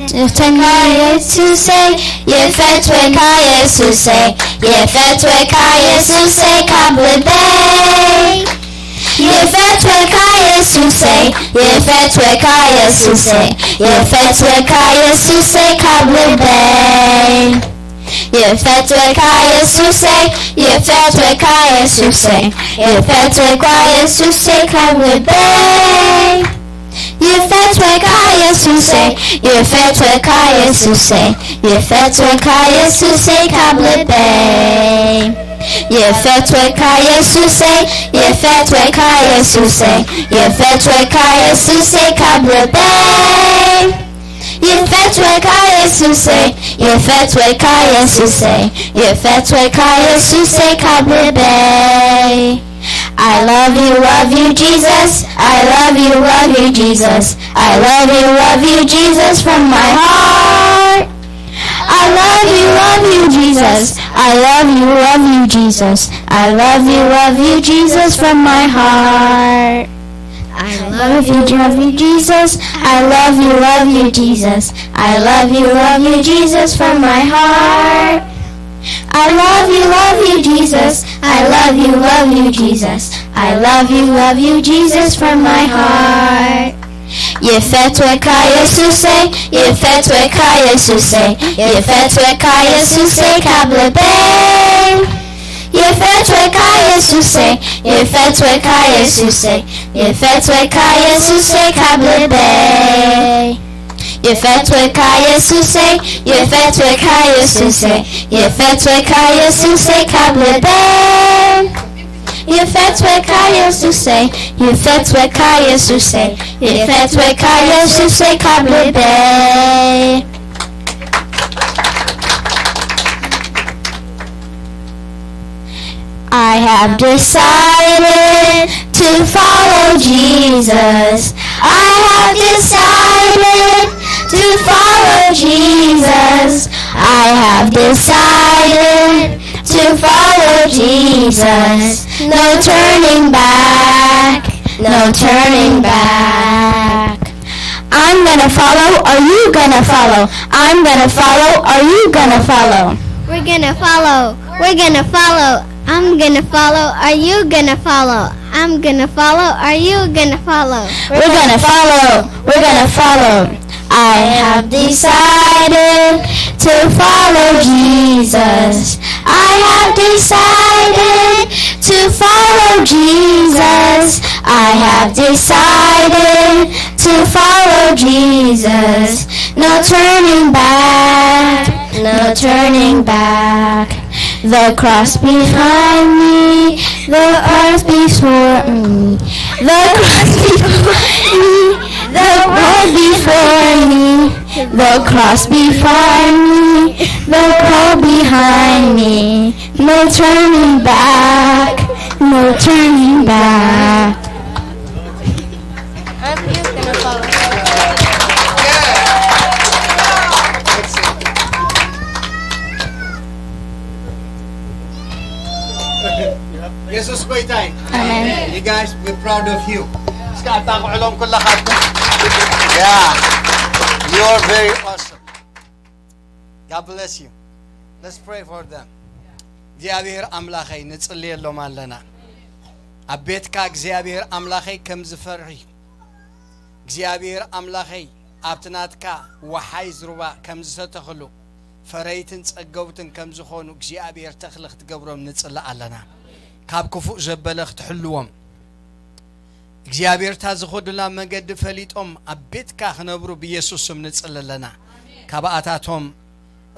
ይፈትወካ የሱሰይ፣ ይፈትወካ የሱሰይ፣ ይፈትወካ የሱሰይ ካብ ልበይ። ይፈትወካ የሱሰይ፣ ይፈትወካ የሱሰይ፣ ይፈትወካ የሱሰይ ካብ ልበይ። ይፈትወካ የሱሰይ፣ ይፈትወካ የሱሰይ፣ ይፈትወካ የሱሰይ ካብ ልበይ። ይፈትወካ የሱሰይ፣ ይፈትወካ የሱሰይ፣ ይፈትወካ የሱሰይ ካብ ልበይ። ይፈትወካ የሱሰይ፣ ይፈትወካ የሱሰይ፣ ይፈትወካ የሱሰይ ካብ ልበይ። ይፈትወካ የሱሰይ፣ ይፈትወካ የሱሰይ፣ ይፈትወካ የሱሰይ ካብ ልበይ። I love you, love you, Jesus. I love you, love you, Jesus. I love you, love you, Jesus, from my heart. I love you, love you, Jesus. I love you, love you, Jesus. I love you, love you, Jesus, from my heart. I love you, love you, Jesus. I love you, love you, Jesus. I love you, love you, Jesus, from my heart. I love you, love you, Jesus. I love you, love you, Jesus. I love you, love you, Jesus, from my heart. ይፈትወካ የሱሰይ፣ ይፈትወካ የሱሰይ፣ ይፈትወካ የሱሰይ ካብ ልበይ። ይፈትወካ የሱሰይ፣ ይፈትወካ የሱሰይ፣ ይፈትወካ የሱሰይ ካብ ልበይ። ይፈትወካ የሱሰይ፣ ይፈትወካ የሱሰይ፣ ይፈትወካ የሱሰይ ካብ ልበይ። ይፈትወካ የሱሰይ፣ ይፈትወካ የሱሰይ፣ ይፈትወካ የሱሰይ ካብ ልበይ። I have decided to follow Jesus. I have decided to follow Jesus. I have decided to follow Jesus. No turning back, no turning back. I'm gonna follow, are you gonna follow? I'm gonna follow, are you gonna follow? We're gonna follow, we're gonna follow. I'm gonna follow, are you gonna follow? I'm gonna follow, are you gonna follow? We're gonna follow, we're gonna follow. I have decided to follow Jesus. I have decided to follow Jesus. I have decided to follow Jesus. No turning back, no turning back. The cross behind me, the cross before me, the cross before me, the cross before me, the cross before me, the cross behind me. No turning back, no turning back. የሱስ ጎይታ እዩ። Amen. You guys, we're proud of you. እስኪ ኣጣቕዕሎም ኩላኻትኩም። Yeah, you are very awesome. God bless you. Let's pray for them. እግዚኣብሔር ኣምላኸይ ንጽልየሎም ኣለና። ኣብ ቤትካ እግዚኣብሔር ኣምላኸይ ከም ዝፈርዩ እግዚኣብሔር ኣምላኸይ ኣብቲ ናትካ ወሓይዝ ሩባ ከም ዝተተኽሉ ፈረይትን ጸገብትን ከም ዝኾኑ እግዚኣብሔር ተኽሊ ክትገብሮም ንጽልእ ኣለና። ካብ ክፉእ ዘበለ ክትሕልዎም እግዚኣብሔር እታ ዝኸዱላ መገዲ ፈሊጦም ኣብ ቤትካ ክነብሩ ብየሱስ ስም ንጽሊ ኣለና። ካብኣታቶም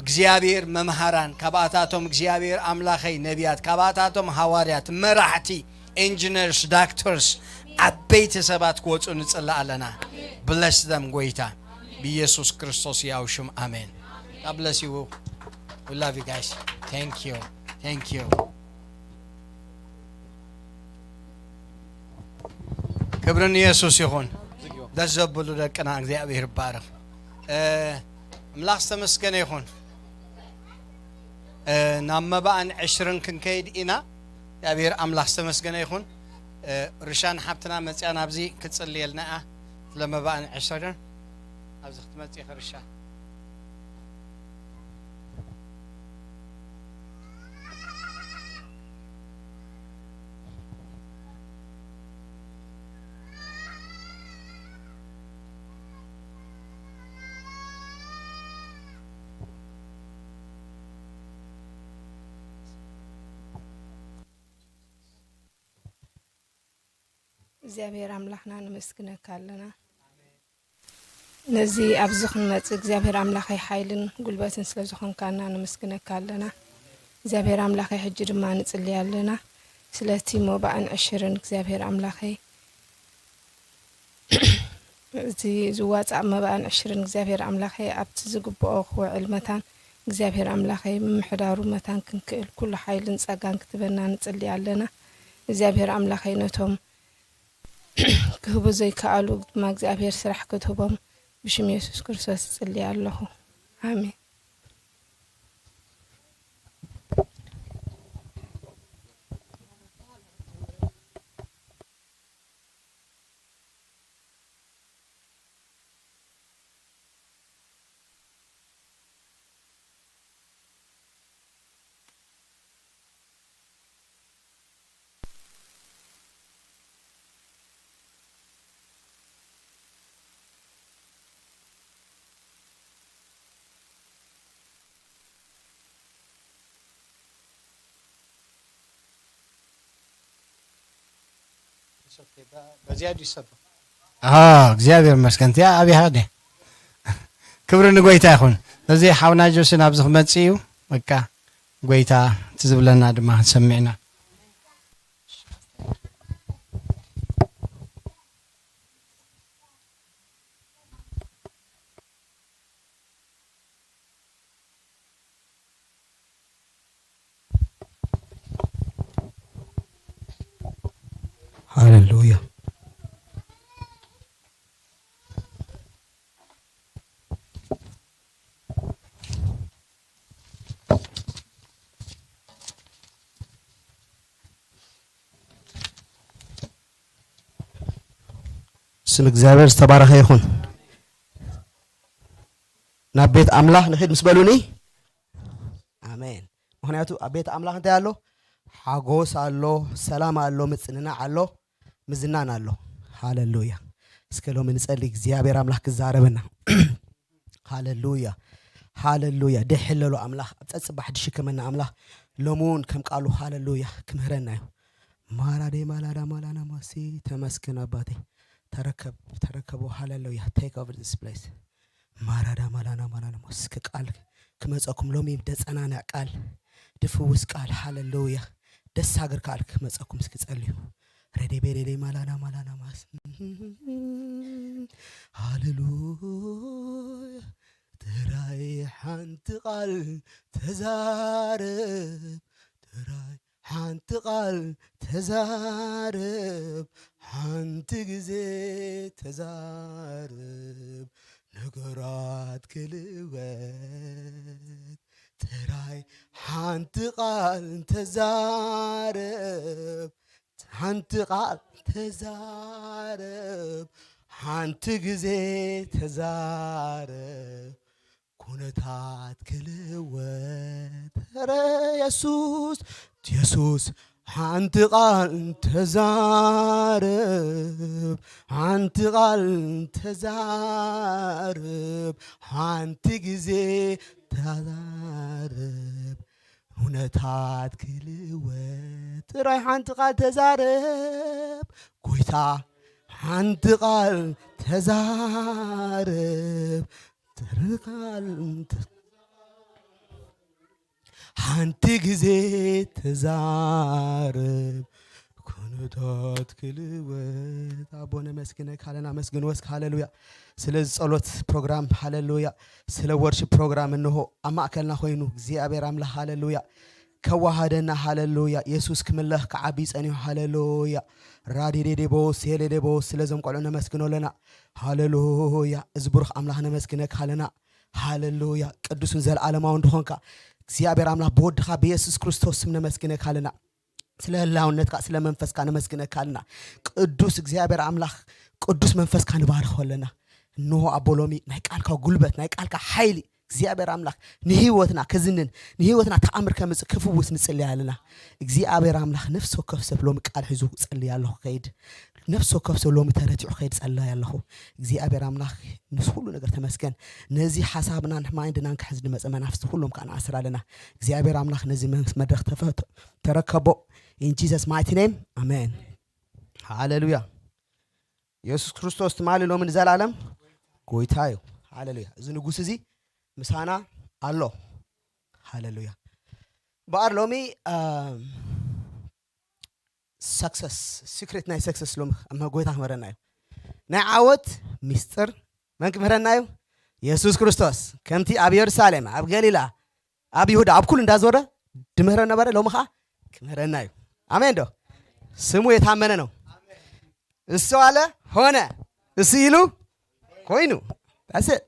እግዚኣብሔር መምሃራን፣ ካብኣታቶም እግዚኣብሔር ኣምላኸይ ነቢያት፣ ካብኣታቶም ሃዋርያት፣ መራሕቲ፣ ኢንጂነርስ፣ ዳክተርስ፣ ዓበይቲ ሰባት ክወፁ ንፅሊ ኣለና። Bless them ጎይታ ብኢየሱስ ክርስቶስ ያው ሽም ኣሜን። God bless you. We love you guys. Thank you. Thank you. ክብሪ ንየሱስ ይኹን። ደስ ዘብሉ ደቅና እግዚኣብሔር ይባረኽ። እ፣ ኣምላኽ ዝተመስገነ ይኹን። እ፣ ናብ መባእን ዕሽርን ክንከይድ ኢና። እግዚኣብሔር ኣምላኽ ዝተመስገነ ይኹን። እ፣ ርሻን ሓብትና መፅያ ናብዚ ክትፅልየልና እያ። ስለ መባእን ዕሽርን ኣብዚ ክትመፅእ ኢኺ ርሻን። እግዚኣብሔር ኣምላኽና ነመስግነካ ኣለና። ነዚ ኣብዚ ክንመጽእ እግዚኣብሔር ኣምላኸይ ሓይልን ጉልበትን ስለ ዝኾንካና ነመስግነካ ኣለና። እግዚኣብሔር ኣምላኸይ ሕጂ ድማ ንጽሊ ኣለና። ስለቲ ሞባእን ዕሽርን እግዚኣብሔር ኣምላኸይ እቲ ዝዋጻእ መባእን ዕሽርን እግዚኣብሔር ኣምላኸይ ኣብቲ ዝግብኦ ክውዕል መታን እግዚኣብሔር ኣምላኸይ ምምሕዳሩ መታን ክንክእል ኩሉ ሓይልን ጸጋን ክትበና ንጽሊ ኣለና። እግዚኣብሔር ኣምላኸይ ነቶም ክህቡ ዘይከኣሉ ድማ እግዚኣብሔር ስራሕ ክትህቦም ብሽም የሱስ ክርስቶስ እጽሊ ኣለኹ። ኣሜን። በዚያ ዲሰባ አ፣ እግዚኣብሔር ይመስገን። እቲኣ ኣብይ ሃደ። ክብሪ ንጎይታ ይኹን። እዚ ሓውና ጆሲ ናብዚ ክመጽእ እዩ። በቃ ጎይታ እቲ ዝብለና ድማ ክንሰምዕ ኢና። ሃሌሉያ። ስም እግዚኣብሔር ዝተባረኸ ይኹን። ናብ ቤት ኣምላኽ ንኺድ ምስ በሉኒ፣ ኣሜን። ምኽንያቱ ኣብ ቤት ኣምላኽ እንታይ ኣሎ? ሓጎስ ኣሎ፣ ሰላም ኣሎ፣ ምጽንናዕ ኣሎ፣ ምዝናን ኣሎ። ሃሌሉያ። እስከ ሎሚ ንጸሊ እግዚኣብሔር ኣምላኽ ክዛረበና። ሃሌሉያ፣ ሃሌሉያ። ደሕለሎ ኣምላኽ፣ ኣብ ጸጽባሕ ድሽከመና ኣምላኽ፣ ሎሚ እውን ከም ቃሉ፣ ሃሌሉያ፣ ክምህረና እዩ። ማራዴ ማላዳ ማላና ማሲ፣ ተመስገን ኣባቴ። ተረከብ፣ ተረከቦ፣ ሃሌሉያ። Take over this place። ማራዳ ማላና ማላና ማሲ፣ እስከ ቃል ክመጸኩም ሎሚ፣ ደጸናንዕ ቃል፣ ድፍውስ ቃል፣ ሃሌሉያ። ደስ ሃገር ቃል ክመጸኩም እስኪ ጸልዩ። ረዴ ቤሬዴ ማላና ማላና ማስ፣ ሃሌሉያ። ጥራይ ሓንቲ ቃል ተዛረብ፣ ጥራይ ሓንቲ ቃል ተዛረብ፣ ሓንቲ ግዜ ተዛረብ፣ ነገራት ክልወጥ። ጥራይ ሓንቲ ቃል ተዛረብ፣ ሓንቲ ቃል ተዛረብ፣ ሓንቲ ግዜ ተዛረብ፣ ኩነታት ክልወጥ። ኧረ የሱስ፣ የሱስ፣ ሓንቲ ቃል ተዛረብ፣ ሓንቲ ቃል ተዛረብ፣ ሓንቲ ግዜ ተዛረብ፣ ኩነታት ክልወጥ። ጥራይ ሓንቲ ቃል ተዛረብ፣ ጎይታ፣ ሓንቲ ቃል ተዛረብ፣ ጥራይ ቃል ተ-፣ ሓንቲ ግዜ ተዛረብ፣ ኩነታት ክልወጥ። ኣቦ ነመስግነካ ኣለና፣ ኣመስግንዎ እስከ። ሃሌሉያ። ስለዚ ጸሎት ፕሮግራም፣ ሃሌሉያ። ስለ ወርሺፕ ፕሮግራም እንሆ ኣብ ማእከልና ኮይኑ እግዚኣብሔር ኣምላኽ፣ ሃሌሉያ፣ ከዋሃደና፣ ሃሌሉያ። የሱስ ክምለኽ ክዓቢ ጸኒሑ፣ ሃሌሉያ። ራዲዴዴቦስ፣ ሄሌዴቦስ፣ ስለዞም ቆልዑ ነመስግኖ ኣለና። ሃሌሉያ። እዚ ብሩኽ ኣምላኽ ነመስግነካ ኣለና። ሃሌሉያ። ቅዱስን ዘለዓለማውን ድኾንካ እግዚኣብሔር ኣምላኽ፣ ብወድኻ ብየሱስ ክርስቶስ ስም ነመስግነካ ኣለና። ስለ ህላውነትካ፣ ስለ መንፈስካ ነመስግነካ ኣለና። ቅዱስ እግዚኣብሔር ኣምላኽ፣ ቅዱስ መንፈስካ ንባርኾ ኣለና። እንሆ ኣቦ ሎሚ ናይ ቃልካ ጉልበት፣ ናይ ቃልካ ሓይሊ እግዚኣብሔር ኣምላኽ ንህይወትና ከዝንን፣ ንህይወትና ተኣምር ከምጽእ ክፍውስ ንጽልይ ኣለና። እግዚኣብሔር ኣምላኽ ነፍሲ ወከፍ ሰብ ሎሚ ቃል ሒዙ ጸልይ ኣለኹ ከይድ፣ ነፍሲ ወከፍ ሰብ ሎሚ ተረቲዑ ከይድ ጸልይ ኣለኹ። እግዚኣብሔር ኣምላኽ ምስ ኩሉ ነገር ተመስገን። ነዚ ሓሳብናን ማይንድናን ክሕዝ ንመጸ መናፍስቲ ኩሎም ከኣ ንኣስር ኣለና። እግዚኣብሔር ኣምላኽ ነዚ መስ-፣ መድረኽ ተፈ-፣ ተረከቦ። In Jesus mighty name, ኣሜን። ሃሌሉያ። የሱስ ክርስቶስ ትማሊ ሎሚ ንዘለኣለም ጎይታ እዩ። ሃሌሉያ። እዚ ንጉስ እዚ ምሳና ኣሎ። ሃሌሉያ። በኣር ሎሚ፣ ኣም፣ ሰክሰስ፣ ሲክሬት ናይ ሰክሰስ ሎሚ ኣብ ጎይታ ክምህረና እዩ። ናይ ዓወት ሚስጥር መን ክምህረና እዩ? የሱስ ክርስቶስ። ከምቲ ኣብ የሩሳሌም፣ ኣብ ገሊላ፣ ኣብ ይሁዳ፣ ኣብ ኩሉ እንዳዞረ ድምህረ ነበረ፣ ሎሚ ኸዓ ክምህረና እዩ። ኣሜን ዶ? ስሙ የታመነ ነው። እሱ አለ ሆነ፣ እሱ ኢሉ ኮይኑ። That's it።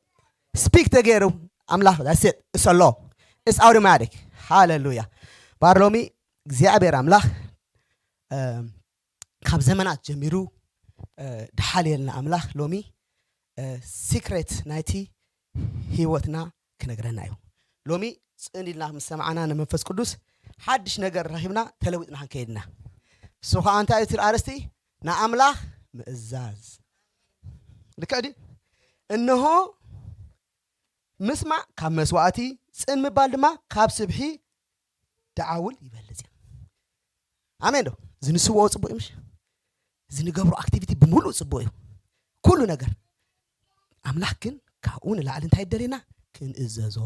ስፒክ ተገይሩ ኣምላኽ፣ that's it። It's a law። It's automatic። ሃሌሉያ። ባር ሎሚ እግዚኣብሔር ኣምላኽ፣ እ፣ ካብ ዘመናት ጀሚሩ፣ እ፣ ድሓልየልና ኣምላኽ ሎሚ፣ እ፣ ሲክሬት ናይቲ ህይወትና ክነግረና እዩ። ሎሚ ጽን ኢልና ምስ ሰማዕና ንመንፈስ ቅዱስ ሓድሽ ነገር ረኺብና ተለዊጥና ክንከይድ ኢና። እሱ ኸዓ እንታይ እዩ እቲ ኣርእስቲ? ንኣምላኽ ምእዛዝ። ልክዕ ድዩ? እንሆ ምስማዕ ካብ መስዋእቲ፣ ጽን ምባል ድማ ካብ ስብሒ ደዓውል ይበልጽ እዩ። ኣሜን ዶ? እዚ ንስውኦ ጽቡቅ እዩ ምሽ? እዚ ንገብሮ ኣክቲቪቲ ብምሉእ ጽቡቅ እዩ። ኩሉ ነገር። ኣምላኽ ግን ካብኡ ንላዕሊ እንታይ ይደልየና? ክንእዘዞ።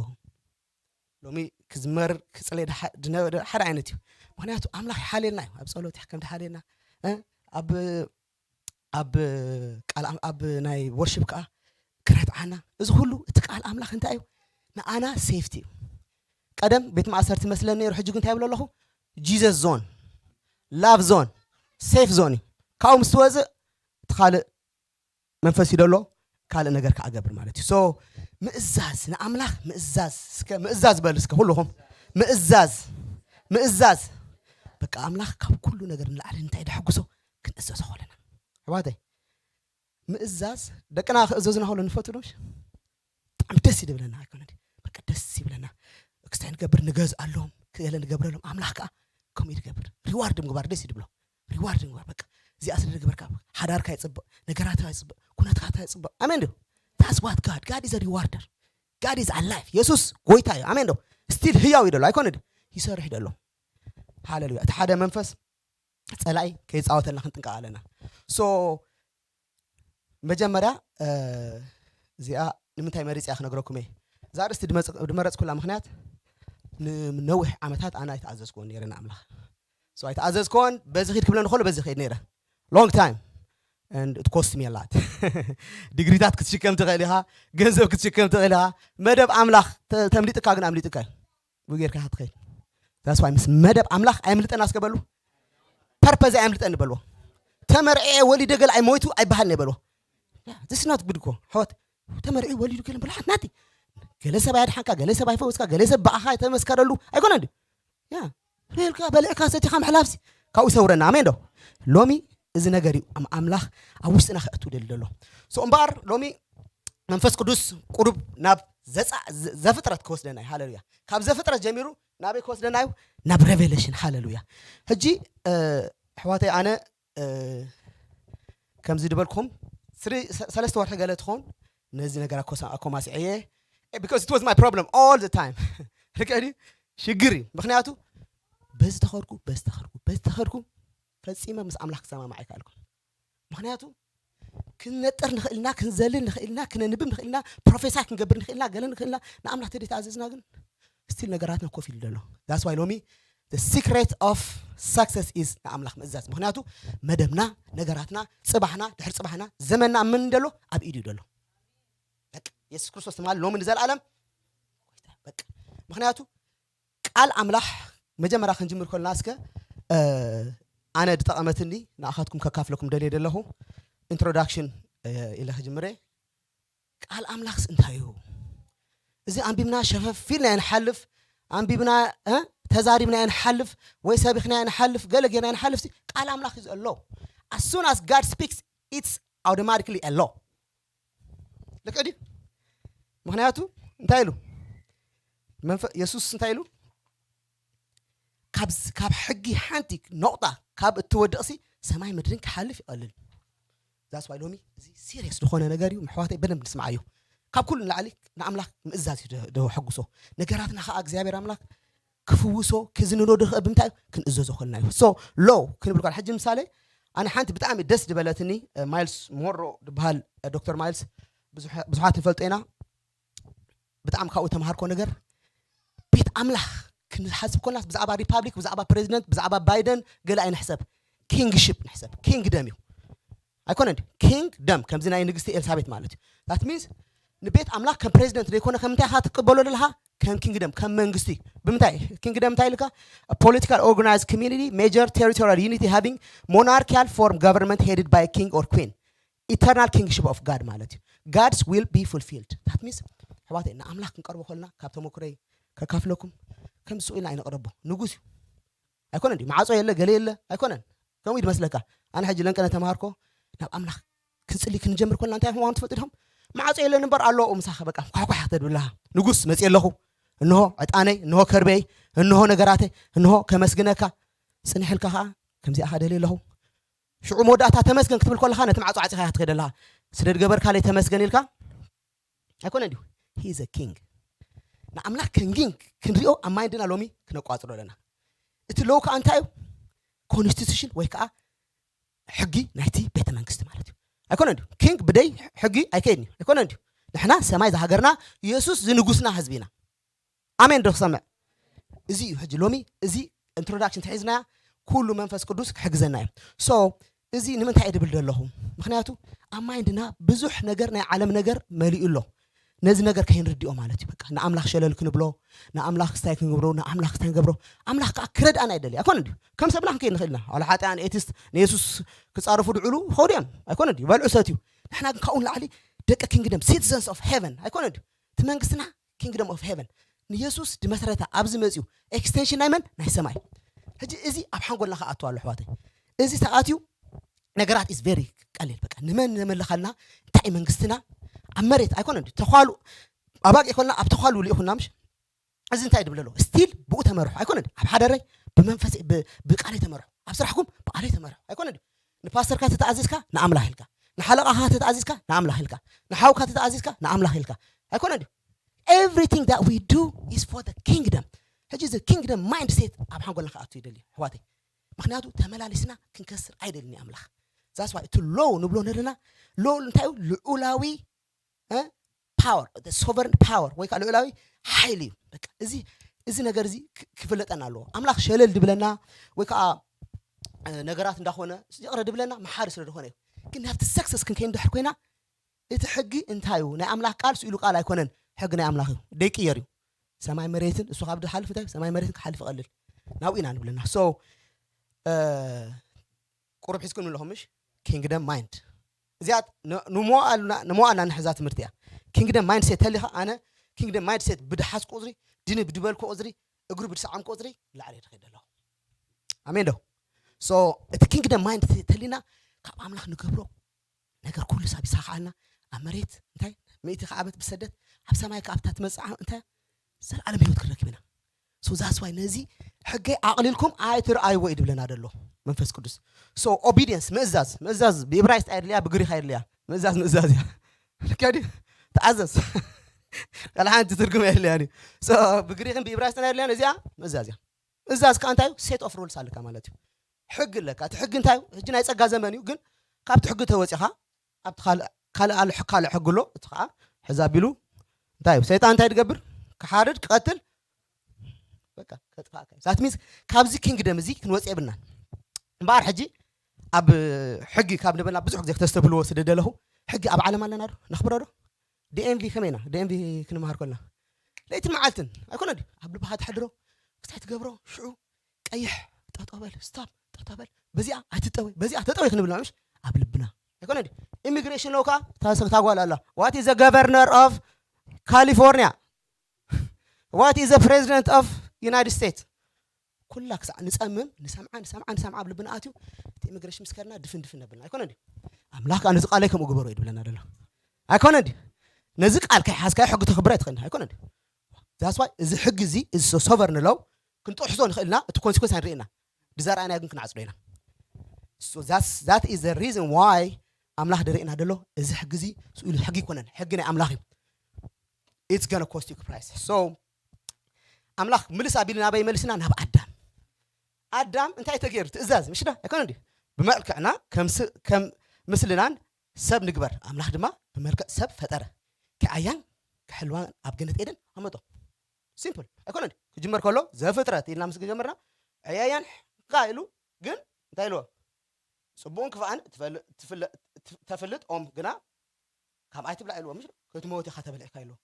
ሎሚ ክዝመር ክጽለይ ድሓ-፣ ድነ-፣ ሓደ ዓይነት እዩ። ምኽንያቱ ኣምላኽ ይሓልየልና እዩ። ኣብ ጸሎት ከም ድሓልየና፣ እ፣ ኣብ፣ ኣብ ቃል ኣም-፣ ኣብ ናይ ወርሺፕ ከኣ ክረትዓና። እዚ ኩሉ እቲ ቃል ኣምላኽ እንታይ እዩ? ንኣና ሴፍቲ እዩ። ቀደም ቤት ማእሰርቲ መስለኒ ነይሩ፣ ሕጂ ግን እንታይ ይብሎ ኣለኹ? ጂዘስ ዞን፣ ላቭ ዞን፣ ሴፍ ዞን እዩ። ካብኡ ምስ ትወፅእ እቲ ካልእ መንፈስ እዩ ደሎ ካልእ ነገር ከዓ ገብር ማለት እዩ። So ምእዛዝ ንኣምላኽ ምእዛዝ፣ እስከ ምእዛዝ በል እስከ ኩልኹም ምእዛዝ ምእዛዝ። በቃ ኣምላኽ ካብ ኩሉ ነገር ንላዕሊ እንታይ ደሐጉሶ ክንእዘዞ ከለና ኣሕዋተይ ምእዛዝ ደቅና ክእዘዙና ከሎ ንፈቱ ዶሽ ብጣዕሚ ደስ ይብለና ኣይኮነ በቃ ደስ ይብለና። ክስታይ ንገብር ንገዝኣሎም ክገለ ንገብረሎም ኣምላኽ ከዓ ከምኡ ይገብር። ሪዋርድ ምግባር ደስ ይድብሎ። ሪዋርድ ምግባር በቃ እዚኣ ስለ ዝገበርካ ሓዳርካ ይፅብቕ፣ ነገራትካ ይፅብቕ፣ ኩነትካ ይፅብቕ። ኣሜን ዶ? That's what God, God is a rewarder. God is alive. የሱስ ጎይታ እዩ። ኣሜን ዶ? ስቲል ህያው እዩ ደሎ ኣይኮነ ድዩ? ይሰርሕ ደሎ። ሃሌሉያ። እቲ ሓደ መንፈስ ፀላኢ ከይፃወተልና ክንጥንቀቕ ኣለና። So መጀመርያ እዚኣ ንምንታይ መሪፅያ ክነግረኩም እየ። እዛ ርእስቲ ድመረፅኩላ ምክንያት ንነዊሕ ዓመታት ኣነ ኣይተኣዘዝኩዎን ነይረ ንኣምላኽ። So ኣይተኣዘዝኩዎን። በዚ ኺድ ክብለኒ ከሎ በዚ ኸይድ ነይረ። Long time and it cost me a lot. ዲግሪታት ክትሽከም ትኽእል ኢኻ፣ ገንዘብ ክትሽከም ትኽእል ኢኻ። መደብ ኣምላኽ ተምሊጥካ ግን ኣምሊጥካ እዩ። ብኡ ጌርካ ኢኻ ትኸይድ። That's why ምስ መደብ ኣምላኽ ኣየምልጠና እስከ በሉ። ፐርፐዝ ኣየምልጠኒ በልዎ። ተመርዒ ወሊደ ገለ ኣይሞይቱ ኣይበሃልን እየ በልዎ። This is not good እኮ ኣሕዋት። ተመርዒ ወሊዱ ገለ በልሓት ናቲ ገለ ሰብ ኣያድሓንካ፣ ገለ ሰብ ኣይፈወስካ፣ ገለ ሰብ ብኣኻ ተመስከረሉ ኣይኮነን ድዩ? ያ ሬልካ በልዕካ ሰቲኻ ምሕላፍሲ ካብኡ ይሰውረና። ኣሜን ዶ? ሎሚ እዚ ነገር እዩ ኣም- ኣምላኽ ኣብ ውሽጥና ከእቱ ደሊ ዘሎ። So እምበኣር ሎሚ መንፈስ ቅዱስ ቁሩብ ናብ ዘጻ- ዘ- ዘፍጥረት ክወስደና እዩ። ሃሌሉያ። ካብ ዘፍጥረት ጀሚሩ ናበይ ክወስደና እዩ? ናብ ሬቨሌሽን። ሃሌሉያ። ሕጂ እ፣ ኣሕዋተይ ኣነ እ፣ ከምዚ ድበልኩም ስሪ- ሰ- ሰለስተ ወርሒ ገለ ትኸውን ነዚ ነገር ኣኮሳ- ኣኮማሲዐየ because it was my problem all the time. ርቀዲ ሽግር እዩ። ምክንያቱ በዚ ተኸድኩ በዚ ተኸድኩ በዚ ተኸድኩ ፈጺመ ምስ ኣምላኽ ክሰማማዕ ኣይከኣልኩን። ምክንያቱ ክንነጥር ንኽእልና ክንዘልን ንኽእልና ክነንብብ ንኽእልና ፕሮፌሳይ ክንገብር ንኽእልና ገለ ንኽእልና ንኣምላኽ ተደይተኣዘዝና ግን ስቲል ነገራትና ኮፍ ኢሉ ዘሎ። That's why ሎሚ the secret of success is ንኣምላኽ ምእዛዝ። ምክንያቱ መደብና ነገራትና ፅባሕና ድሕሪ ፅባሕና ዘመንና ኣብ መን ደሎ ኣብ ኢዱ ደሎ። በቃ የሱስ ክርስቶስ ትማሊ ሎሚ ንዘለኣለም በቃ ምክንያቱ ቃል ኣምላኽ መጀመርያ ክንጅምር ከለና እስከ እ፣ ኣነ ድጠቐመትኒ ንኣኻትኩም ከካፍለኩም ደልየ ደለኹ ኢንትሮዳክሽን ኢለ ክጅምረ። ቃል ኣምላኽስ እንታይ እዩ? እዚ ኣንቢብና ሸፈፍ ኢልና ንሓልፍ፣ ኣንቢብና እ፣ ተዛሪብና ንሓልፍ ወይ ሰቢኽና ንሓልፍ ገለ ጌርና ንሓልፍ ቃል ኣምላኽ እዩ ዘሎ። As soon as God speaks, it's automatically a law። ልክዕ ድዩ? ምክንያቱ እንታይ ኢሉ መንፈ- የሱስ እንታይ ኢሉ ካብ ካብ ሕጊ ሓንቲ ነቑጣ ካብ እትወድቕሲ ሰማይ ምድርን ክሓልፍ ይቐልል። That's why ሎሚ እዚ ሲሪየስ ዝኾነ ነገር እዩ ምሕዋተይ በደንብ ንስምዓዮ። ካብ ኩሉ ንላዕሊ ንኣምላኽ ምእዛዝ እዩ ዶ- ዶ ሕጉሶ ነገራትና ከዓ እግዚኣብሔር ኣምላኽ ክፍውሶ ክዝንኖ ድኽእል ብምንታይ እዩ? ክንእዘዞ ከልና እዩ። So ሎ ክንብል ከላ ሕጂ ምሳሌ ኣነ ሓንቲ ብጣዕሚ ደስ ዝበለትኒ ማይልስ ሞሮ ዝበሃል ዶክተር ማይልስ ብዙሓት ንፈልጦ ኢና። ብጣዕሚ ካብኡ ተምሃርኮ ነገር ቤት ኣምላኽ ክንሓስብ ኮናስ ብዛዕባ ሪፓብሊክ ብዛዕባ ፕሬዚደንት ብዛዕባ ባይደን ገለ ኣይንሕሰብ። ኪንግሽፕ ንሕሰብ። ኪንግደም እዩ ኣይኮነ ኪንግደም ከምዚ ናይ ንግስቲ ኤልሳቤት ማለት እዩ። That means ንቤት ኣምላኽ ከም ፕሬዚደንት ዘይኮነ ከም እንታይ ኢኻ ትቅበሎ ዘለኻ ከም ኪንግደም ከም መንግስቲ። ብምንታይ ኪንግደም እንታይ ኢልካ? Political organized community major territorial unity having monarchical form government headed by king or queen, eternal kingship of God ማለት እዩ። God's will be fulfilled. That means ኣሕዋተይ ንኣምላኽ ክንቀርቦ ከለና ካብ ተመክሮይ ከካፍለኩም ከም ስኡ ኢልና ኣይንቕረቦ። ንጉስ እዩ ኣይኮነን ድዩ? ማዕጾ የለ ገለ የለ ኣይኮነን። ከምኡ እዩ ዝመስለካ። ኣነ ሕጂ ለንቀነ ተምሃርኮ ናብ ኣምላኽ ክንጽሊ ክንጀምር ኮልና እንታይ ምዃኑ ትፈልጡ ዲኹም? ማዕጾ የለን እምበር ኣለዎ ምሳኻ በቃ ኳሕኳሕ ተድብላ ንጉስ መጽእ ኣለኹ። እንሆ ዕጣነይ፣ እንሆ ከርበይ፣ እንሆ ነገራተይ፣ እንሆ ከመስግነካ። ጽንሕልካ ከዓ ከምዚኣ ከዓ ደልየ ኣለኹ። ሽዑ መወዳእታ ተመስገን ክትብል ከለኻ ነቲ ማዕጾ ዓጺኻ ክትከደላ ስለ ድገበርካለይ ተመስገን ኢልካ ኣይኮነ ድዩ? He is a king። ንኣምላኽ ከም ኪንግ ክንሪኦ ኣብ ማይንድና ሎሚ ክነቋጽሮ ኣለና። እቲ ሎው ከዓ እንታይ እዩ? ኮንስቲቱሽን ወይ ከዓ ሕጊ ናይቲ ቤተ መንግስቲ ማለት እዩ። ኣይኮነ ድዩ? ኪንግ ብደይ ሕጊ ኣይከይድን እዩ። ኣይኮነ ድዩ? ንሕና ሰማይ ዝሃገርና የሱስ ዝንጉስና ህዝቢ ኢና። ኣሜን ዶ ክሰምዕ? እዚ እዩ ሕጂ ሎሚ እዚ ኢንትሮዳክሽን ተሒዝናያ ኩሉ መንፈስ ቅዱስ ክሕግዘና እዩ። So እዚ ንምንታይ እየ ድብል ዘለኹ? ምክንያቱ ኣብ ማይንድና ብዙሕ ነገር ናይ ዓለም ነገር መሊኡ ኣሎ። ነዚ ነገር ከይንርድኦ ማለት እዩ። በቃ ንኣምላኽ ሸለል ክንብሎ፣ ንኣምላኽ ክስታይ ክንገብሮ፣ ንኣምላኽ ክስታይ ንገብሮ፣ ኣምላኽ ከዓ ክረድኣና ይደሊ ኣይኮነ ድዩ? ከም ሰብና ክንከይድ ንኽእል ኢና። ዋላ ሓጢኣን ኤቲስት ንየሱስ ክጻረፉ ድዕሉ ይኸዱ እዮም ኣይኮነ ድዩ? ይበልዑ ሰትዩ። ንሕና ግን ካብኡ ንላዕሊ ደቂ ኪንግደም፣ ሲቲዘንስ ኦፍ ሄቨን ኣይኮነ ድዩ? እቲ መንግስትና ኪንግደም ኦፍ ሄቨን ንየሱስ ድመስረታ ኣብዚ መፅዩ ኤክስቴንሽን ናይ መን ናይ ሰማይ። ሕጂ እዚ ኣብ ሓንጎልና ከኣቱ ኣሎ ኣሕዋተይ። እዚ ተኣትዩ ነገራት ኢዝ ቨሪ ቀሊል። በቃ ንመን ነመልኻልና? እንታይ እዩ መንግስትና? ኣብ መሬት ኣይኮነን ድዩ? ተኳሉ ኣባጊዕ ኮልና ኣብ ተኳሉ ልኢኹና ምሽ? እዚ እንታይ ድብል ኣሎ? ስቲል ብኡ ተመርሑ ኣይኮነን ድዩ? ኣብ ሓደረይ ብመንፈስ ብ- ብቃለይ ተመርሑ፣ ኣብ ስራሕኩም ብቃለይ ተመርሑ ኣይኮነን ድዩ? ንፓስተርካ ተተኣዚዝካ ንኣምላኽ ኢልካ፣ ንሓለቓኻ ተተኣዚዝካ ንኣምላኽ ኢልካ፣ ንሓውካ ተተኣዚዝካ ንኣምላኽ ኢልካ ኣይኮነን ድዩ? Everything that we do is for the kingdom። ሕጂ እዚ ኪንግደም ማይንድ ሴት ኣብ ሓንጎልና ክኣቱ ይደሊ ኣሕዋተይ። ምክንያቱ ተመላሊስና ክንከስር ኣይደልን ኣምላኽ። ዛስ ዋይ እቲ ሎው ንብሎ ነለና፣ ሎው እንታይ እዩ? ልዑላዊ ፓወር፣ ሶቨርን ፓወር ወይ ከዓ ልዑላዊ ሓይሊ እዩ። በቃ እዚ እዚ ነገር እዚ ክ- ክፍለጠና ኣለዎ። ኣምላኽ ሸለል ድብለና ወይ ከዓ እ፣ ነገራት እንዳኾነ ይቕረ ድብለና መሓሪ ስለ ዝኾነ እዩ። ግን ናብቲ ሰክሰስ ክንከይ እንድሕር ኮይና እቲ ሕጊ እንታይ እዩ? ናይ ኣምላኽ ቃል ስኢሉ ቃል ኣይኮነን። ሕጊ ናይ ኣምላኽ እዩ፣ ደይቅየር እዩ። ሰማይ መሬትን እሱ ካብ ድሓልፍ እንታይ እዩ? ሰማይ መሬትን ክሓልፍ ይቐልል። ናብኡ ኢና ንብለና። So ቁሩብ ሒዝኩም ኣለኹም ምሽ? ኪንግደም ማይንድ እዚኣ ንመዋእልና ንሕዛ ትምህርቲ እያ። ኪንግደም ማይንድ ሴት ተሊኻ ኣነ ኪንግደም ማይንድ ሴት ብድሓዝ ቁፅሪ ድኒ ብድበልኩ ቁፅሪ እግሩ ብድሰዓም ቁፅሪ ላዕለ ድኸይድ ኣለኹ። ኣሜን ዶ? So እቲ ኪንግደም ማይንድ ሴት ተሊና ካብ ኣምላኽ ንገብሮ ነገር ኩሉ ሳብ ይሳኻዓልና። ኣብ መሬት እንታይ ምእቲ ከዓበት ብሰደት ኣብ ሰማይ ከኣብታ ትመፅዓ እንታይ ዘላለም ህይወት ክንረክብ ኢና። So that's why ነዚ ሕገይ ኣቕሊልኩም ኣይትርኣይዎ እዩ ድብለና ደሎ መንፈስ ቅዱስ። So ኦቢዲየንስ ምእዛዝ፣ ምእዛዝ ብኢብራይስጥ ኣይድልያ ብግሪክ ኣይድልያ፣ ምእዛዝ ምእዛዝ እያ። ከዲ ተኣዘዝ ካልእ ሓንቲ ትርጉም የድልያን እዩ። So ብግሪክን ብኢብራይስጥን ኣይድልያን፣ እዚኣ ምእዛዝ እያ። ምእዛዝ ከዓ እንታይ እዩ? ሴት ኦፍ ሩልስ ኣለካ ማለት እዩ። ሕጊ ኣለካ። እቲ ሕጊ እንታይ እዩ? ሕጂ ናይ ፀጋ ዘመን እዩ፣ ግን ካብቲ ሕጊ ተወፂኻ ኣብቲ ካልእ ካልእ ኣሎ፣ ካልእ ሕጊ ኣሎ። እቲ ከዓ ሕዚ ኣቢሉ እንታይ እዩ? ሰይጣን እንታይ ድገብር? ክሓርድ፣ ክቐትል፣ በቃ ከጥፋእካ እዩ። ዛት ሚንስ ካብዚ ኪንግደም እዚ ክንወፅእ የብልናን። እምበኣር ሕጂ ኣብ ሕጊ ካብ ነበልና ብዙሕ ግዜ ክተስተብህልዎ ስደደለኹ። ሕጊ ኣብ ዓለም ኣለና ዶ? ነኽብሮ ዶ? ዲኤምቪ ከመይና ዲኤምቪ ክንመሃር ኮልና ለይትን መዓልትን ኣይኮነ ድዩ? ኣብ ልብኻ ትሓድሮ ክሳይ ትገብሮ ሽዑ ቀይሕ ጠጠበል ስታፕ ጠጠበል በዚኣ ኣይትጠወይ በዚኣ ተጠወይ ክንብል ምሽ ኣብ ልብና ኣይኮነ ድዩ? ኢሚግሬሽን ሎካ ታጓል ኣላ። What is the governor of California? What is the president of United States? ኩላ ክሳዕ ንፀምም ንሰምዓ ንሰምዓ ንሰምዓ ኣብ ልብና ኣትዩ እቲ ኢሚግሬሽን ምስ ከድና ድፍን ድፍን ነብልና ኣይኮነ ድዩ? ኣምላኽ ከዓ ነዚ ቃለይ ከምኡ ግበሮ እዩ ድብለና ደሎ ኣይኮነ ድዩ? ነዚ ቃል ከይሓዝካዮ ሕጊ ተኽብራ ኣይትኽእልና ኣይኮነ ድዩ? That's why እዚ ሕጊ እዚ እዚ ሶቨርን ሎው ክንጥሕሶ ንኽእልና እቲ ኮንሲኮንስ ኣይንርእና። ብዘርኣናዮ ግን ክንዓፅዶ ኢና። So that's that is the reason why ኣምላኽ ደርእና ደሎ እዚ ሕጊ እዚ ስኢሉ ሕጊ ኣይኮነን፣ ሕጊ ናይ ኣምላኽ እዩ። It's gonna cost you price። So ኣምላኽ ምልስ ኣቢሉ ናበይ መልስና? ናብ ኣዳም። ኣዳም እንታይ ተገይሩ? ትእዛዝ ምሽ ዶ ኣይኮነ ድዩ? ብመልክዕና ከም ስ- ከም ምስልናን ሰብ ንግበር። ኣምላኽ ድማ ብመልክዕ ሰብ ፈጠረ። ክኣያን ክሕልዋን ኣብ ገነት ኤደን ኣመጦ። ሲምፕል ኣይኮነ ድዩ? ክጅመር ከሎ ዘፍጥረት ኢልና ምስ ጀመርና ዕያያን ካ ኢሉ ግን እንታይ ኢልዎ? ጽቡቕን ክፋእን ትፈል- ትፍለ- ት- ተፍልጥ ኦም ግና ካብ ኣይትብላዕ ኢልዎ። ምሽ ክትመውት ኢኻ ተበሊዕካ ኢልዎ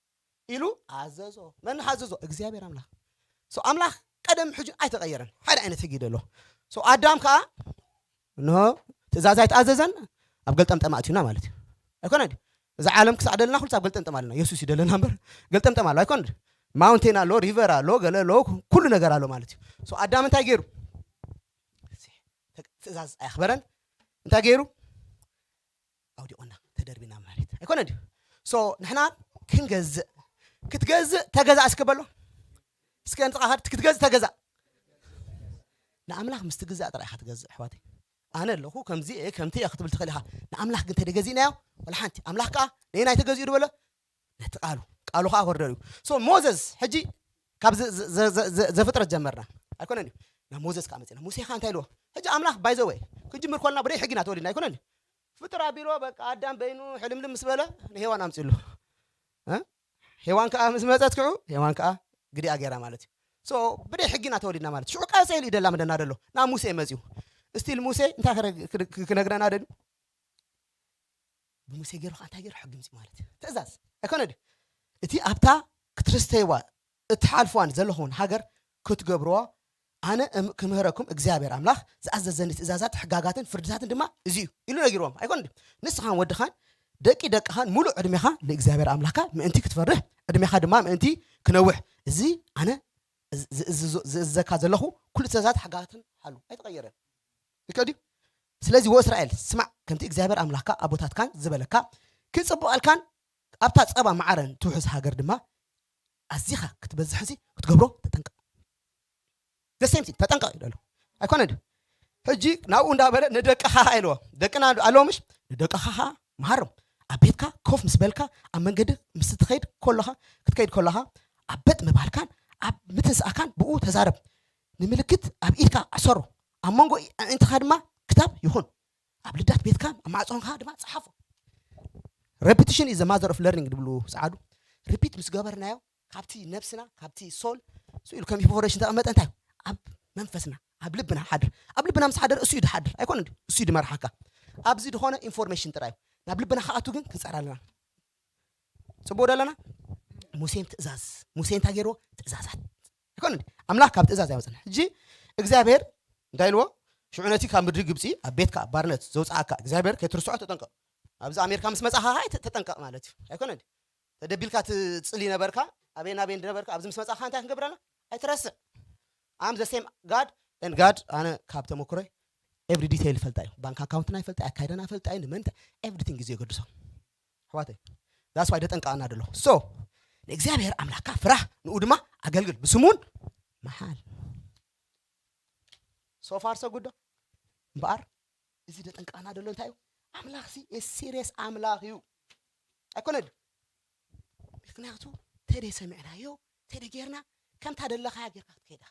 ኢሉ ኣዘዞ። መን ሓዘዞ? እግዚኣብሔር ኣምላኽ። So ኣምላኽ ቀደም ሕጂ ኣይተቐየረን፣ ሓደ ዓይነት ሕጊ እዩ ደሎ። So ኣዳም ከዓ እንሆ ትእዛዝ ኣይተኣዘዘን፣ ኣብ ገልጠምጠም ኣእትዩና ማለት እዩ። ኣይኮነ ድዩ? እዛ ዓለም ክሳዕ ደለና ኩሉ ኣብ ገልጠምጠም ኣለና። የሱስ እዩ ደለና እምበር ገልጠምጠም ኣሎ ኣይኮነ ድዩ? ማውንቴን ኣሎ፣ ሪቨር ኣሎ፣ ገለ ኣሎ፣ ኩሉ ነገር ኣሎ ማለት እዩ። So ኣዳም እንታይ ገይሩ? ትእዛዝ ኣየኽበረን። እንታይ ገይሩ? ኣውዲቖና ተደርቢና ማለት ኣይኮነ ድዩ? So ንሕና ክንገዝእ ክትገዝእ ተገዛእ እስኪ በሎ እስከ ንጥቓ ክትገዝእ ተገዛእ ንኣምላኽ ምስ ትግዛእ ጥራይ ኢኻ ትገዝእ ኣሕዋተይ። ኣነ ኣለኹ ከምዚ እየ ከምቲ እየ ክትብል ትኽእል ኢኻ። ንኣምላኽ ግን ተደገዚእናዮ ወላ ሓንቲ ኣምላኽ ከዓ ነየናይ ተገዚኡ ዝበሎ ነቲ ቃሉ ቃሉ ከዓ ክወርደር እዩ። So ሞዘስ ሕጂ ካብ ዘፍጥረት ጀመርና ኣይኮነን እዩ ናብ ሞዘስ ከዓ መፅና ሙሴ ከዓ እንታይ ኢልዎ? ሕጂ ኣምላኽ ባይዘወይ ክንጅምር ኮልና ብደይ ሕጊ ኢና ተወሊድና ኣይኮነን እዩ ፍጥር ኣቢሎ በቃ ኣዳም በይኑ ሕልምልም ምስ በለ ንሄዋን ኣምፅሉ። ሄዋን ከዓ ምስ መፀት ክዑ ሄዋን ከዓ ግዲኣ ገይራ ማለት እዩ። ብደይ ሕጊ ኢና ተወሊድና ማለት ሽዑ ቀስ ኢሉ ይደላ ምደና ደሎ ናብ ሙሴ መፅዩ። እስቲል ሙሴ እንታይ ክነግረና ደልዩ? ብሙሴ ገይሩ ከዓ እንታይ ገይሩ ሕጊ ምፅኡ ማለት እዩ ትእዛዝ ኣይኮነ ድዩ? እቲ ኣብታ ክትርስተይዋ እትሓልፍዋን ዘለኹን ሃገር ክትገብርዎ ኣነ እም- ክምህረኩም እግዚኣብሔር ኣምላኽ ዝኣዘዘኒ ትእዛዛት፣ ሕጋጋትን ፍርድታትን ድማ እዚ እዩ ኢሉ ነጊርዎም። ኣይኮን ድዩ? ንስኻን ወድኻን ደቂ ደቅኻን ሙሉእ ዕድሜኻ ንእግዚኣብሔር ኣምላኽካ ምእንቲ ክትፈርህ፣ ዕድሜኻ ድማ ምእንቲ ክነውሕ፣ እዚ ኣነ ዝ- ዝ- ዝ- ዝእዘካ ዘለኹ ኩሉ ትእዛዛት፣ ሕጋጋትን ሓሉ ኣይተቐየረን። ይከዲ። ስለዚ ወእስራኤል ስማዕ፣ ከምቲ እግዚኣብሔር ኣምላኽካ ኣቦታትካን ዝበለካ ክጽብቐልካን ኣብታ ጸባ ማዓረን ትውሕዝ ሃገር ድማ ኣዚኻ ክትበዝሕሲ ክትገብሮ ተጠንቀቕ። ዘሴምቲ ተጠንቀቕ ይደሎ ኣይኮነ ድዩ? ሕጂ ናብኡ እንዳበለ ንደቅኻ ኢልዎ፣ ደቅና ኣለዎ ምሽ? ንደቅኻ ኸዓ መሃሮም። ኣብ ቤትካ ኮፍ ምስ በልካ፣ ኣብ መንገዲ ምስ ትኸይድ ከለኻ ክትከይድ ከለኻ ኣብ በጥ ምባልካን ኣብ ምትንስኣካን ብኡ ተዛረብ። ንምልክት ኣብ ኢድካ ኣሰሮ፣ ኣብ መንጎ ኣዒንትኻ ድማ ክታብ ይኹን። ኣብ ልዳት ቤትካ ኣብ ማዕጾንካ ድማ ጸሓፎ። Repetition is the mother of learning ድብሉ ጸዓዱ። ሪፒት ምስ ገበርናዮ ካብቲ ነብስና ካብቲ ሶል ስኡ ኢሉ ከም ኢንፎርሜሽን ተቐመጠ እንታይ ኣብ መንፈስና ኣብ ልብና ሓድር። ኣብ ልብና ምስ ሓደር እሱ እዩ ድሓድር ኣይኮነ ድዩ? እሱ እዩ ድመርሓካ። ኣብዚ ዝኾነ ኢንፎርሜሽን ጥራይ እዩ። ናብ ልብና ክኣቱ ግን ክንጸር ኣለና። ጽቡቕ ዶ ኣለና? ሙሴን ትእዛዝ፣ ሙሴ እንታይ ገይርዎ? ትእዛዛት ኣይኮነ ድዩ? ኣምላኽ ካብ ትእዛዝ ኣይወፅን። ሕጂ እግዚኣብሔር እንታይ ኢልዎ? ሽዑ ነቲ ካብ ምድሪ ግብፂ ኣብ ቤትካ ኣብ ባርነት ዘውፅኣካ እግዚኣብሔር ከይትርስዖ ተጠንቀቕ። ኣብዚ ኣሜሪካ ምስ መፃኻ ኸዓ ተጠንቀቕ ማለት እዩ ኣይኮነ ድዩ? ተደቢልካ ትፅሊ ነበርካ፣ ኣበይ ናበይ ነበርካ፣ ኣብዚ ምስ መፃኻ እንታይ ክንገብረና ኣይትረስዕ። I'm the same God and God ኣነ ካብ ተመክሮይ every detail ይፈልጣ እዩ። ባንክ ኣካውንትና ይፈልጣ፣ ኣካይዳና ይፈልጣ እዩ፣ ንመን እንታይ everything ግዜ የገድሶ። ኣሕዋተይ that's why ደጠንቀቐና ደለኹ። So ንእግዚኣብሔር ኣምላኽካ ፍራህ፣ ንኡ ድማ ኣገልግል፣ ብስሙን መሓል። So far so good ዶ? እምበኣር እዚ ደጠንቀቐና ደሎ እንታይ እዩ? ኣምላኽሲ ሲሪየስ ኣምላኽ እዩ ኣይኮነ ድዩ? ምክንያቱ ተደ ሰሚዕናዮ ተደ ጌርና ከምታ ደለኻያ ጌርካ ክትከይዳ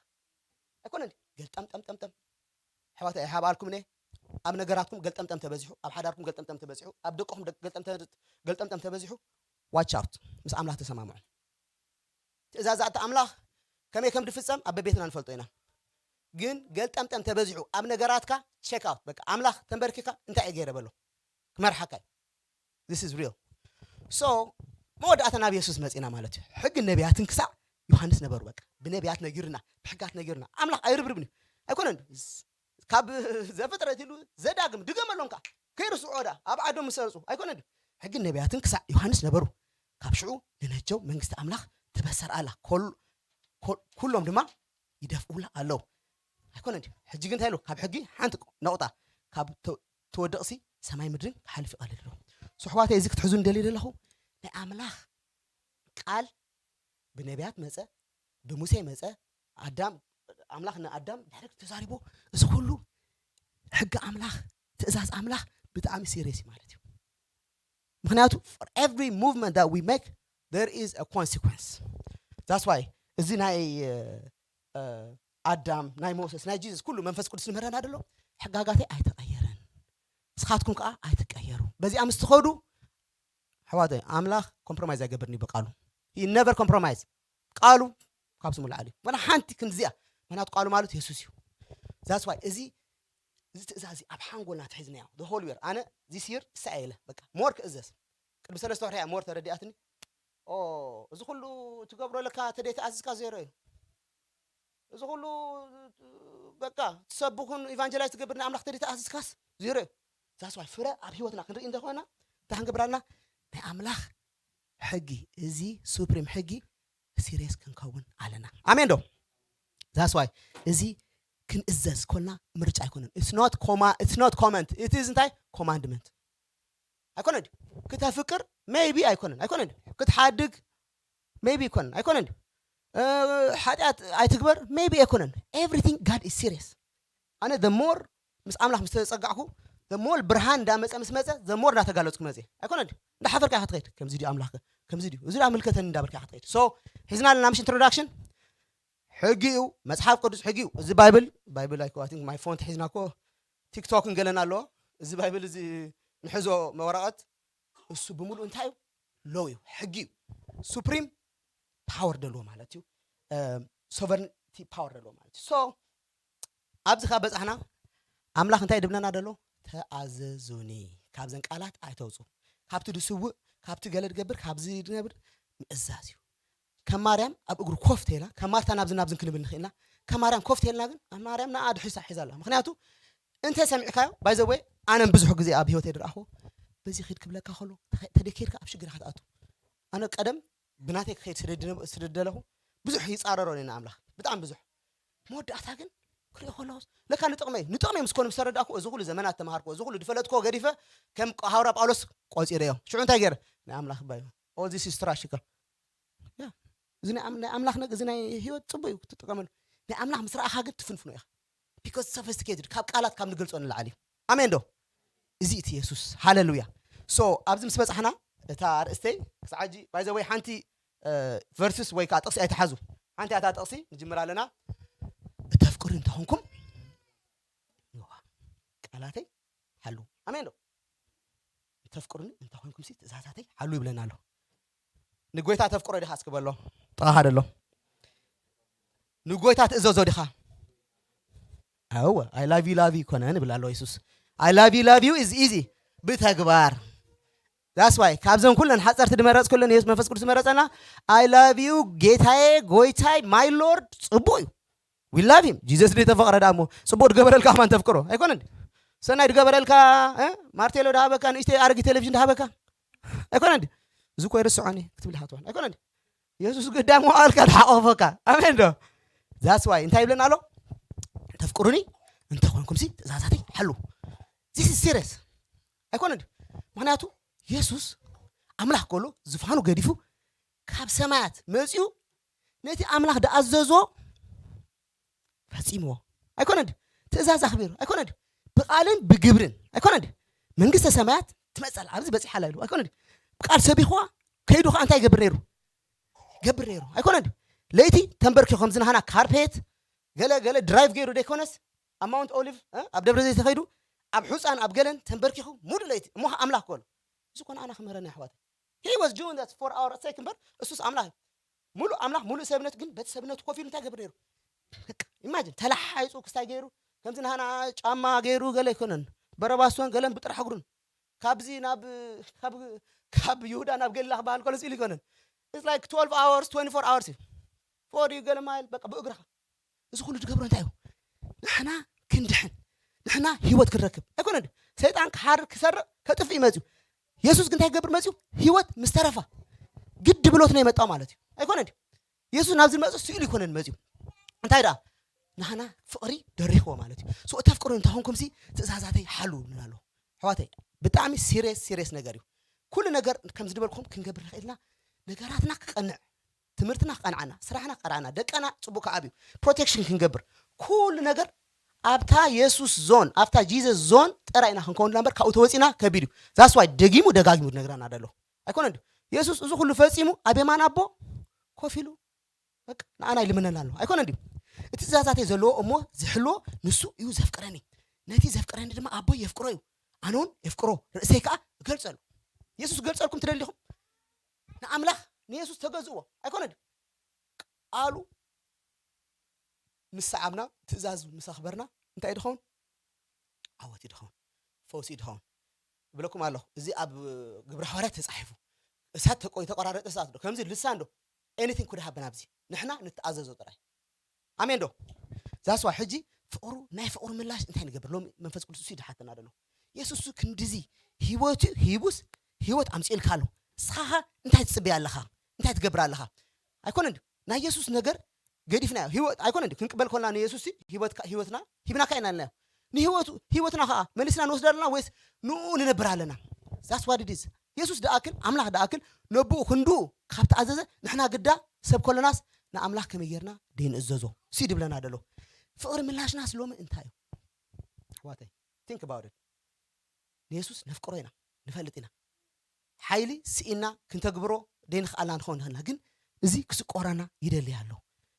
ኣይኮነ ድዩ? ገልጠምጠምጠምጠም ኣሕዋተይ ኣይሃብኣልኩም እኔ ኣብ ነገራትኩም ገልጠምጠም ተበዚሑ፣ ኣብ ሓዳርኩም ገልጠምጠም ተበዚሑ፣ ኣብ ደቅኹም ደ- ገልጠምጠም- ገልጠምጠም ተበዚሑ። Watch out። ምስ ኣምላኽ ተሰማምዑ። ትእዛዛት ኣምላኽ ከመይ ከም ድፍጸም ኣብ በቤትና ንፈልጦ ኢና። ግን ገልጠምጠም ተበዚሑ ኣብ ነገራትካ ቸክ ኣውት። በቃ ኣምላኽ ተንበርኪካ እንታይ እየ ገይረ በሎ ክመርሓካ እዩ። This is real። So መወዳእታ ናብ የሱስ መጺና ማለት እዩ። ሕግን ነቢያትን ክሳዕ ዮሃንስ ነበሩ። በቃ ብነቢያት ነጊርና፣ ብሕጋት ነጊርና። ኣምላኽ ኣይርብርብን እዩ ኣይኮነን። ካብ ዘፍጥረት ኢሉ ዘዳግም ድገመሎም ከዓ ከይርስዖ ዳ ኣብ ዓዶም ምሰርፁ ኣይኮነ ድዩ? ሕግን ነቢያትን ክሳዕ ዮሃንስ ነበሩ። ካብ ሽዑ ንነጀው መንግስቲ ኣምላኽ ትበሰር ኣላ። ኮል- ኮል- ኩሎም ድማ ይደፍኡላ ኣለዉ። ኣይኮነ ድዩ? ሕጂ ግን እንታይ ኢሉ? ካብ ሕጊ ሓንቲ ነቑጣ ካብ ተ- ትወድቕሲ ሰማይ ምድርን ክሓልፍ ይቐልል ኣለዉ። ስሕዋተይ እዚ ክትሕዙ ንደልዩ ዘለኹ ናይ ኣምላኽ ቃል ብነቢያት መጸ፣ ብሙሴ መጸ። ኣዳም ኣምላኽ ንኣዳም ዳይሬክት ተዛሪቦ። እዚ ኩሉ ሕጊ ኣምላኽ ትእዛዝ ኣምላኽ ብጣዕሚ ሲሪየስ እዩ ማለት እዩ። ምክንያቱ for every movement that we make there is a consequence። That's why እዚ ናይ ኣዳም ናይ ሞሰስ ናይ ጂሱስ ኩሉ መንፈስ ቅዱስ ንምህረና ደሎ ሕጋጋተይ ኣይተቀየረን። ንስኻትኩም ከዓ ኣይትቀየሩ። በዚኣ ምስ ትኸዱ ኣሕዋተይ ኣምላኽ ኮምፕሮማይዝ ኣይገብርን እዩ ብቃሉ። He never compromise። ቃሉ ካብ ስሙ ላዕሊ እዩ። ዋላ ሓንቲ ክንዲዚኣ ምክንያቱ ቃሉ ማለት የሱስ እዩ። That's why እዚ እዚ ትእዛዝ እዚ ኣብ ሓንጎልና ተሒዝናዮ the whole year ኣነ this year እሳ ኢለ በቃ ሞር ክእዘዝ ቅድሚ ሰለስተ ወርሒ እያ ሞር ተረዲኣትኒ። ኦ እዚ ኩሉ ትገብሮ ለካ ተደይ ተኣዝዝካ ዜሮ እዩ። እዚ ኩሉ በቃ ትሰብኹን ኢቫንጀላይዝ ትገብር ናይ ኣምላኽ ተደይ ተኣዝዝካስ ዜሮ እዩ። That's why ፍረ ኣብ ህይወትና ክንርኢ እንተኾና እንታይ ክንገብር ኣለና? ናይ ኣምላኽ ሕጊ እዚ ሱፕሪም ሕጊ ሲሪየስ ክንከውን ኣለና። ኣሜን ዶ? That's why እዚ ክንእዘዝ ኮልና ምርጫ ኣይኮነን። It's not comment። It is እንታይ? ኮማንድመንት ኣይኮነ ድዩ? ክተፍቅር maybe ኣይኮነን ኣይኮነ ድዩ? ክትሓድግ maybe ኣይኮነን ኣይኮነ ድዩ? ሓጢኣት ኣይትግበር maybe ኣይኮነን። Everything God is serious። ኣነ the more ምስ ኣምላኽ ምስ ተጸጋዕኩ the more ብርሃን እንዳመጸ ምስ መጸ the more እንዳተጋለጽኩ መጸ ኣይኮነ ድዩ? እንዳሓፈርካ ኢኻ ትኸይድ። ከምዚ ድዩ ኣምላኽ ከምዚ ድዩ እዚ ዳ ምልከተኒ እንዳበልካ ኢኻ ትኸይድ። So ሒዝና ኣለና ምሽ ኢንትሮዳክሽን ሕጊ እዩ። መጽሓፍ ቅዱስ ሕጊ እዩ። እዚ ባይብል ባይብል ኣይኮ I think my phone ተሒዝና እኮ ቲክቶክ እንገለና ኣለዎ። እዚ ባይብል እዚ ንሕዞ መወረቐት እሱ ብምሉእ እንታይ እዩ? ሎው እዩ፣ ሕጊ እዩ። ሱፕሪም ፓወር ደልዎ ማለት እዩ። ሶቨርንቲ ፓወር ደልዎ ማለት እዩ። So ኣብዚ ካብ በጻሕና ኣምላኽ እንታይ ድብለና ደሎ? ተኣዘዙኒ። ካብዘን ቃላት ኣይተውፁ። ካብቲ ድስውእ ካብቲ ገለ ድገብር ካብዚ ድነብር ምእዛዝ እዩ። ከም ማርያም ኣብ እግሩ ኮፍ ተይላ፣ ከም ማርታ ናብዚ ናብዝን ክንብል ንኽእልና፣ ከም ማርያም ኮፍ ተይልና ግን ማርያም ንኣ ድሒሳ ሒዛ ኣላ። ምክንያቱ እንተ ሰሚዕካዮ፣ ባይዘወይ ኣነም ብዙሕ ግዜ ኣብ ህይወት የድረኣኹ፣ በዚ ኺድ ክብለካ ከሎ ተደኪርካ ኣብ ሽግር ክትኣቱ። ኣነ ቀደም ብናተይ ክኸይድ ስደድ ኣለኹ፣ ብዙሕ ይፃረሮ ንኣምላኽ፣ ብጣዕሚ ብዙሕ። መወዳእታ ግን ክሪኦ ከለኹስ ለካ ንጥቕመይ ንጥቕመይ ምስ ኮኑ ምስ ተረዳእኩ፣ እዚ ኩሉ ዘመናት ተምሃርኩ፣ እዚ ኩሉ ዝፈለጥኩ ገዲፈ ከም ሃውራ ጳውሎስ ቆፂረዮ። ሽዑ እንታይ ገይረ? ናይ ኣምላኽ ባዩ ኦዚ ሲስትራ ሽካ እዚ ናይ ኣምላኽ ነገ እዚ ናይ ህይወት ፅቡቅ እዩ ክትጥቀመሉ። ናይ ኣምላኽ ምስ ረኣኻ ግን ትፍንፍኖ ኢኻ። ቢካዝ ሶፊስቲኬትድ ካብ ቃላት ካብ ንገልፆ ንላዓል እዩ። ኣሜን ዶ? እዚ እቲ የሱስ። ሃለሉያ። ሶ ኣብዚ ምስ በፃሕና እታ ኣርእስተይ ክሳዕ ሕጂ ባይዘወይ ሓንቲ ቨርስስ ወይ ከዓ ጥቕሲ ኣይትሓዙ። ሓንቲ ኣታ ጥቕሲ ንጅምር ኣለና። እተፍቅሩ እንተኾንኩም ቃላተይ ሓሉ። ኣሜን ዶ? እተፍቅሩኒ እንተኾንኩም ሲ ትእዛዛተይ ሓሉ ይብለና ኣሎ። ንጎይታ ተፍቅሮ ዲኻ እስኪ በሎ። ጥቓኻ ደሎ ንጎይታ ትእዘዞ ዲኻ? ኣወ። I love you love you ይኮነ ንብል ኣሎ የሱስ። I love you love you is easy ብተግባር። That's why ካብዘን ኩለን ሓፀርቲ ድመረፅ ኩለን የሱስ መንፈስ ቅዱስ መረፀና። I love you ጌታዬ ጎይታይ my lord ፅቡቅ እዩ። We love him. ጂሰስ ድተፈቕረ ደኣ እሞ ፅቡቅ ድገበረልካ ከማን ተፍቅሮ ኣይኮነን። ሰናይ ድገበረልካ ማርቴሎ ድሃበካ ንእሽተይ ኣረጊ ቴሌቪዥን ድሃበካ ኣይኮነን። እዚ እኮ ይርስዖኒ ክትብል ሓትዋን ኣይኮነን። የሱስ ግዳም ዋልካ ድሓቆፈካ። ኣሜን ዶ? That's why እንታይ ይብለና ኣሎ? ተፍቅሩኒ እንተኾንኩም ሲ ትእዛዛተይ ሓሉ። This is serious ኣይኮነን። ምክንያቱ የሱስ ኣምላኽ ከሎ ዝፋኑ ገዲፉ ካብ ሰማያት መፅኡ ነቲ ኣምላኽ ድኣዘዞ ፈፂምዎ ኣይኮነ ድዩ? ትእዛዝ ኣኽቢሩ ኣይኮነ ድዩ? ብቃልን ብግብርን ኣይኮነ ድዩ? መንግስተ ሰማያት ትመፀል ኣብዚ በፂሓ ኣላ ኢሉ ኣይኮነ ድዩ? ብቃል ሰቢኽዋ ከይዱ ከዓ እንታይ ይገብር ነይሩ? ይገብር ነይሩ ኣይኮነ ድዩ? ለይቲ ተንበርኪ ከምዚ ናህና ካርፔት ገለ ገለ ድራይቭ ገይሩ ደይኮነስ ኣብ ማውንት ኦሊቭ ኣብ ደብረ ዘይት ተኸይዱ ኣብ ሑፃን ኣብ ገለን ተንበርኪኹ ሙሉእ ለይቲ እሞ ኣምላኽ ኮሎ እዚ ኮነ ኣና ክምህረና ኣሕዋት he was doing that for our sake እምበር እሱስ ኣምላኽ እዩ። ሙሉእ ኣምላኽ ሙሉእ ሰብነት ግን በቲ ሰብነቱ ኮፍ ኢሉ እንታይ ገብር ነይሩ? ኢማጅን ተላሓይፁ ክስታይ ገይሩ ከምዚ ናህና ጫማ ገይሩ ገለ ኣይኮነን። በረባሶን ገለን ብጥራሕ እግሩን ካብዚ ናብ ካብ ይሁዳ ናብ ገሊላ ክበሃል ከሎ ስኢሉ ኣይኮነን። It's like twelve hours twenty-four hours እዩ። ፎር ዩ ገለ ማይል በቃ ብእግርኻ እዚ ኩሉ ዝገብሮ እንታይ እዩ? ንሕና ክንድሕን ንሕና ህይወት ክንረክብ ኣይኮነ ሰይጣን ክሓርር ክሰርቕ ከጥፍእ መፅዩ። የሱስ ግን እንታይ ክገብር መፅዩ? ህይወት ምስ ተረፋ ግድ ብሎት ነው የመጣው ማለት እዩ ኣይኮነ። የሱስ ናብዚ መፅእ ስኢሉ ይኮነን መፅዩ እንታይ ደኣ ንሕና ፍቕሪ ደሪኽዎ ማለት እዩ። ሶ እተፍቅሩ እንተኾንኩም ሲ ትእዛዛተይ ሓሉ ንብላ ኣለኹ ኣሕዋተይ። ብጣዕሚ ሲሪየስ ሲሪየስ ነገር እዩ። ኩሉ ነገር ከም ዝድበልኩም ክንገብር ንኽእልና ነገራትና ክቀንዕ ትምህርትና ክቀንዓና ስራሕና ክቀንዓና ደቀና ፅቡቅ ክዓብዩ ፕሮቴክሽን ክንገብር ኩሉ ነገር ኣብታ የሱስ ዞን ኣብታ ጂዘስ ዞን ጥራይ ኢና ክንከውንላ እምበር ካብኡ ተወፂና ከቢድ እዩ። ዛስዋይ ደጊሙ ደጋጊሙ ነግራና ደሎ ኣይኮነ ድዩ? የሱስ እዚ ኩሉ ፈፂሙ ኣብ የማን ኣቦ ኮፍ ኢሉ በቃ ንኣና ይልምነና ኣሎ ኣይኮነ ድዩ? እቲ ትእዛዛተይ ዘለዎ እሞ ዝሕልዎ ንሱ እዩ ዘፍቅረኒ። ነቲ ዘፍቅረኒ ድማ ኣቦይ የፍቅሮ እዩ። ኣነ እውን የፍቅሮ ርእሰይ ከዓ እገልፀሉ። የሱስ ገልፀልኩም ትደሊኹም ንኣምላኽ ንየሱስ ተገዝእዎ ኣይኮነ ድዩ? ቃሉ ምስ ሰዓብና ትእዛዙ ምስ ኣኽበርና እንታይ ድኸውን? ዓወት ድኸውን? ፈውሲ ድኸውን? እብለኩም ኣለኹ እዚ ኣብ ግብረ ሃዋርያት ተፃሒፉ እሳት ተቆይ ተቆራረጠ እሳት ዶ ከምዚ ልሳን ዶ ኤኒቲንግ ኩድ ሃበን ኣብዚ ንሕና ንተኣዘዞ ጥራይ ኣሜን ዶ? ዛስዋ ሕጂ ፍቕሩ ናይ ፍቕሩ ምላሽ እንታይ ንገብር ሎሚ መንፈስ ቅዱስ እሱ ይድሓተና ደሎ የሱስ ክንድዚ ህይወቱ ሂቡስ ህይወት ኣምፅእልካ ኣሎ ንስኻኻ እንታይ ትፅበያ ኣለኻ? እንታይ ትገብር ኣለኻ? ኣይኮነን ድዩ ናይ የሱስ ነገር ገዲፍናዮ ህይወት ኣይኮነን ድዩ ክንቅበል ኮልና ንየሱስ ህይወትና ሂብናካ ኢና ኢልናዮ ንህይወቱ ህይወትና ከዓ መሊስና ንወስዳ ኣለና ወይስ ንኡ ንነብር ኣለና? ዛስ ዋት ኢት ኢዝ የሱስ ደኣክል ኣምላኽ ደኣክል ነብኡ ክንድኡ ካብ ተኣዘዘ ንሕና ግዳ ሰብ ኮለናስ ንኣምላኽ ከመይ ጌርና ደይንእዘዞ ሲ ድብለና ደሎ ፍቕሪ ምላሽናስ ሎሚ እንታይ እዩ ኣሕዋተይ think about it ንየሱስ ነፍቅሮ ኢና ንፈልጥ ኢና ሓይሊ ስኢና ክንተግብሮ ደይንኽኣልና ንኸውን ንኽእልና ግን እዚ ክስቆረና ይደሊ ኣሎ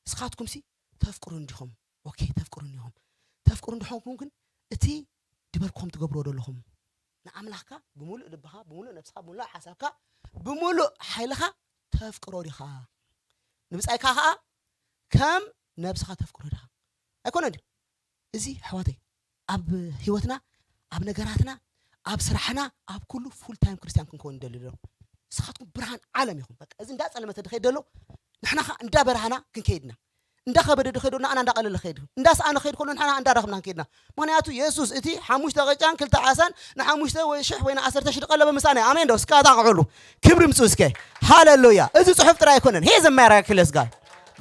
እስኻትኩም ሲ ተፍቅሩ እንዲኹም ኦኬ ተፍቅሩ እንዲኹም ተፍቅሩ እንዲኾንኩም ግን እቲ ድበልኩም ትገብርዎ ዘለኹም ንኣምላኽካ ብምሉእ ልብኻ ብምሉእ ነብስኻ ብምሉእ ሓሳብካ ብምሉእ ሓይልኻ ተፍቅሮ ዲኻ ንብፃይካ ከዓ ከም ነብስኻ ተፍቅሮ ዲኻ ኣይኮነ ድዩ እዚ ኣሕዋተይ ኣብ ህይወትና ኣብ ነገራትና ኣብ ስራሕና ኣብ ኩሉ ፉል ታይም ክርስቲያን ክንከውን ይደሊ ዶ ንስኻትኩም ብርሃን ዓለም ኢኹም። በቃ እዚ እንዳጸለመተ ድኸይድ ደሎ ንሕና ኸዓ እንዳበራህና ክንከይድና፣ እንዳኸበደ ድኸይድ ደሎ ንዓና እንዳቐለለ ኸይድ፣ እንዳሰኣነ ኸይድ ከሎ ንሕና እንዳረኽብና ክንከይድና። ምኽንያቱ የሱስ እቲ ሓሙሽተ ቅጫን ክልተ ዓሳን ንሓሙሽተ ወይ ሽሕ ወይ ንዓሰርተ ሽሕ ድቐለበ ምሳና እዩ። ኣሜን ዶ? እስከ ኣጣቕዑሉ። ክብሪ ምጽኡ እስከ። ሃሌሉያ። እዚ ጽሑፍ ጥራይ ኣይኮነን። He is a miraculous God።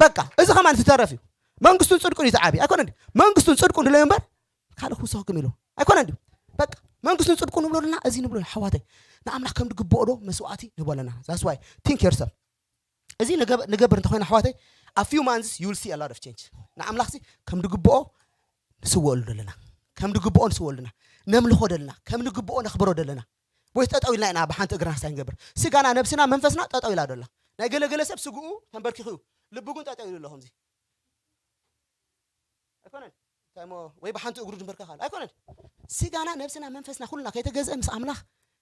በቃ እዚ ኸማን ዝተረፍ እዩ። መንግስቱን ጽድቁን እዩ ዝዓቢ ኣይኮነን። መንግስቱን ጽድቁን ድለዩ እምበር ካልእ ክውሰኸኩም ኢሉ ኣይኮነን ድዩ? በቃ መንግስቱን ጽድቁን ንብሎ ኣለና። እዚ ንብሎ ኣሕዋተይ ንኣምላኽ ከም ድግብኦ ዶ መስዋዕቲ ንህቦ ኣለና? That's why think yourself። እዚ ንገብ- ንገብር እንተኾይና ኣሕዋተይ ኣብ few months you will see a lot of change። ንኣምላኽ ሲ ከም ድግብኦ ንስወሉ ደለና፣ ከም ድግብኦ ንስወሉ ደለና፣ ነምልኾ ደለና፣ ከም ንግብኦ ነኽብሮ ደለና። ወይ ጠጠው ኢልና ኢና ብሓንቲ እግርና ክሳይ ንገብር። ስጋና ነብስና መንፈስና ጠጠው ኢላ ደላ። ናይ ገለገለ ሰብ ስግኡ ተንበርኪኹ እዩ፣ ልቡ ግን ጠጠው ኢሉ ኣሎ። ከምዚ ኣይኮነን። እንታይ እሞ ወይ ብሓንቲ እግሩ ድንበርከኽ ኣሎ ኣይኮነን። ስጋና ነብስና መንፈስና ኩልና ከይተገዝአ ምስ ኣምላኽ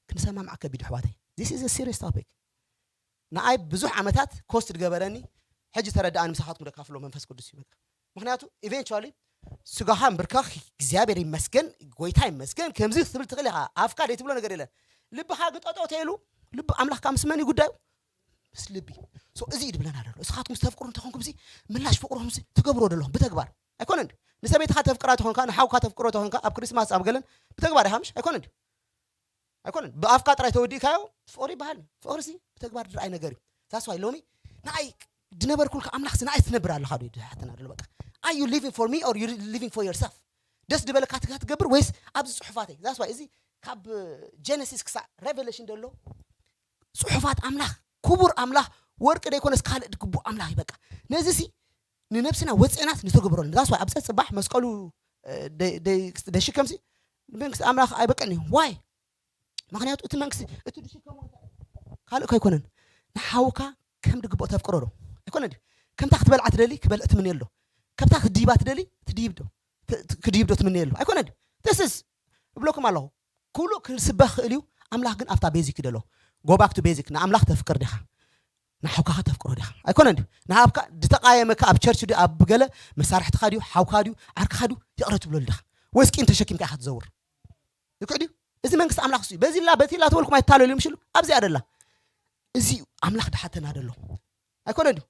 ክንሰማማዕ ከቢድ ኣሕዋተይ። This is a serious topic። ንኣይ ብዙሕ ዓመታት ኮስት ድገበረኒ። ሕጂ ተረዳእኒ። ምሳኻትኩም ደካፍሎ መንፈስ ቅዱስ እዩ በቃ። ምክንያቱ eventually ስጋኻ ምብርካኽ እግዚኣብሔር ይመስገን፣ ጎይታ ይመስገን ከምዚ ክትብል ትኽእል ኢኻ። ኣፍካ ደይትብሎ ነገር የለን። ልብኻ ግን ጠጠው ተይሉ ልቢ ኣምላኽካ ምስ መን እዩ ጉዳዩ? ምስ ልቢ። So እዚ እዩ ድብለና ደሎ። እስኻትኩም ዝተፍቅሩ እንተኾንኩም ሲ ምላሽ ፍቅርኹም ሲ ትገብሮ ደለኹም ብተግባር ኣይኮነን ድዩ? ንሰበይትኻ ተፍቅራ ተኾንካ ንሓውካ ተፍቅሮ ተኾንካ ኣብ ክርስማስ ኣብ ገለን ብተግባር ኢኻ ምሽ ኣይኮነን ድዩ? ኣይኮነን ብኣፍካ ጥራይ ተወዲእካዮ ፍቅሪ ይበሃል። ፍቅሪ ሲ ብተግባር ዝረኣይ ነገር እዩ። That's why ሎሚ ንኣይ ድነበርኩልካ ኣምላኽ ሲ ንኣይ ትነብር ኣለኻ ዶ ድሓትና ደሎ በቃ? Are you living for me or you living for yourself? ደስ ድበለካ ትጋ ትገብር ወይስ ኣብዚ ጽሑፋተይ? That's why እዚ ካብ ጀነሲስ ክሳዕ ሬቨሌሽን ደሎ ጽሑፋት ኣምላኽ ክቡር ኣምላኽ ወርቂ ደይኮነስ ካልእ ድግቡ ኣምላኽ እዩ። በቃ ነዚ ሲ ንነብስና ወፅእናስ ንተግብረሉ። That's why ኣብ ፀፅባሕ መስቀሉ ደሽከምሲ መንግስቲ ኣምላኽ ኣይበቀን እዩ። ዋይ ምክንያቱ እቲ መንግስቲ እቲ ድሽከሞ ካልእ እኮ ኣይኮነን። ንሓውካ ከም ድግብኦ ተፍቅሮ ዶ ኣይኮነ ድዩ? ከምታ ክትበልዓ ትደሊ ክበልዕ ትምንየሉ ዶ? ከምታ ክትድይባ ትደሊ ትድይብ ዶ? ክድይብ ዶ ትምንየሉ ኣይኮነ ድዩ? This is እብለኩም ኣለኹ። ኩሉ ክስበኽ ክእል እዩ። ኣምላኽ ግን ኣብታ ቤዚክ ይደሎ። Go back to basic። ንኣምላኽ ተፍቅር ዲኻ? ንሓውካኸ ተፍቅሮ ዲኻ? ኣይኮነን ድዩ? ንሃብካ ዝተቃየመካ ኣብ ቸርች ድዩ ኣብ ገለ መሳርሕትኻ ድዩ ሓውካ ድዩ ዓርክኻ ድዩ ይቕረ ትብለሉ ዲኻ? ወይስ ቂም ተሸኪምካ ኢኻ ትዘውር? ልክዕ ድዩ? እዚ መንግስቲ ኣምላኽ እሱ እዩ። በዚ ላ በቲ ላ ተበልኩም ኣይታለሉ ምሽሉ ኣብዚኣ ደላ እዚ ኣምላኽ ድሓተና ደሎ ኣይኮነ ድዩ?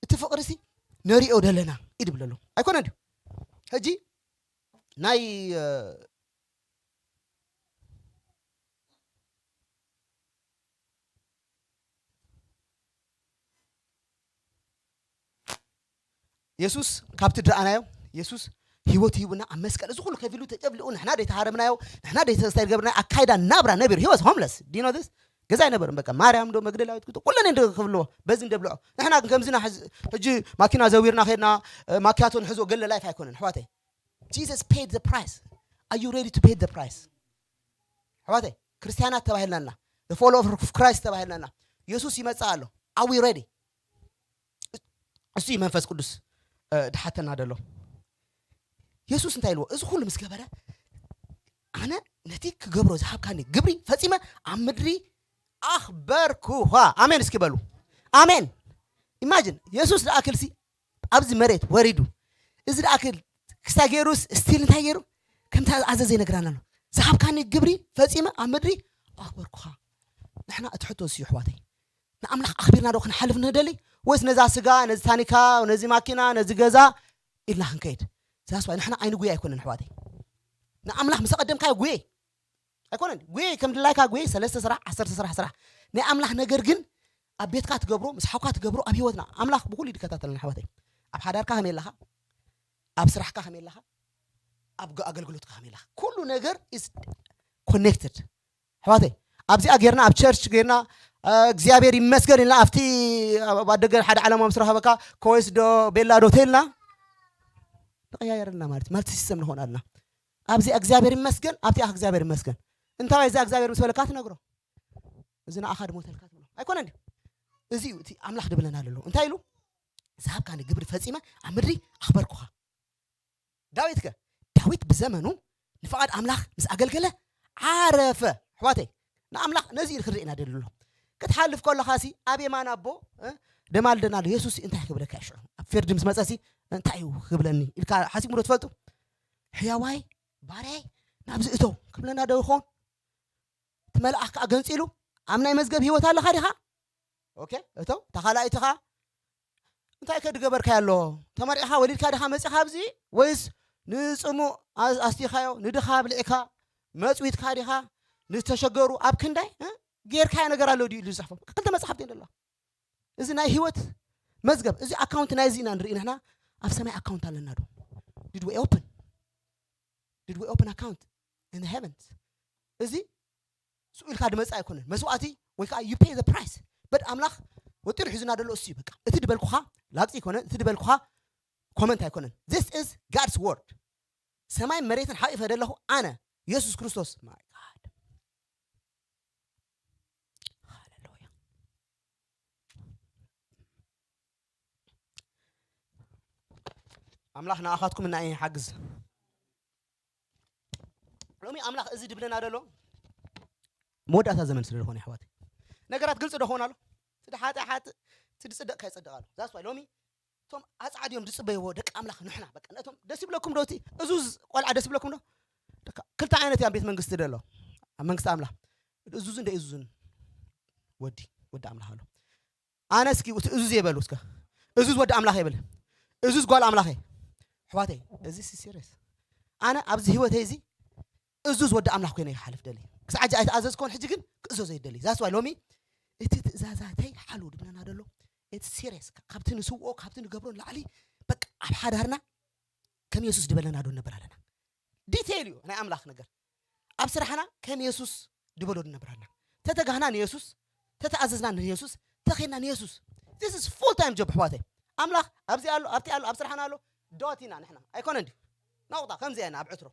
እቲ ፍቕሪ ሲ ነሪኦ ደለና ኢድ ብለሎ ኣይኮነ ድዩ? ሕጂ ናይ የሱስ ካብቲ ድረኣናዮ የሱስ ህይወት ሂቡና ኣብ መስቀል እዚ ኩሉ ከፊሉ ተጨፍሊቑ ንሕና ደይተሃረምናዮ ንሕና ደይተስታይ ገብርናዮ ኣካይዳ ናብራ ነቢሩ። He was homeless። Do you know this? ገዛ ኣይነበርም። በቃ ማርያም ዶ መግደላዊት ክቶ ኩለን እንደ ክብልዎ በዚ እንደብልዖ ንሕና ግን ከምዚና ሕዚ- ሕጂ ማኪና ዘዊርና ከድና ማኪያቶ ንሕዞ ገለ ላይፍ ኣይኮነን ኣሕዋተይ። Jesus paid the price። Are you ready to pay the price? ኣሕዋተይ ክርስቲያናት ተባሂልና ኣለና። The follower of Christ ተባሂልና ኣለና። የሱስ ይመጽእ ኣሎ። Are we ready? እሱ እዩ መንፈስ ቅዱስ ድሓተና ደሎ። የሱስ እንታይ ኢልዎ? እዚ ኩሉ ምስ ገበረ ኣነ ነቲ ክገብሮ ዝሃብካኒ ግብሪ ፈጺመ ኣብ ምድሪ ኣኽበርኩኻ። ኣሜን እስኪ በሉ። ኣሜን። ኢማጅን የሱስ ዝኣክል ሲ ኣብዚ መሬት ወሪዱ እዚ ዝኣክል ክስታይ ገይሩስ ስቲል እንታይ ገይሩ ከምታ ኣዘዘ ይነግራና ኣሎ። ዝሃብካኒ ግብሪ ፈጺመ ኣብ ምድሪ ኣኽበርኩኻ። ንሕና እቲ ሕቶ እሱ እዩ ኣሕዋተይ። ንኣምላኽ ኣኽቢርና ዶ ክንሓልፍ ንደሊ ወይስ ነዛ ስጋ ነዚ ታኒካ ነዚ ማኪና ነዚ ገዛ ኢልና ክንከይድ? ዛስዋይ ንሕና ኣይንጉየ ኣይኮነን ኣሕዋተይ። ንኣምላኽ ምስ ኣቐደምካዮ ጉየ ኣይኮነን ጉየ ከም ድላይካ ጉየ ሰለስተ ስራሕ ዓሰርተ ስራሕ ስራሕ ናይ ኣምላኽ ነገር ግን ኣብ ቤትካ ትገብሮ ምስ ሓውካ ትገብሮ ኣብ ህይወትና ኣምላኽ ብኩሉ ይከታተልና ኣሕዋተይ። ኣብ ሓዳርካ ከመይ ኣለኻ? ኣብ ስራሕካ ከመይ ኣለኻ? ኣብ ኣገልግሎትካ ከመይ ኣለኻ? ኩሉ ነገር is connected ኣሕዋተይ። ኣብዚኣ ጌርና ኣብ ቸርች ጌርና እግዚኣብሔር ይመስገን ኢልና ኣብቲ ኣደገ ሓደ ዓለማዊ ምስ ረኸበካ ኮይስ ዶ ቤላ ዶ ተልና ንቀያየረልና ማለት ማለት ሲስተም ንኾን ኣለና። ኣብዚኣ እግዚኣብሔር ይመስገን ኣብቲኣ እግዚኣብሔር ይመስገን። እንታይ እዚ እግዚኣብሔር ምስ በለካ ትነግሮ እዚ ንኣኻ ድሞተልካ ትብሎ ኣይኮነ እንዲ እዚ እዩ እቲ ኣምላኽ ድብለና ኣሎ። እንታይ ኢሉ ዝሃብካኒ ግብሪ ፈጺመ ኣብ ምድሪ ኣኽበርኩኻ። ዳዊት ከ ዳዊት ብዘመኑ ንፍቓድ ኣምላኽ ምስ ኣገልገለ ዓረፈ። ኣሕዋተይ ንኣምላኽ ነዚ ኢሉ ክርኢ ኢና ደሊ ኣሎ። ክትሓልፍ ከለኻ ሲ ኣብ የማን ኣቦ ደማል ደናሉ የሱስ እንታይ ክብለካ ይሽዑ ኣብ ፍርዲ ምስ መጸሲ እንታይ እዩ ክብለኒ ኢልካ ሓሲብኩም ዶ ትፈልጡ? ሕያዋይ ባርያይ ናብዚ እተው ክብለና ዶ ይኸውን? እቲ መልኣኽ ከዓ ገንፂሉ ኣብ ናይ መዝገብ ህይወት ኣለኻ ዲኻ? ኦኬ፣ እቶ ተኻላኢትኻ እንታይ ከ ድገበርካ ኣሎ? ተመሪዕኻ ወሊድካ ዲኻ መጺኻ ኣብዚ? ወይስ ንጽሙእ ኣስ- ኣስቲኻዮ፣ ንድኻ ኣብሊዕካ፣ መጽዊትካ ዲኻ፣ ንተሸገሩ ኣብ ክንዳይ እ? ጌርካዮ ነገር ኣሎ ድዩ ኢሉ ዝጽሕፎ? ክልተ መጽሓፍቲ ኣለዋ። እዚ ናይ ህይወት መዝገብ፣ እዚ ኣካውንት ናይዚ ኢና ንርኢ ንሕና። ኣብ ሰማይ ኣካውንት ኣለና ዶ? Did we open? Did we open account in the heavens? እዚ ስኡ ኢልካ ድመጽእ ኣይኮነን መስዋእቲ፣ ወይ ከዓ you pay the price። But ኣምላኽ ወጢሩ ሒዙና ደሎ እሱ እዩ። በቃ እቲ ድበልኩኻ ላግጺ ኣይኮነን፣ እቲ ድበልኩኻ ኮመንት ኣይኮነን። This is God's word። ሰማይ መሬትን ሓቂፈ ደለኹ ኣነ የሱስ ክርስቶስ። My God. ሃሌሉያ። ኣምላኽ ንኣኻትኩም እና ይሓግዝ። ሎሚ ኣምላኽ እዚ ድብለና ደሎ መወዳእታ ዘመን ስለ ዝኾነ፣ ኣሕዋት፣ ነገራት ግልጺ ዶ ኾን ኣሎ? እቲ ድሓጢ ሓጢ፣ እቲ ድጽደቅ ከይጸድቅ ኣሎ። That's why ሎሚ እቶም ኣጻዕድ እዮም ዝጽበይዎ ደቂ ኣምላኽ ንሕና። በቃ ነቶም ደስ ይብለኩም ዶ? እቲ እዙዝ ቆልዓ ደስ ይብለኩም ዶ? ደካ ክልተ ዓይነት እያ ኣብ ቤት መንግስቲ ደሎ፣ ኣብ መንግስቲ ኣምላኽ። እዙዝን ደይ እዙዝን ወዲ፣ ወዲ ኣምላኽ ኣሎ። ኣነ እስኪ እቲ እዙዝ የበሉ እስከ። እዙዝ ወዲ ኣምላኽ የብል። እዙዝ ጓል ኣምላኽ እየ። ኣሕዋተይ፣ እዚ ሲሪየስ። ኣነ ኣብዚ ህይወተይ እዚ እዙዝ ወዲ ኣምላኽ ኮይነ ይሓልፍ ደሊ። ክሳዕ ሕጂ ኣይተኣዘዝኮን፣ ሕጂ ግን ክእዘዞ ይደሊ። That's why ሎሚ እቲ ትእዛዛተይ ሓሉ ድብለና ደሎ። It's serious። ካብቲ ንስውኦ፣ ካብቲ ንገብሮ ንላዕሊ በቃ ኣብ ሓዳርና ከም የሱስ ድበለና ዶ ንነብር ኣለና። ዲቴይል እዩ ናይ ኣምላኽ ነገር። ኣብ ስራሕና ከም የሱስ ድበሎ ንነብር ኣለና። ተተጋህና ንየሱስ፣ ተተኣዘዝና ንየሱስ፣ ተኸድና ንየሱስ። This is full time job ኣሕዋተይ። ኣምላኽ ኣብዚ ኣሎ፣ ኣብቲ ኣሎ፣ ኣብ ስራሕና ኣሎ። ዶት ኢና ንሕና። ኣይኮነን ድዩ? ናቑጣ ከምዚ ኢና ኣብ ዕትሮ።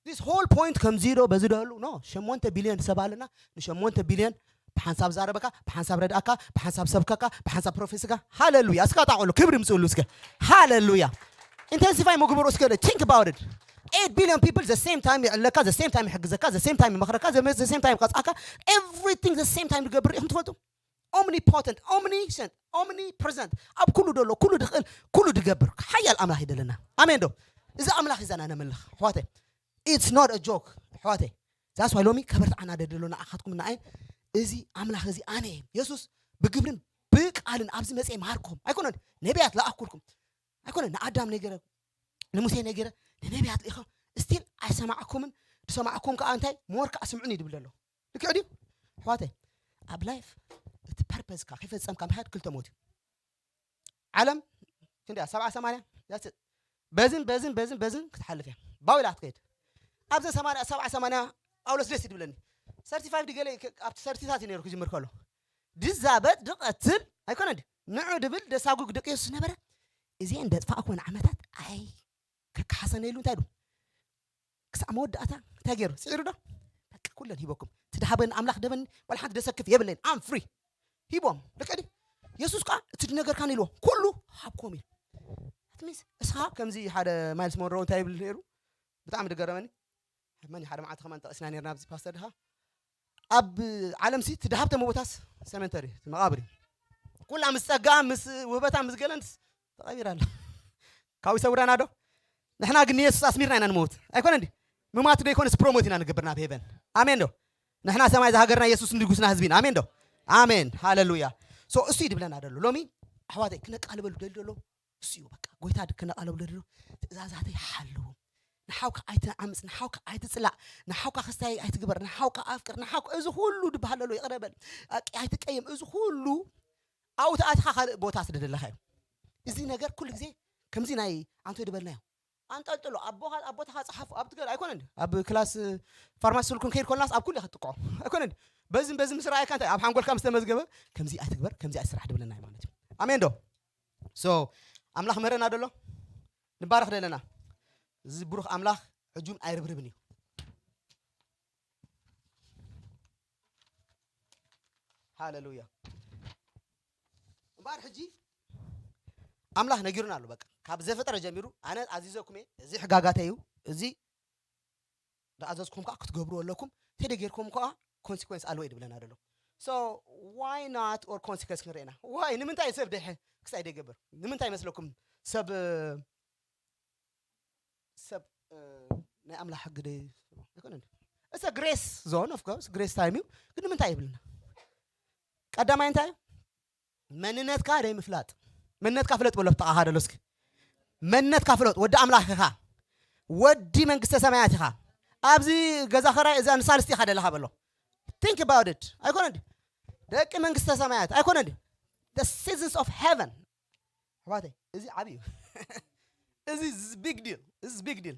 This whole point ከምዚ ዶ በዚ ዶ ህሉ? ኖ፣ ሸሞንተ ቢልዮን ሰብ ኣለና። ንሸሞንተ ቢልዮን ብሓንሳብ ዛረበካ፣ ብሓንሳብ ረድኣካ፣ ብሓንሳብ ሰብከካ፣ ብሓንሳብ ፕሮፌስካ። ሃሌሉያ። እስካ ጣቕሉ ክብሪ ምጽእሉ እስከ። ሃሌሉያ። ኢንተንሲፋይ መግበሩ እስከ። Think about it. Eight billion people the same time ይዕለካ፣ the same time ይሕግዘካ፣ the same time ይመኽረካ፣ the same time ይቀጽዓካ። Everything the same time ትገብር ኢኹም ትፈልጡ? Omnipotent, omniscient, omnipresent፣ ኣብ ኩሉ ደሎ፣ ኩሉ ድኽእል፣ ኩሉ ድገብር ሓያል ኣምላኽ ይደለና። ኣሜን ዶ? እዚ ኣምላኽ ይዛና ነምልኽ ኣሕዋተይ። It's not a joke ኣሕዋተይ። That's why ሎሚ ከበርትዓና ደደሎ ንኣኻትኩም ንኣይ። እዚ ኣምላኽ እዚ ኣነ እየ። የሱስ ብግብርን ብቃልን ኣብዚ መጽኤ መሃርኩም ኣይኮነን፣ ነቢያት ለኣኩልኩም ኣይኮነን፣ ንኣዳም ነገረ፣ ንሙሴ ነገረ፣ ንነቢያት ልኢኸ። ስቲል ኣይሰማዕኩምን። ዝሰማዕኩም ከዓ እንታይ ሞር ከዓ ስምዑኒ ድብል ደሎ። ልክዕ ድዩ ኣሕዋተይ? ኣብ ላይፍ እቲ ፐርፐዝካ ከይፈጸምካ ምሓድ ክልተ ሞት እዩ። ዓለም ክንደያ ሰብዓ ሰማንያ that's it። በዝን በዝን በዝን በዝን ክትሓልፍ እያ። ባው ኢላ ክትከይድ ኣብዘን ሰማንያ ሰብዓ ሰማንያ። ጳውሎስ ደስ ይድብለኒ። ሰርቲፋይቭ ድገለ ኣብቲ ሰርቲታት እዩ ነይሩ ክጅምር ከሎ ድዛበጥ ድቐትል ኣይኮነ ድዩ? ንዑ ድብል ደሳጉግ ደቂ የሱስ ነበረ። እዚአን ደጥፋእኩወን ዓመታት ኣይ ከካሓሰነ ኢሉ እንታይ ኢሉ ክሳዕ መወዳእታ እንታይ ገይሩ? ጽዒሩ ዶ? በቃ ኩለን ሂበኩም። እቲ ድሃበኒ ኣምላኽ ደበኒ፣ ዋላ ሓንቲ ደሰክፍ የብለይን። ኣም ፍሪ። ሂቦም። ደቀዲ የሱስ ከዓ እቲ ድነገርካን ኢልዎ ኩሉ ሃብኮም ኢሉ። ኣትሚስ እስኻ ከምዚ ሓደ ማይልስ ሞንሮ እንታይ ይብል ነይሩ? ብጣዕሚ ድገረመኒ። መን ሓደ መዓልቲ ከማን ጠቕስና ነርና ኣብዚ ፓስተር ድኻ ኣብ ዓለም ሲ እቲ ድሃብተ መቦታስ ሰመንተሪ መቓብር እዩ። ኩላ ምስ ጸጋ ምስ ውህበታ ምስ ገለንስ ተቐቢራ ኣላ። ካብኡ ይሰውረና ዶ? ንሕና ግን ንየሱስ ኣስሚርና ኢና ንመውት ኣይኮነ እንዲ ምማት ዶ ይኮንስ ፕሮሞት ኢና ንገብር ናብ ሄቨን። ኣሜን ዶ? ንሕና ሰማይ ዝሃገርና የሱስ ንጉስና ህዝቢን ኣሜን ዶ? ኣሜን ሃሌሉያ። ሶ እሱ ይድብለና ደሎ ሎሚ ኣሕዋተይ ክነቃልበሉ ደሊ ደሎ እሱ እዩ። በቃ ጎይታ ክነቃልበሉ ደሎ ትእዛዛተይ ሓልዎም። ንሓውካ ኣይትዓምፅ፣ ንሓውካ ኣይትፅላእ፣ ንሓውካ ክስታይ ኣይትግበር፣ ንሓውካ ኣፍቅር፣ ንሓውካ እዚ ኩሉ ድበሃል ደሎ ይቕረበል ኣይትቀየም። እዚ ኩሉ ኣብኡ ተኣትኻ ካልእ ቦታ ስደደለኻ እዩ። እዚ ነገር ኩሉ ግዜ ከምዚ ናይ ኣንቶ ድበልናዮ ኣንጠልጥሎ ኣቦኻ ኣቦታኻ ጸሓፉ ኣብ ትገር ኣይኮነን ኣብ ክላስ ፋርማሲ ስልኩም ከይድ ኮልናስ ኣብ ኩሉ ክትጥቆ ኣይኮነን። በዚ በዚ ምስ ረኣይካ እንታይ ኣብ ሓንጎልካ ምስ ተመዝገበ ከምዚ ኣይትግበር ከምዚ ኣይስራሕ ድብለና እዩ ማለት እዩ። ኣሜን ዶ? ሶ ኣምላኽ መረና ደሎ ንባረኽ ደለና። እዚ ብሩኽ ኣምላኽ ሕጁን ኣይርብርብን እዩ። ሃሌሉያ። እምበኣር ሕጂ ኣምላኽ ነጊሩና ኣሎ። በቃ ካብ ዘፈጠረ ጀሚሩ ኣነ ኣዚዘኩም እየ፣ እዚ ሕጋጋተይ እዩ፣ እዚ ዝኣዘዝኩም ከዓ ክትገብሩ ኣለኩም፣ ተደጌርኩም ከዓ ኮንሲኮንስ ኣለዎ እዩ ድብለና ደሎ። So why not or ኮንሲኮንስ ክንርኤና ዋይ ንምንታይ ሰብ ደሐ ክሳይ ደገብር ንምንታይ ይመስለኩም ሰብ ሰብ ናይ ኣምላኽ ሕጊ ዶ ኣይኮነን? እሰ ግሬስ ዞን ኦፍ ኮርስ ግሬስ ታይም እዩ። ግን ንምንታይ ይብልና? ቀዳማይ እንታይ እዩ? መንነትካ ደይ ምፍላጥ። መንነትካ ፍለጥ በሎ ብጥቓኻ ደሎ እስኪ። መንነትካ ፍለጥ። ወዲ ኣምላኽ ኢኻ። ወዲ መንግስተ ሰማያት ኢኻ። ኣብዚ ገዛ ኸራይ እዛ ንሳልስቲ ኢኻ ደለኻ በሎ። Think about it። ኣይኮነ እንዲ ደቂ መንግስተ ሰማያት ኣይኮነ እንዲ the citizens of heaven። ኣሕዋተይ፣ እዚ ዓቢ እዩ። እዚ big deal። እዚ big deal።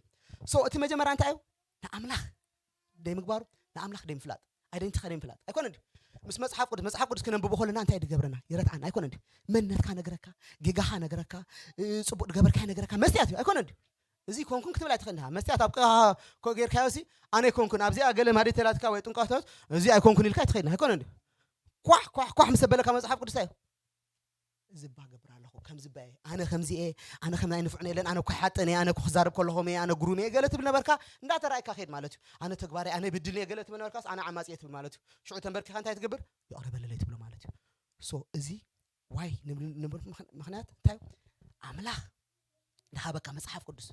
So እቲ መጀመርያ እንታይ እዩ? ንኣምላኽ ደይ ምግባሩ፣ ንኣምላኽ ደይ ምፍላጥ፣ ኣይደንቲካ ደይ ምፍላጥ ኣይኮነ እንዲ ምስ መጽሓፍ ቅዱስ። መጽሓፍ ቅዱስ ክነንብቦ ከለና እንታይ ድገብረና? ይረትዓና ኣይኮነ እንዲ መንነትካ ነገረካ፣ ጌጋኻ ነገረካ፣ ጽቡቅ ድገበርካ ነገረካ። መስትያት እዩ ኣይኮነ እንዲ እዚ ኮንኩን ክትብል ኣይትኽእል ኢኻ። መስትያት ኣብ ቀኻ ኮ ጌርካዮ ሲ ኣነ ኮንኩን ኣብዚኣ ገለ ማዲተላትካ ወይ ጥንቋታት እዚ ኣይኮንኩን ኢልካ ኣይትኽእል ኢኻ ኣይኮነ እንዲ ኳሕ ኳሕ ኳሕ ምስ በለካ መጽሓፍ ቅዱስ እዩ ዝባ ገብር ኣለኹ። ከምዚ ባየ ኣነ ከምዚ እየ፣ ኣነ ከም ናይ ንፉዕን የለን፣ ኣነ እኮ ሓጥን እየ፣ ኣነ እኮ ክዛረብ ከለኹም እየ፣ ኣነ ግሩም እየ ገለ ትብል ነበርካ። እንዳተራእካ ኸይድ ማለት እዩ። ኣነ ተግባራይ ኣነ ብድል እየ ገለ ትብል ነበርካስ ኣነ ዓማፂ እየ ትብል ማለት እዩ። ሽዑ ተንበርኪኻ እንታይ ትገብር? ይቕረ በለለይ ትብሎ ማለት እዩ። So እዚ ዋይ ንብል ንብል ምኽንያት እንታይ እዩ? ኣምላኽ ዝሃበካ መጽሓፍ ቅዱስ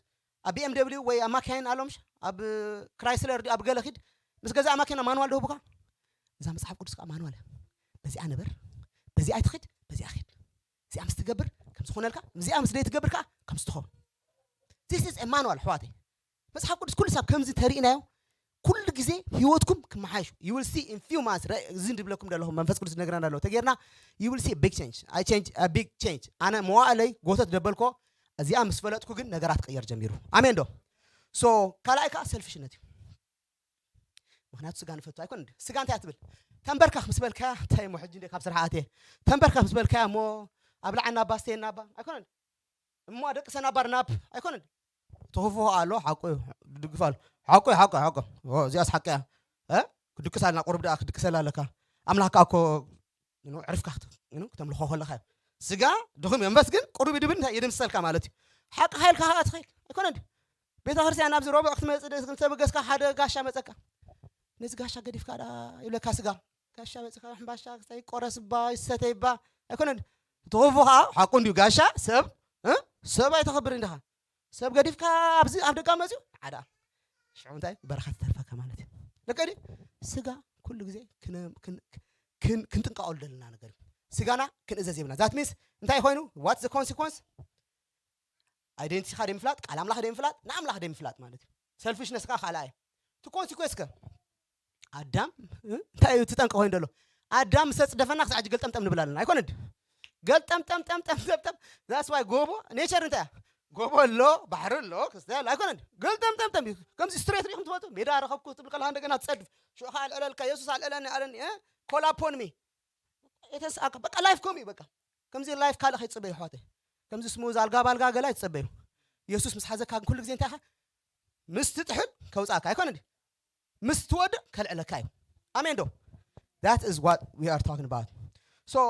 ኣብ ቢኤምደብሊው ወይ ኣብ ማካይን ኣሎምሽ ኣብ ክራይስለር ድዩ ኣብ ገለ ኪድ ምስ ገዛእ ማኪና ማንዋል ደህቡካ እዛ መጽሓፍ ቅዱስ ከዓ ማንዋል እያ። በዚኣ ንበር፣ በዚኣ ኣይትኺድ፣ በዚኣ ኺድ። እዚኣ ምስ ትገብር ከም ዝኾነልካ፣ እዚኣ ምስ ዘይትገብር ከዓ ከም ዝትኸውን። This is a manual ኣሕዋተይ። መጽሓፍ ቅዱስ ኩሉ ሳብ ከምዚ ተርእናዮ ኩሉ ግዜ ህይወትኩም ክመሓይሹ you will see in few months። እዚ እንድብለኩም ዘለኹም መንፈስ ቅዱስ ዝነግረና ዘሎ ተጌርና you will see big change። I change a big change። ኣነ መዋእለይ ጎተት ደበልኮ እዚኣ ምስ ፈለጥኩ ግን ነገራት ክቕየር ጀሚሩ። ኣሜን ዶ? So ካልኣይ ከዓ ሰልፊሽነት እዩ። ምክንያቱ ስጋ ንፈቱ ኣይኮነ እንዲ ስጋ እንታይ ትብል? ተንበርካኽ ምስ በልካያ እንታይ እሞ ሕጂ እንደ ካብ ስራሕ ኣትየ ተንበርካኽ ምስ በልካያ እሞ ኣብ ላዕና ኣባ ስተየና ኣባ ኣይኮነ እንዲ እሞ ደቂ ሰናባር ናብ ኣይኮነ እንዲ ትኽፉ ኣሎ ሓቁ እዩ። ድግፍ ኣሎ ሓቁ እዩ ሓቁ ሓቁ እዚኣስ ሓቂ እያ። ክድቅስ ኣለና ቁርብ ደኣ ክድቅሰላ ኣለካ። ኣምላኽ ከዓ እኮ ዕርፍካ ክተምልኾ ከለካ እዩ። ስጋ ድኹም መንፈስ ግን ቁሩብ ይድብል እንታይ የደምስሰልካ ማለት እዩ። ሓቂ ሓይልካ ከዓ ትኸይድ ኣይኮነ እንዲ ቤተ ክርስቲያን ኣብዚ ረቡዕ ክትመፅእ ዶ ክልተ ብገስካ ሓደ ጋሻ መፀካ ነዚ ጋሻ ገዲፍካ ዳ ይብለካ ስጋ ጋሻ መፅካ ሕምባሻ ክሳይ ቆረስባ ይሰተይባ ኣይኮነ እንዲ ትኹፉ ከዓ ሓቁ እንዲዩ ጋሻ ሰብ እ? ሰብ ኣይተኸብር እንዲኻ ሰብ ገዲፍካ ኣብዚ ኣብ ደጋ መፅዩ ሓደ ሽዑ እንታይ በረኻ ትተርፈካ ማለት እዩ። ደቂ ስጋ ኩሉ ግዜ ክንጥንቀቐሉ ዘለና ነገር እዩ። ስጋና ክንእዘዝ የብልና። That means እንታይ ኮይኑ what the consequence? ኣይደንቲቲካ ደምፍላጥ ቃል ኣምላኽ ደምፍላጥ ንኣምላኽ ደምፍላጥ ማለት እዩ። ሰልፊሽነስ ከዓ ካልኣ እዩ። እቲ ኮንሲኮንስ ከ ኣዳም እንታይ እዩ ትጠንቀ ኮይኑ ደሎ ኣዳም ምስ ተፅደፈና ክሳዕ ገልጠምጠም ንብል ኣለና ኣይኮነ ድ ገልጠምጠምጠምጠምጠምጠም that's why ጎቦ ኔቸር እንታይ እያ? ጎቦ ኣሎ ባሕሪ ኣሎ ክስታይ ኣሎ ኣይኮነ ድ ገልጠምጠምጠም እዩ። ከምዚ ስትሬት ሪኢኹም ትፈልጡ ሜዳ ረኸብኩ ትብል ከለካ እንደገና ትፀድፍ ሽዑ ከዓ ኣልዕለልካ የሱስ ኣልዕለኒ ኣለኒ ኮላፖንሚ የተንስኣካ በቃ ላይፍ ኮም እዩ በቃ ከምዚ ላይፍ ካልእ ከይትፅበዩ ኣሕዋተይ ከምዚ ስሙዝ ኣልጋ ባልጋ ገላ ይትፀበዩ የሱስ ምስ ሓዘካ ኩሉ ግዜ እንታይ ኢኻ ምስ ትጥሕል ከውፃእካ ኣይኮነ ድ ምስ ትወድእ ከልዕለካ እዩ ኣሜን ዶ that is what we are talking about so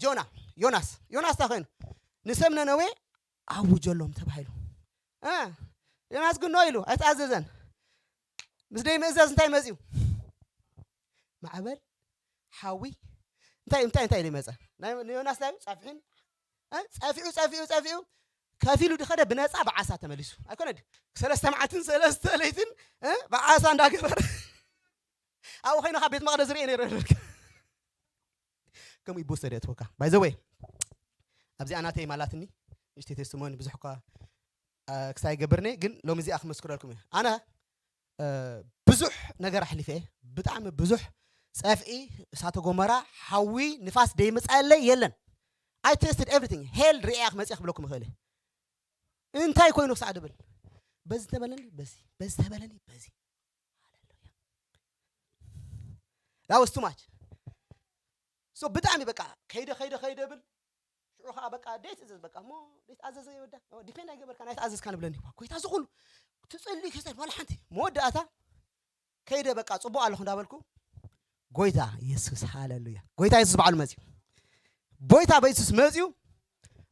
ጆና ዮናስ ዮናስ እንታይ ኮይኑ ንሰብ ነነዌ ኣውጀሎም ተባሂሉ እ ዮናስ ግን ኖ ኢሉ ኣይተኣዘዘን ምስ ደይ ምእዛዝ እንታይ መፅዩ ማዕበል ሓዊ እንታይ እንታይ እንታይ ኢሉ ይመፀ ናይ ንዮናስ እንታይ ጸፍሒን እ? ጸፊዑ ጸፊዑ ጸፊዑ ከፊሉ ድኸደ ብነፃ ብዓሳ ተመሊሱ ኣይኮነ ድ ሰለስተ መዓልትን ሰለስተ ለይትን እ? ብዓሳ እንዳገበረ ኣብኡ ኮይንካ ቤት መቅደስ ርኤ ነይረ ከምኡ ይቦ ስተዲ ኣትወካ ባይ ዘ ወይ ኣብዚኣ ናተይ ማላትኒ ንሽተይ ቴስቲሞኒ ብዙሕ እኳ ክሳይ ገብርኒ ግን ሎሚ እዚኣ ክመስክረልኩም እየ ኣነ ብዙሕ ነገር ኣሕሊፈ እየ ብጣዕሚ ብዙሕ ጸፍኢ እሳተ ጎመራ ሓዊ ንፋስ ደይመጻለይ የለን I tested everything hell ርኤያ ክመጽእ ክብለኩም ይኽእል እየ እንታይ ኮይኑ ክሳዕ ድብል በዚ ተበለኒ በዚ በዚ ተበለኒ በዚ ሃሌሉያ that was too much so ብጣዕሚ በቃ ከይደ ከይደ ከይደ ብል ሽዑ ከዓ በቃ ደይ ትእዘዝ በቃ እሞ ደይ ትኣዘዘ ይወዳ ዲፔንድ ኣይገበርካ ናይ ተኣዘዝካ ንብለኒ ዋ ጎይታ ዝኩሉ ትፅሊ ክስተር ዋላ ሓንቲ መወዳእታ ከይደ በቃ ፅቡቅ ኣለኹ እንዳበልኩ ጎይታ የሱስ ሃሌሉያ ጎይታ የሱስ በዓሉ መፅዩ ጎይታ በየሱስ መፅዩ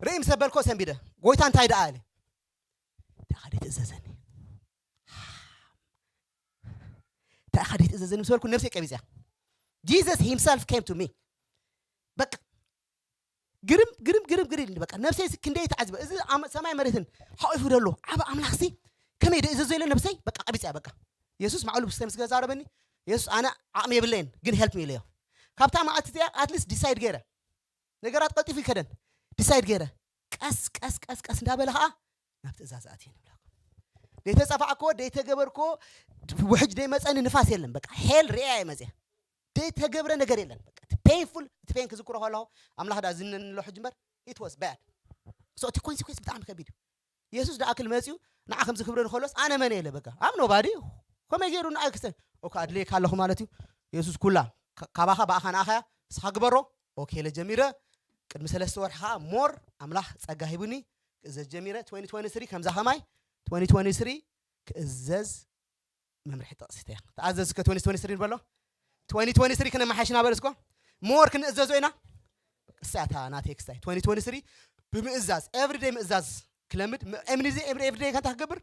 ርኢ ምስ በልኮ ሰንቢደ ጎይታ እንታይ ደኣ ኢለ እንታይ ከዓ ደይ ትእዘዘኒ እንታይ ከዓ ደይ ትእዘዘኒ ምስ በልኩ ነብሰይ ቀቢፅያ Jesus himself came to me በቃ ግርም ግርም ግርም ግርም በቃ ነብሰይ ክንደይ ተዓዝበ እዚ ሰማይ መሬትን ሓቂፉ ደሎ ዓብ ኣምላኽ ሲ ከመይ ደይ ዘዘለ ነብሰይ በቃ ቀቢፅያ በቃ የሱስ ማዕሉ ብስተ ምስ ገዛረበኒ የሱስ ኣነ ዓቕሚ የብለይን ግን help me ኢለዮ ካብታ መዓልቲ እዚኣ ኣትሊስት ዲሳይድ ገይረ፣ ነገራት ቀልጢፉ ይከደን። ዲሳይድ ገይረ፣ ቀስ ቀስ ቀስ ቀስ እንዳበለ ከዓ ናብ ትእዛዝ ኣትየ ንብለኩም። ደይተፀፋዕኮ ደይተገበርኮ ውሕጅ ደይመፀኒ ንፋስ የለን። በቃ ሄል ሪያ እየ መፅያ። ደይተገብረ ነገር የለን። በቃ እቲ ፔንፉል፣ እቲ ፔን ክዝክሮ ከለኹ ኣምላኽ ዳ ዝንንሎ ሕጂ እምበር it was bad። So እቲ ኮንሲኮንስ ብጣዕሚ ከቢድ እዩ። የሱስ ዳ ኣክል መፅዩ ንዓ ከምዚ ክብረ ንኸሎስ ኣነ መን ኢለ በቃ I'm nobody። ከመይ ገይሩ ንኣይ ክስተ ኦካ ኣድልየካ ኣለኹ ማለት እዩ። የሱስ ኩላ ካ- ካባኻ ብኣኻ ንኣኻያ ንስኻ ግበሮ። ኦኬ ኢለ ጀሚረ። ቅድሚ ሰለስተ ወርሒ ከዓ ሞር ኣምላኽ ጸጋ ሂቡኒ ክእዘዝ ጀሚረ። twenty twenty-three ከምዛ ከማይ twenty twenty-three ክእዘዝ መምርሒ ጠቕሲተ እያ። ተኣዘዝ እስከ twenty twenty-three ንበሎ። twenty twenty-three ክነመሓይሽ ኢና በል እስኮ። ሞር ክንእዘዞ ኢና። እሳታ ናተይ ክስታይ twenty twenty-three ብምእዛዝ everyday ምእዛዝ ክለምድ። ኤምኒዚ everyday ከንታ ክገብር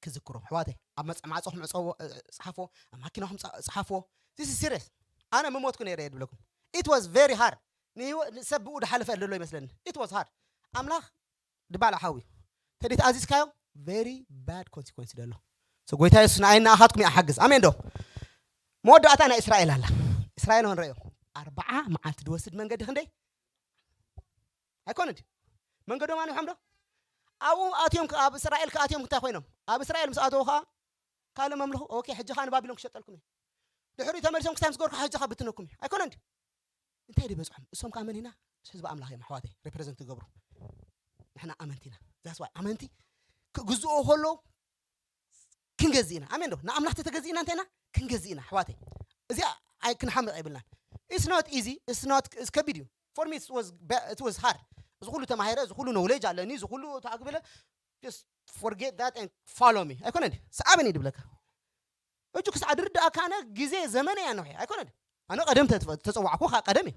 ክዝክሮ ኣሕዋተይ። ኣብ መጽ- ማዕጾኹም ዕጸዎ፣ እ፣ ጽሓፎ። ኣብ ማኪናኹም ጻ- ጽሓፎ። This is serious። ኣነ ምሞትኩ ነይረ እየ ድብለኩም። It was very hard። ንህይወት ንሰብ ብኡ ድሓለፈ ዘሎ ይመስለኒ። It was hard። ኣምላኽ ድባላ ሓዊ ተደይ ተኣዚዝካዮ very bad consequence ደሎ። So ጎይታ የሱስ ንኣይ ንኣኻትኩም ይሓግዝ። ኣሜን ዶ? መወዳእታ ናይ እስራኤል ኣላ። እስራኤል ሆን ረዮ ኣርባዓ መዓልቲ ድወስድ መንገዲ ክንደይ ኣይኮነ ድዩ? መንገዶም ኣንሖም ዶ? ኣብኡ ኣትዮም ከ- ኣብ እስራኤል ከኣትዮም እንታይ ኮይኖም? ኣብ እስራኤል ምስ ኣተዉ ከዓ ካልእ መምልኹ ኦኬ ሕጂ ከዓ ንባቢሎን ክሸጠልኩም እዩ። ድሕሪ ተመሊሶም ክሳብ ምስ ገርኩ ሕጂ ከዓ ብትነኩም እዩ ኣይኮነ እንዲ እንታይ ድበፅሖም? እሶም ከዓ መን ኢና? ህዝቢ ኣምላኽ እዮም ኣሕዋተይ ሬፕሬዘንት ዝገብሩ። ንሕና ኣመንቲ ኢና። ዛስ ዋይ ኣመንቲ ክግዝኦ ከሎ ክንገዝእ ኢና። ኣሜን ዶ? ንኣምላኽ ተተገዚእና እንታይ ኢና ክንገዝእ ኢና ኣሕዋተይ። እዚኣ ኣይ ክንሓምቕ ኣይብልናን። It's not easy. It's not it's ከቢድ እዩ። For me it was hard። እዚ ኩሉ ተማሂረ፣ እዚ ኩሉ ኖውሌጅ ኣለኒ፣ እዚ ኩሉ ተኣግብለ just forget that and follow me ኣይኮነ ድዩ? ሰዓበኒ ድብለካ። እጁ ክሳዕ ድርዳእካ ኣነ ግዜ ዘመነ እያ ነውሒ ኣይኮነ ድዩ? ኣነ ቀደም ተጽ- ተጸዋዕኩ ካብ ቀደም እዩ።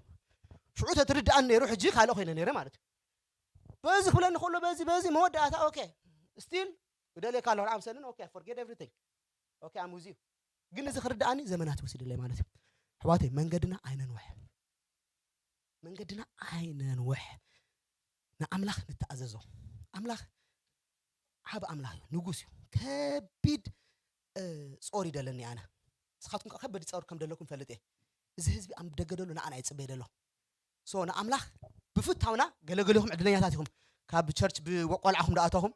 ሽዑ ተትርዳእኒ ነይሩ ሕጂ ካልእ ኮይነ ነይረ ማለት እዩ። በዚ ክብለኒ ከሎ በዚ በዚ መወዳእታ ኦኬ ስቲል እደልየካ ኣለኹ ንዓም ሰንን ኦኬ forget everything okay I'm with you። ግን እዚ ክርዳእኒ ዘመናት ወሲድለይ ማለት እዩ። ኣሕዋተይ መንገድና ኣይነንውሕ። መንገድና ኣይነንውሕ። ንኣምላኽ ንተኣዘዞ። ኣምላኽ ዓብ ኣምላኽ እዩ፣ ንጉስ እዩ። ከቢድ እ፣ ጾር ይደለኒ ኣነ። ንስኻትኩም ከ ከበድ ጸር ከም ደለኩም ፈልጥ እየ። እዚ ህዝቢ ኣብ ደገ ደሎ ንኣና ይጽበይ ደሎ። So ንኣምላኽ ብፍታውና ገለገሊኹም ዕድለኛታት ኢኹም። ካብ ቸርች ብቆልዓኹም ደኣተኹም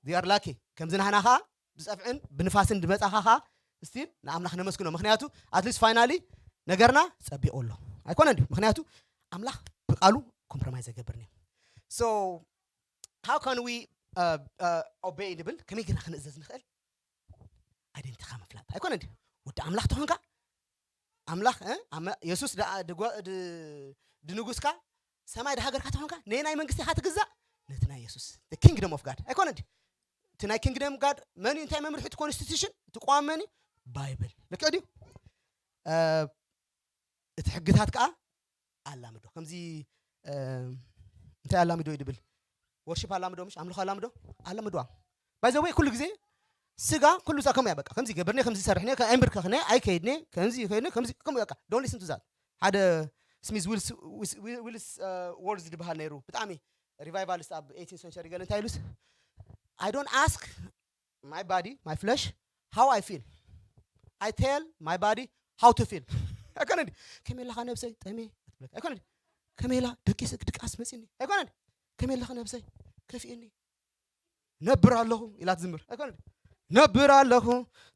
they are lucky። ከምዚ ናህና ኸዓ ብጸፍዕን ብንፋስን ድመጻኻ ኸዓ ስቲል ንኣምላኽ ነመስግኖ። ምክንያቱ ኣትሊስት ፋይናሊ ነገርና ጸቢቑ ኣሎ ኣይኮነ እንዲ? ምክንያቱ ኣምላኽ ብቃሉ ኮምፕሮማይዝ ኣይገብርን እዩ። So how can we obey ንብል? ከመይ ጌርና ክንእዘዝ ንኽእል? ኣይደንቲኻ ምፍላጥ ኣይኮነ እንዲ? ወዲ ኣምላኽ ተኾንካ ኣምላኽ እ? ኣመ- የሱስ ደኣ ድጓ- ድ- ድንጉስካ ሰማይ ድሃገርካ ተኾንካ ነየናይ መንግስቲ ኢኻ ትግዛእ? ነቲ ናይ የሱስ kingdom of God ኣይኮነ እንዲ? እቲ ናይ kingdom of God መን እዩ? እንታይ መምርሒ እቲ ኮንስቲቱሽን እቲ ቋም መን እዩ? ባይብል ልክዕ ድዩ? እ፣ እቲ ሕግታት ከዓ ኣላምዶ ከምዚ እ፣ እንታይ ኣላምዶ እዩ ድብል ወርሺፕ ኣላምዶ ምሽ ኣምልኾ ኣላምዶ ኣላምዶ ባይዘወይ ኩሉ ግዜ ስጋ ኩሉ ዛ ከምኡ እያ በቃ ከምዚ ገብርኒ ከምዚ ሰርሕኒ ኣይምብርከኽኒ ኣይከይድኒ ከምዚ ከይድኒ ከምዚ ከምኡ በቃ don't listen to that። ሓደ ስሚዝ ዊልስ ወርዝ ዝበሃል ነይሩ ብጣዕሚ ሪቫይቫሊስት ኣብ eighteen century ገለ እንታይ ኢሉስ I don't ask my body my flesh how I feel I tell my body how to feel ኣይኮነ እንዲ ከመይ ኣለኻ ነብሰይ ጠሜ ኣይኮነ እንዲ ከመይ ኢላ ደቂስ ድቃስ መፂኒ ኣይኮነ እንዲ ከመይ ኣለኻ ነብሰይ ከፊእኒ ነብር ኣለኹ ኢላ ትዝምር ኣይኮነ እንዲ ነብር ኣለኹ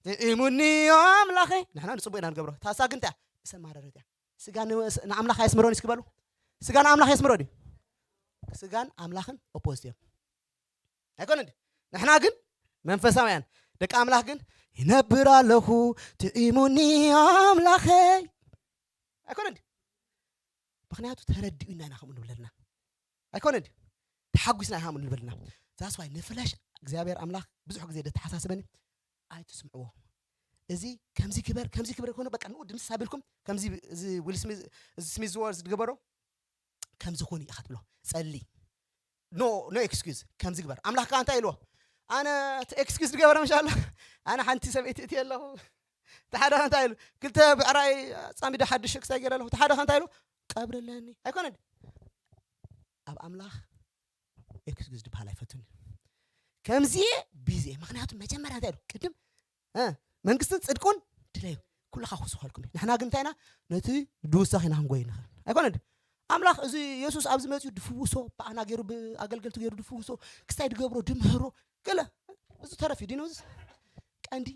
ጥዒሙኒ ኣምላኸይ ንሕና ንፅቡቅ ኢና ንገብሮ ታሳ ግን እንታይ እያ እሰማረረት እያ ስጋ ንኣምላኽ ኣየስምሮን እስኪ በሉ ስጋ ንኣምላኽ የስምሮ ድዩ ስጋን ኣምላኽን ኦፖዝት እዮም ኣይኮነ እንዲ ንሕና ግን መንፈሳውያን ደቂ ኣምላኽ ግን ይነብር ኣለኹ ጥዒሙኒ ኣምላኸይ ኣይኮነ እንዲ ምክንያቱ ተረዲኡና ኢና ከምኡ ንብለልና ኣይኮነ እንዲ ተሓጒስና ኢና ከምኡ ንብለልና ዛስዋይ ንፍለሽ እግዚኣብሔር ኣምላኽ ብዙሕ ግዜ ደተሓሳስበኒ ኣይትስምዕዎ እዚ ከምዚ ግበር ከምዚ ግበር ኮነ በቃ ንኡ ድምስ ኣቢልኩም ከምዚ እዚ ዊል ስሚዝ እዚ ስሚዝ ዝወር ዝገበሮ ከምዚ ኩን ኢኻ ትብሎ ጸሊ no no excuse ከምዚ ግበር ኣምላኽ ከዓ እንታይ ኢልዎ ኣነ እቲ ኤክስኪዝ ዝገበረ ምሻ ኣሎ ኣነ ሓንቲ ሰበይቲ እቲ ኣለኹ እቲ ሓደ እንታይ ኢሉ ክልተ ብዕራይ ጻሚደ ሓድሽ ክሳይ ገይረ ኣለኹ እቲ ሓደ እንታይ ኢሉ ቀብርለኒ ኣይኮነን ኣብ ኣምላኽ ኤክስኪዝ ዝበሃል ኣይፈቱን ከምዚ ቢዚ ምክንያቱ መጀመርያ እንታይ ኢሉ ቅድም መንግስትን ጽድቁን ድለዩ ኩልኻ ክውስኸልኩም እዩ። ንሕና ግን እንታይ ኢና? ነቲ ድውሳኽ ኢና ክንጎይ ንኽእል። ኣይኮነን ድዩ? ኣምላኽ እዚ የሱስ ኣብዚ መጺኡ ድፍውሶ፣ ብኣና ገይሩ፣ ብኣገልገልቱ ገይሩ ድፍውሶ፣ ክስታይ ድገብሮ፣ ድምህሮ፣ ገለ እዚ ተረፍ እዩ። ዲኖ እዚ ቀንዲ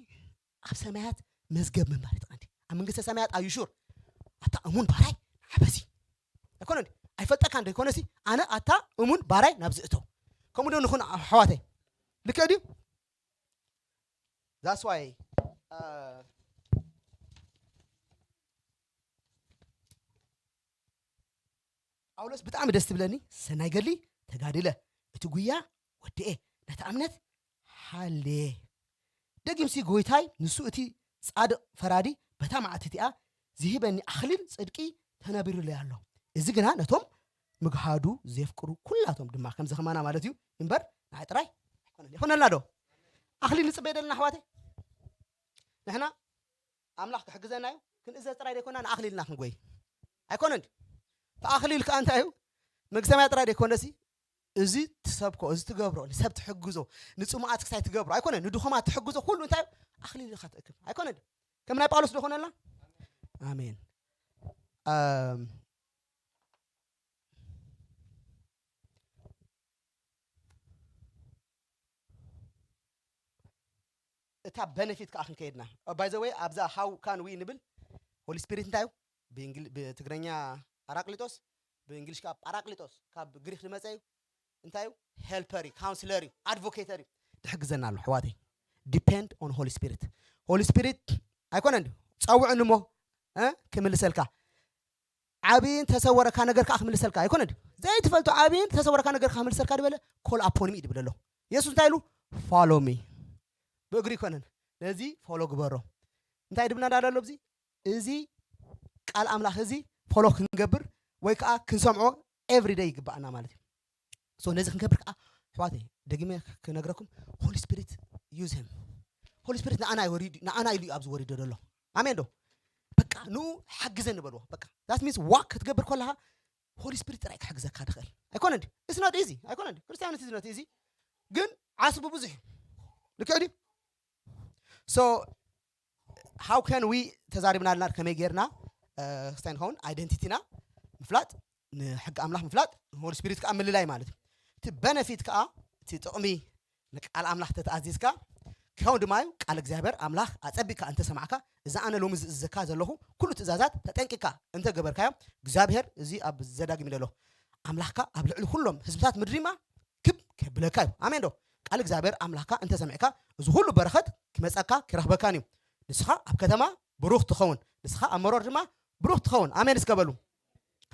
ኣብ ሰማያት መዝገብ ምንባር እዩ ቀንዲ። ኣብ መንግስተ ሰማያት ኣዩ ሹር? ኣታ እሙን ባራይ ንዓበዚ። ኣይኮነን ድዩ? ኣይፈልጠካን ዶ ይኮነሲ? ኣነ ኣታ እሙን ባራይ ናብዚ እተው። ከምኡ ዶ ንኹን ኣሕዋተይ? ልክዕ ድዩ? That's why uh, ጳውሎስ ብጣዕሚ ደስ ትብለኒ። ሰናይ ገድሊ ተጋድለ፣ እቲ ጉያ ወድኤ፣ ነታ እምነት ሓልየ። ደጊምሲ ጎይታይ ንሱ እቲ ጻድቕ ፈራዲ በታ መዓልቲ እቲኣ ዝህበኒ ኣኽሊል ጽድቂ ተነቢሩለይ ኣሎ። እዚ ግና ነቶም ምግሃዱ ዘፍቅሩ ኩላቶም ድማ፣ ከምዚ ከማና ማለት እዩ እምበር ንዓይ ጥራይ ኣይኮነን። ይኾነልና ዶ? ኣኽሊል ንጽበይ ደለና ኣሕዋተይ? ንሕና ኣምላኽ ክሕግዘና እዩ ክንእዘዝ ጥራይ ዘይኮና ንኣኽሊልና ክንጎይ ኣይኮነን ድዩ? እቲ ኣኽሊል ከኣ እንታይ እዩ? መግሰማያ ጥራይ ዘይኮነሲ፣ እዚ ትሰብኮ፣ እዚ ትገብሮ፣ ንሰብ ትሕግዞ፣ ንጽሙኣት ክሳይ ትገብሮ ኣይኮነን፣ ንድኹማት ትሕግዞ ኩሉ እንታይ እዩ? ኣኽሊል ኢኻ ትእክብ ኣይኮነን ድዩ? ከም ናይ ጳውሎስ ዶ ኾነልና? ኣሜን። ኣም፣ እታ በነፊት ከዓ ክንከይድና። By the way፣ ኣብዛ how can we ንብል፣ ሆሊ ስፒሪት እንታይ እዩ? ብእንግሊ-፣ ብትግርኛ ኣራቅሊጦስ፣ ብእንግሊሽ ከዓ ጳራቅሊጦስ፣ ካብ ግሪክ ዝመፀ እዩ። እንታይ እዩ? ሄልፐር እዩ፣ ካውንስለር እዩ፣ ኣድቮኬተር እዩ። ድሕግዘና ኣሎ ኣሕዋተይ። Depend on Holy Spirit። ሆሊ ስፒሪት ኣይኮነን ድዩ? ጸውዕኒ እሞ፣ እ፣ ክምልሰልካ። ዓብይን ተሰወረካ ነገር ከዓ ክምልሰልካ ኣይኮነን ድዩ? ዘይትፈልጦ ዓብይን ተሰወረካ ነገር ከዓ ክምልሰልካ ድበለ፣ ኮል ኣፖን ሚ ድብል ኣሎ። የሱስ እንታይ ኢሉ? ፎሎ ሚ። ብእግሪ ኣይኮነን። ነዚ ፎሎ ግበሮ። እንታይ ድብልና እንዳሎ ኣብዚ? እዚ ቃል ኣምላኽ እዚ ፎሎ ክንገብር ወይ ከዓ ክንሰምዖ ኤቭሪ ደይ ይግባኣና ማለት እዩ። ሶ ነዚ ክንገብር ከዓ ኣሕዋተይ፣ ደጊመ ክነግረኩም፣ ሆሊ ስፒሪት ዩዝ ሂም። ሆሊ ስፒሪት ንኣና እዩ ወሪዱ፣ ንኣና ኢሉ እዩ ኣብዚ ወሪዱ ዘሎ። ኣሜን ዶ? በቃ ንኡ ሓግዘኒ በልዎ። በቃ that means ዋክ ክትገብር ከለኻ ሆሊ ስፒሪት ጥራይ ክሕግዘካ ትኽእል። ኣይኮነን ድዩ? It's not easy። ኣይኮነን ድዩ? ክርስቲያንነት is not easy። ግን ዓስቡ ብዙሕ እዩ። ልክዕ ድዩ? So how can we ተዛሪብና ኣለና፣ ከመይ ጌርና፣ እ፣ ክስታይ ንኸውን? ኣይደንቲቲና ምፍላጥ፣ ንሕጊ ኣምላኽ ምፍላጥ፣ ንሆሊ ስፒሪት ከዓ ምልላይ ማለት እዩ። እቲ በነፊት ከዓ፣ እቲ ጥቕሚ፣ ንቃል ኣምላኽ ተተኣዚዝካ ክኸውን ድማ እዩ። ቃል እግዚኣብሔር ኣምላኽ ኣጸቢቕካ እንተሰማዕካ፣ እዚ ኣነ ሎሚ ዝእዝዘካ ዘለኹ ኩሉ ትእዛዛት ተጠንቂቕካ እንተገበርካዮ፣ እግዚኣብሔር እዚ ኣብ ዘዳግም እዩ ዘሎ ኣምላኽካ ኣብ ልዕሊ ኩሎም ህዝብታት ምድሪ ድማ ክብ ከብለካ እዩ። ኣሜን ዶ? ቃል እግዚኣብሔር ኣምላኽካ እንተሰሚዕካ፣ እዚ ኩሉ በረኸት ክመጸካ ክረኽበካን እዩ። ንስኻ ኣብ ከተማ ብሩኽ ትኸውን፣ ንስኻ ኣብ መሮር ድማ ብሩኽ ትኸውን። ኣሜን እስከ በሉ።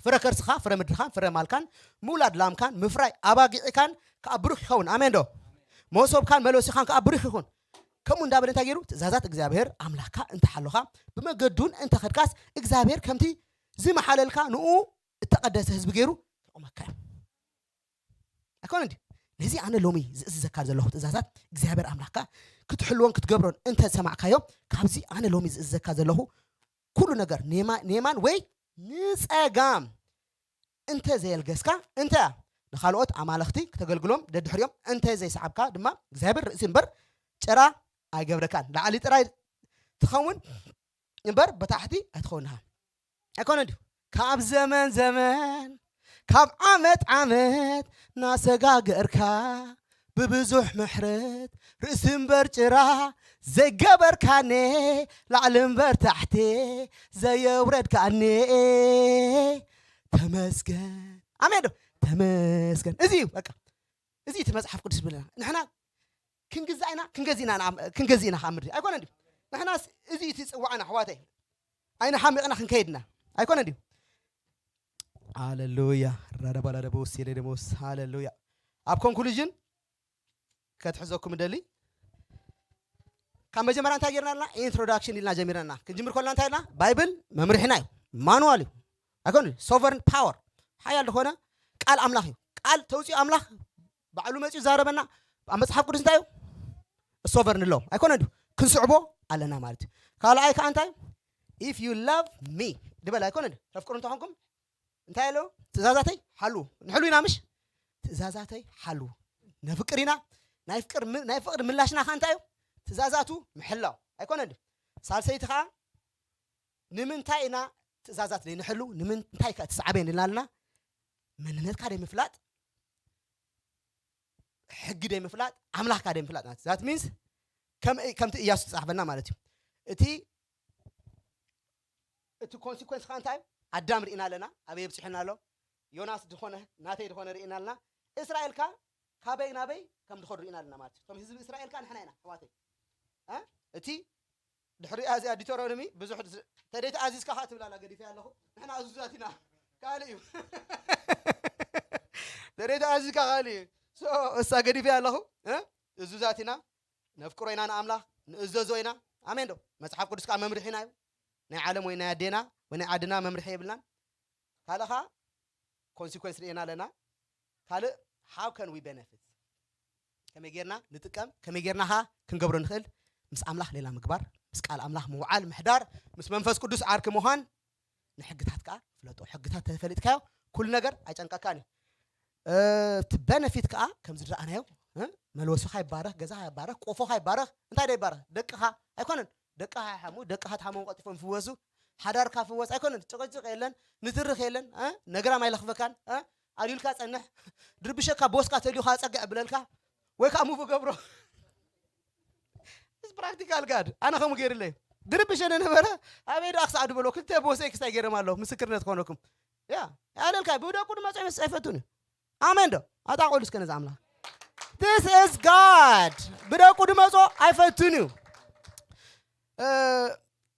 ፍረ ከርስኻ፣ ፍረ ምድርኻን፣ ፍረ ማልካን፣ ምውላድ ላምካን፣ ምፍራይ ኣባጊዕካን ከዓ ብሩኽ ይኸውን። ኣሜን ዶ? መሶብካን መለሲኻን ከዓ ብሩኽ ይኹን። ከምኡ እንዳበለ እንታይ ገይሩ? ትእዛዛት እግዚኣብሔር ኣምላኽካ እንተሓሎኻ፣ ብመገዱን እንተኸድካስ፣ እግዚኣብሔር ከምቲ ዝመሓለልካ ንኡ እተቐደሰ ህዝቢ ገይሩ ከቑመካ እዩ። ኣይኮነን ድዩ? ነዚ ኣነ ሎሚ ዝእዝዘካ ዘለኹ ትእዛዛት እግዚኣብሔር ኣምላኽካ ክትሕልዎን ክትገብሮን እንተ ሰማዕካዮ፣ ካብዚ ኣነ ሎሚ ዝእዝዘካ ዘለኹ ኩሉ ነገር ንየማ-፣ ንየማን ወይ ንጸጋም እንተ ዘየልገስካ፣ እንተ ንኻልኦት ኣማልኽቲ ክተገልግሎም ደድሕሪኦም እንተ ዘይሰዓብካ ድማ፣ እግዚኣብሔር ርእሲ እምበር ጭራ ኣይገብረካን። ላዕሊ ጥራይ ትኸውን እምበር ብታሕቲ ኣይትኸውን ኢኻ። ኣይኮነን ድዩ? ካብ ዘመን ዘመን፣ ካብ ዓመት ዓመት ናሰጋገርካ፣ ብብዙሕ ምሕረት ርእሲ እምበር ጭራ ዘይገበርካኒ፣ ላዕሊ እምበር ታሕቲ ዘየውረድካኒ፣ ተመስገን። ኣሜን ዶ? ተመስገን። እዚ እዩ በቃ። እዚ እቲ መጽሓፍ ቅዱስ ዝብለና። ንሕና ክንግዛእ ኢና፣ ክንገዝእ ኢና፣ ንኣም-፣ ክንገዝእ ኢና ካብ ምድሪ። ኣይኮነን ድዩ? ንሕናስ እዚ እቲ ጽዋዕና፣ ኣሕዋተይ። ኣይንሓሚቕና ክንከይድና። ኣይኮነን ድዩ? ሃሌሉያ። ራዳባላደቦስ የሌደሞስ። ሃሌሉያ። ኣብ ኮንክሉዥን ከትሕዘኩም ደሊ። ካብ መጀመርያ እንታይ ጌርና ኣለና? ኢንትሮዳክሽን ኢልና ጀሚርና። ክንጅምር ከለና እንታይ ኢልና? ባይብል መምርሒና እዩ። ማኑዋል እዩ። ኣይኮነን ድዩ? ሶቨርን ፓወር። ሓያል ዝኾነ ቃል ኣምላኽ እዩ። ቃል ተውፅኦ ኣምላኽ ባዕሉ መፂኡ ዛረበና። ኣብ መፅሓፍ ቅዱስ እንታይ እዩ? ሶቨርን ኣለዎ። ኣይኮነን ድዩ? ክንስዕቦ ኣለና ማለት እዩ። ካልኣይ ከዓ እንታይ? If you love me ድበል። ኣይኮነን ድዩ? ተፍቅሩ እንተኾንኩም እንታይ ኣሎ? ትእዛዛተይ ሓልዉ። ንሕሉ ኢና ምሽ? ትእዛዛተይ ሓልዉ። ነፍቅር ኢና። ናይ ፍቅር ም-፣ ናይ ፍቅሪ ምላሽና ከዓ እንታይ እዩ? ትእዛዛቱ ምሕላው። ኣይኮነን ድዩ? ሳልሰይቲ ከዓ ንምንታይ ኢና ትእዛዛት ዘይንሕሉ? ንምንታይ ከ እቲ ሰዓበ ንልና ኣለና? መንነትካ ደይ ምፍላጥ፣ ሕጊ ደይ ምፍላጥ፣ ኣምላኽካ ደይ ምፍላጥ ማለት። That means ከም ከምቲ እያሱ ዝጻሕፈና ማለት እዩ። እቲ እቲ ኮንሲኮንስ ከ እንታይ? ኣዳም ርኢና ኣለና፣ ኣበይ የብጽሑና ኣሎ? ዮናስ ዝኾነ ናተይ ዝኾነ ርኢና ኣለና። እስራኤልካ ካበይ ናበይ ከም ድኸዱ ርኢና ኣለና ማለት እዩ። እቶም ህዝቢ እስራኤልካ ንሕና ኢና ኣሕዋተይ። እ? እቲ ድሕሪኣ እዚኣ ዲተሮኖሚ ብዙሕ ዝ- ተደይ ተኣዚዝካ ከዓ ትብል ኣላ፣ ገዲፈ ኣለኹ። ንሕና እዙዛት ኢና። ካልእ እዩ። ተደይ ተኣዚዝካ ካልእ እዩ። So እሳ ገዲፈ ኣለኹ። እ? እዙዛት ኢና። ነፍቅሮ ኢና ንኣምላኽ፣ ንእዘዞ ኢና። ኣሜን ዶ? መጽሓፍ ቅዱስ ከዓ መምርሒና እዩ። ናይ ዓለም ወይ ናይ ኣዴና ወይ ናይ ዓድና መምርሒ የብልናን። ካልእ ከዓ ኮንሲኮንስ ርኢና ኣለና። ካልእ how can we benefit? ከመይ ጌርና ንጥቀም? ከመይ ጌርና ከዓ ክንገብሮ ንኽእል? ምስ ኣምላኽ ሌላ ምግባር፣ ምስ ቃል ኣምላኽ ምውዓል፣ ምሕዳር፣ ምስ መንፈስ ቅዱስ ዓርኪ ምዃን። ንሕግታት ከዓ ፍለጦ። ሕግታት ተፈሊጥካዮ ኩሉ ነገር ኣይጨንቀካን እዩ። እቲ በነፊት ከዓ ከምዚ ዝረኣናዮ፣ እ፣ መልበስኻ ይባረኽ፣ ገዛኻ ይባረኽ፣ ቆፎኻ ይባረኽ። እንታይ ዶ ይባረኽ? ደቅኻ ኣይኮነን? ደቅኻ ይሓሙ፣ ደቅኻ ትሓመሙ ቀልጢፎም ይፍወሱ። ሓዳርካ ፍወስ ኣይኮነን? ጭቕጭቕ የለን፣ ንትርኽ የለን፣ እ፣ ነግራም ኣይለኽፈካን፣ እ፣ ኣልዩልካ ጸንሕ። ድርብሸካ ቦስካ ተልዩኻ ጸግዕ ብለልካ ወይ ከዓ ሙቭ ገብሮ። It's practical God። ኣነ ከምኡ ገይርለይ። ድርብሸ ነበረ፣ ኣበይ ደኣ ክሳዕ ድበሎ፣ ክልተ ቦሰይ ክስታይ ገይሮም ኣለዉ፣ ምስክርነት ክኾነኩም። ያ፣ ያለልካ ብደቁ ድመጽኦ ይመጽእ ኣይፈቱን እዩ። ኣሜን ዶ? ኣጣቆሉ እስከ ነዚ ኣምላኽ። This is God። ብደቁ ድመጽኦ ኣይፈቱን እዩ። እ፣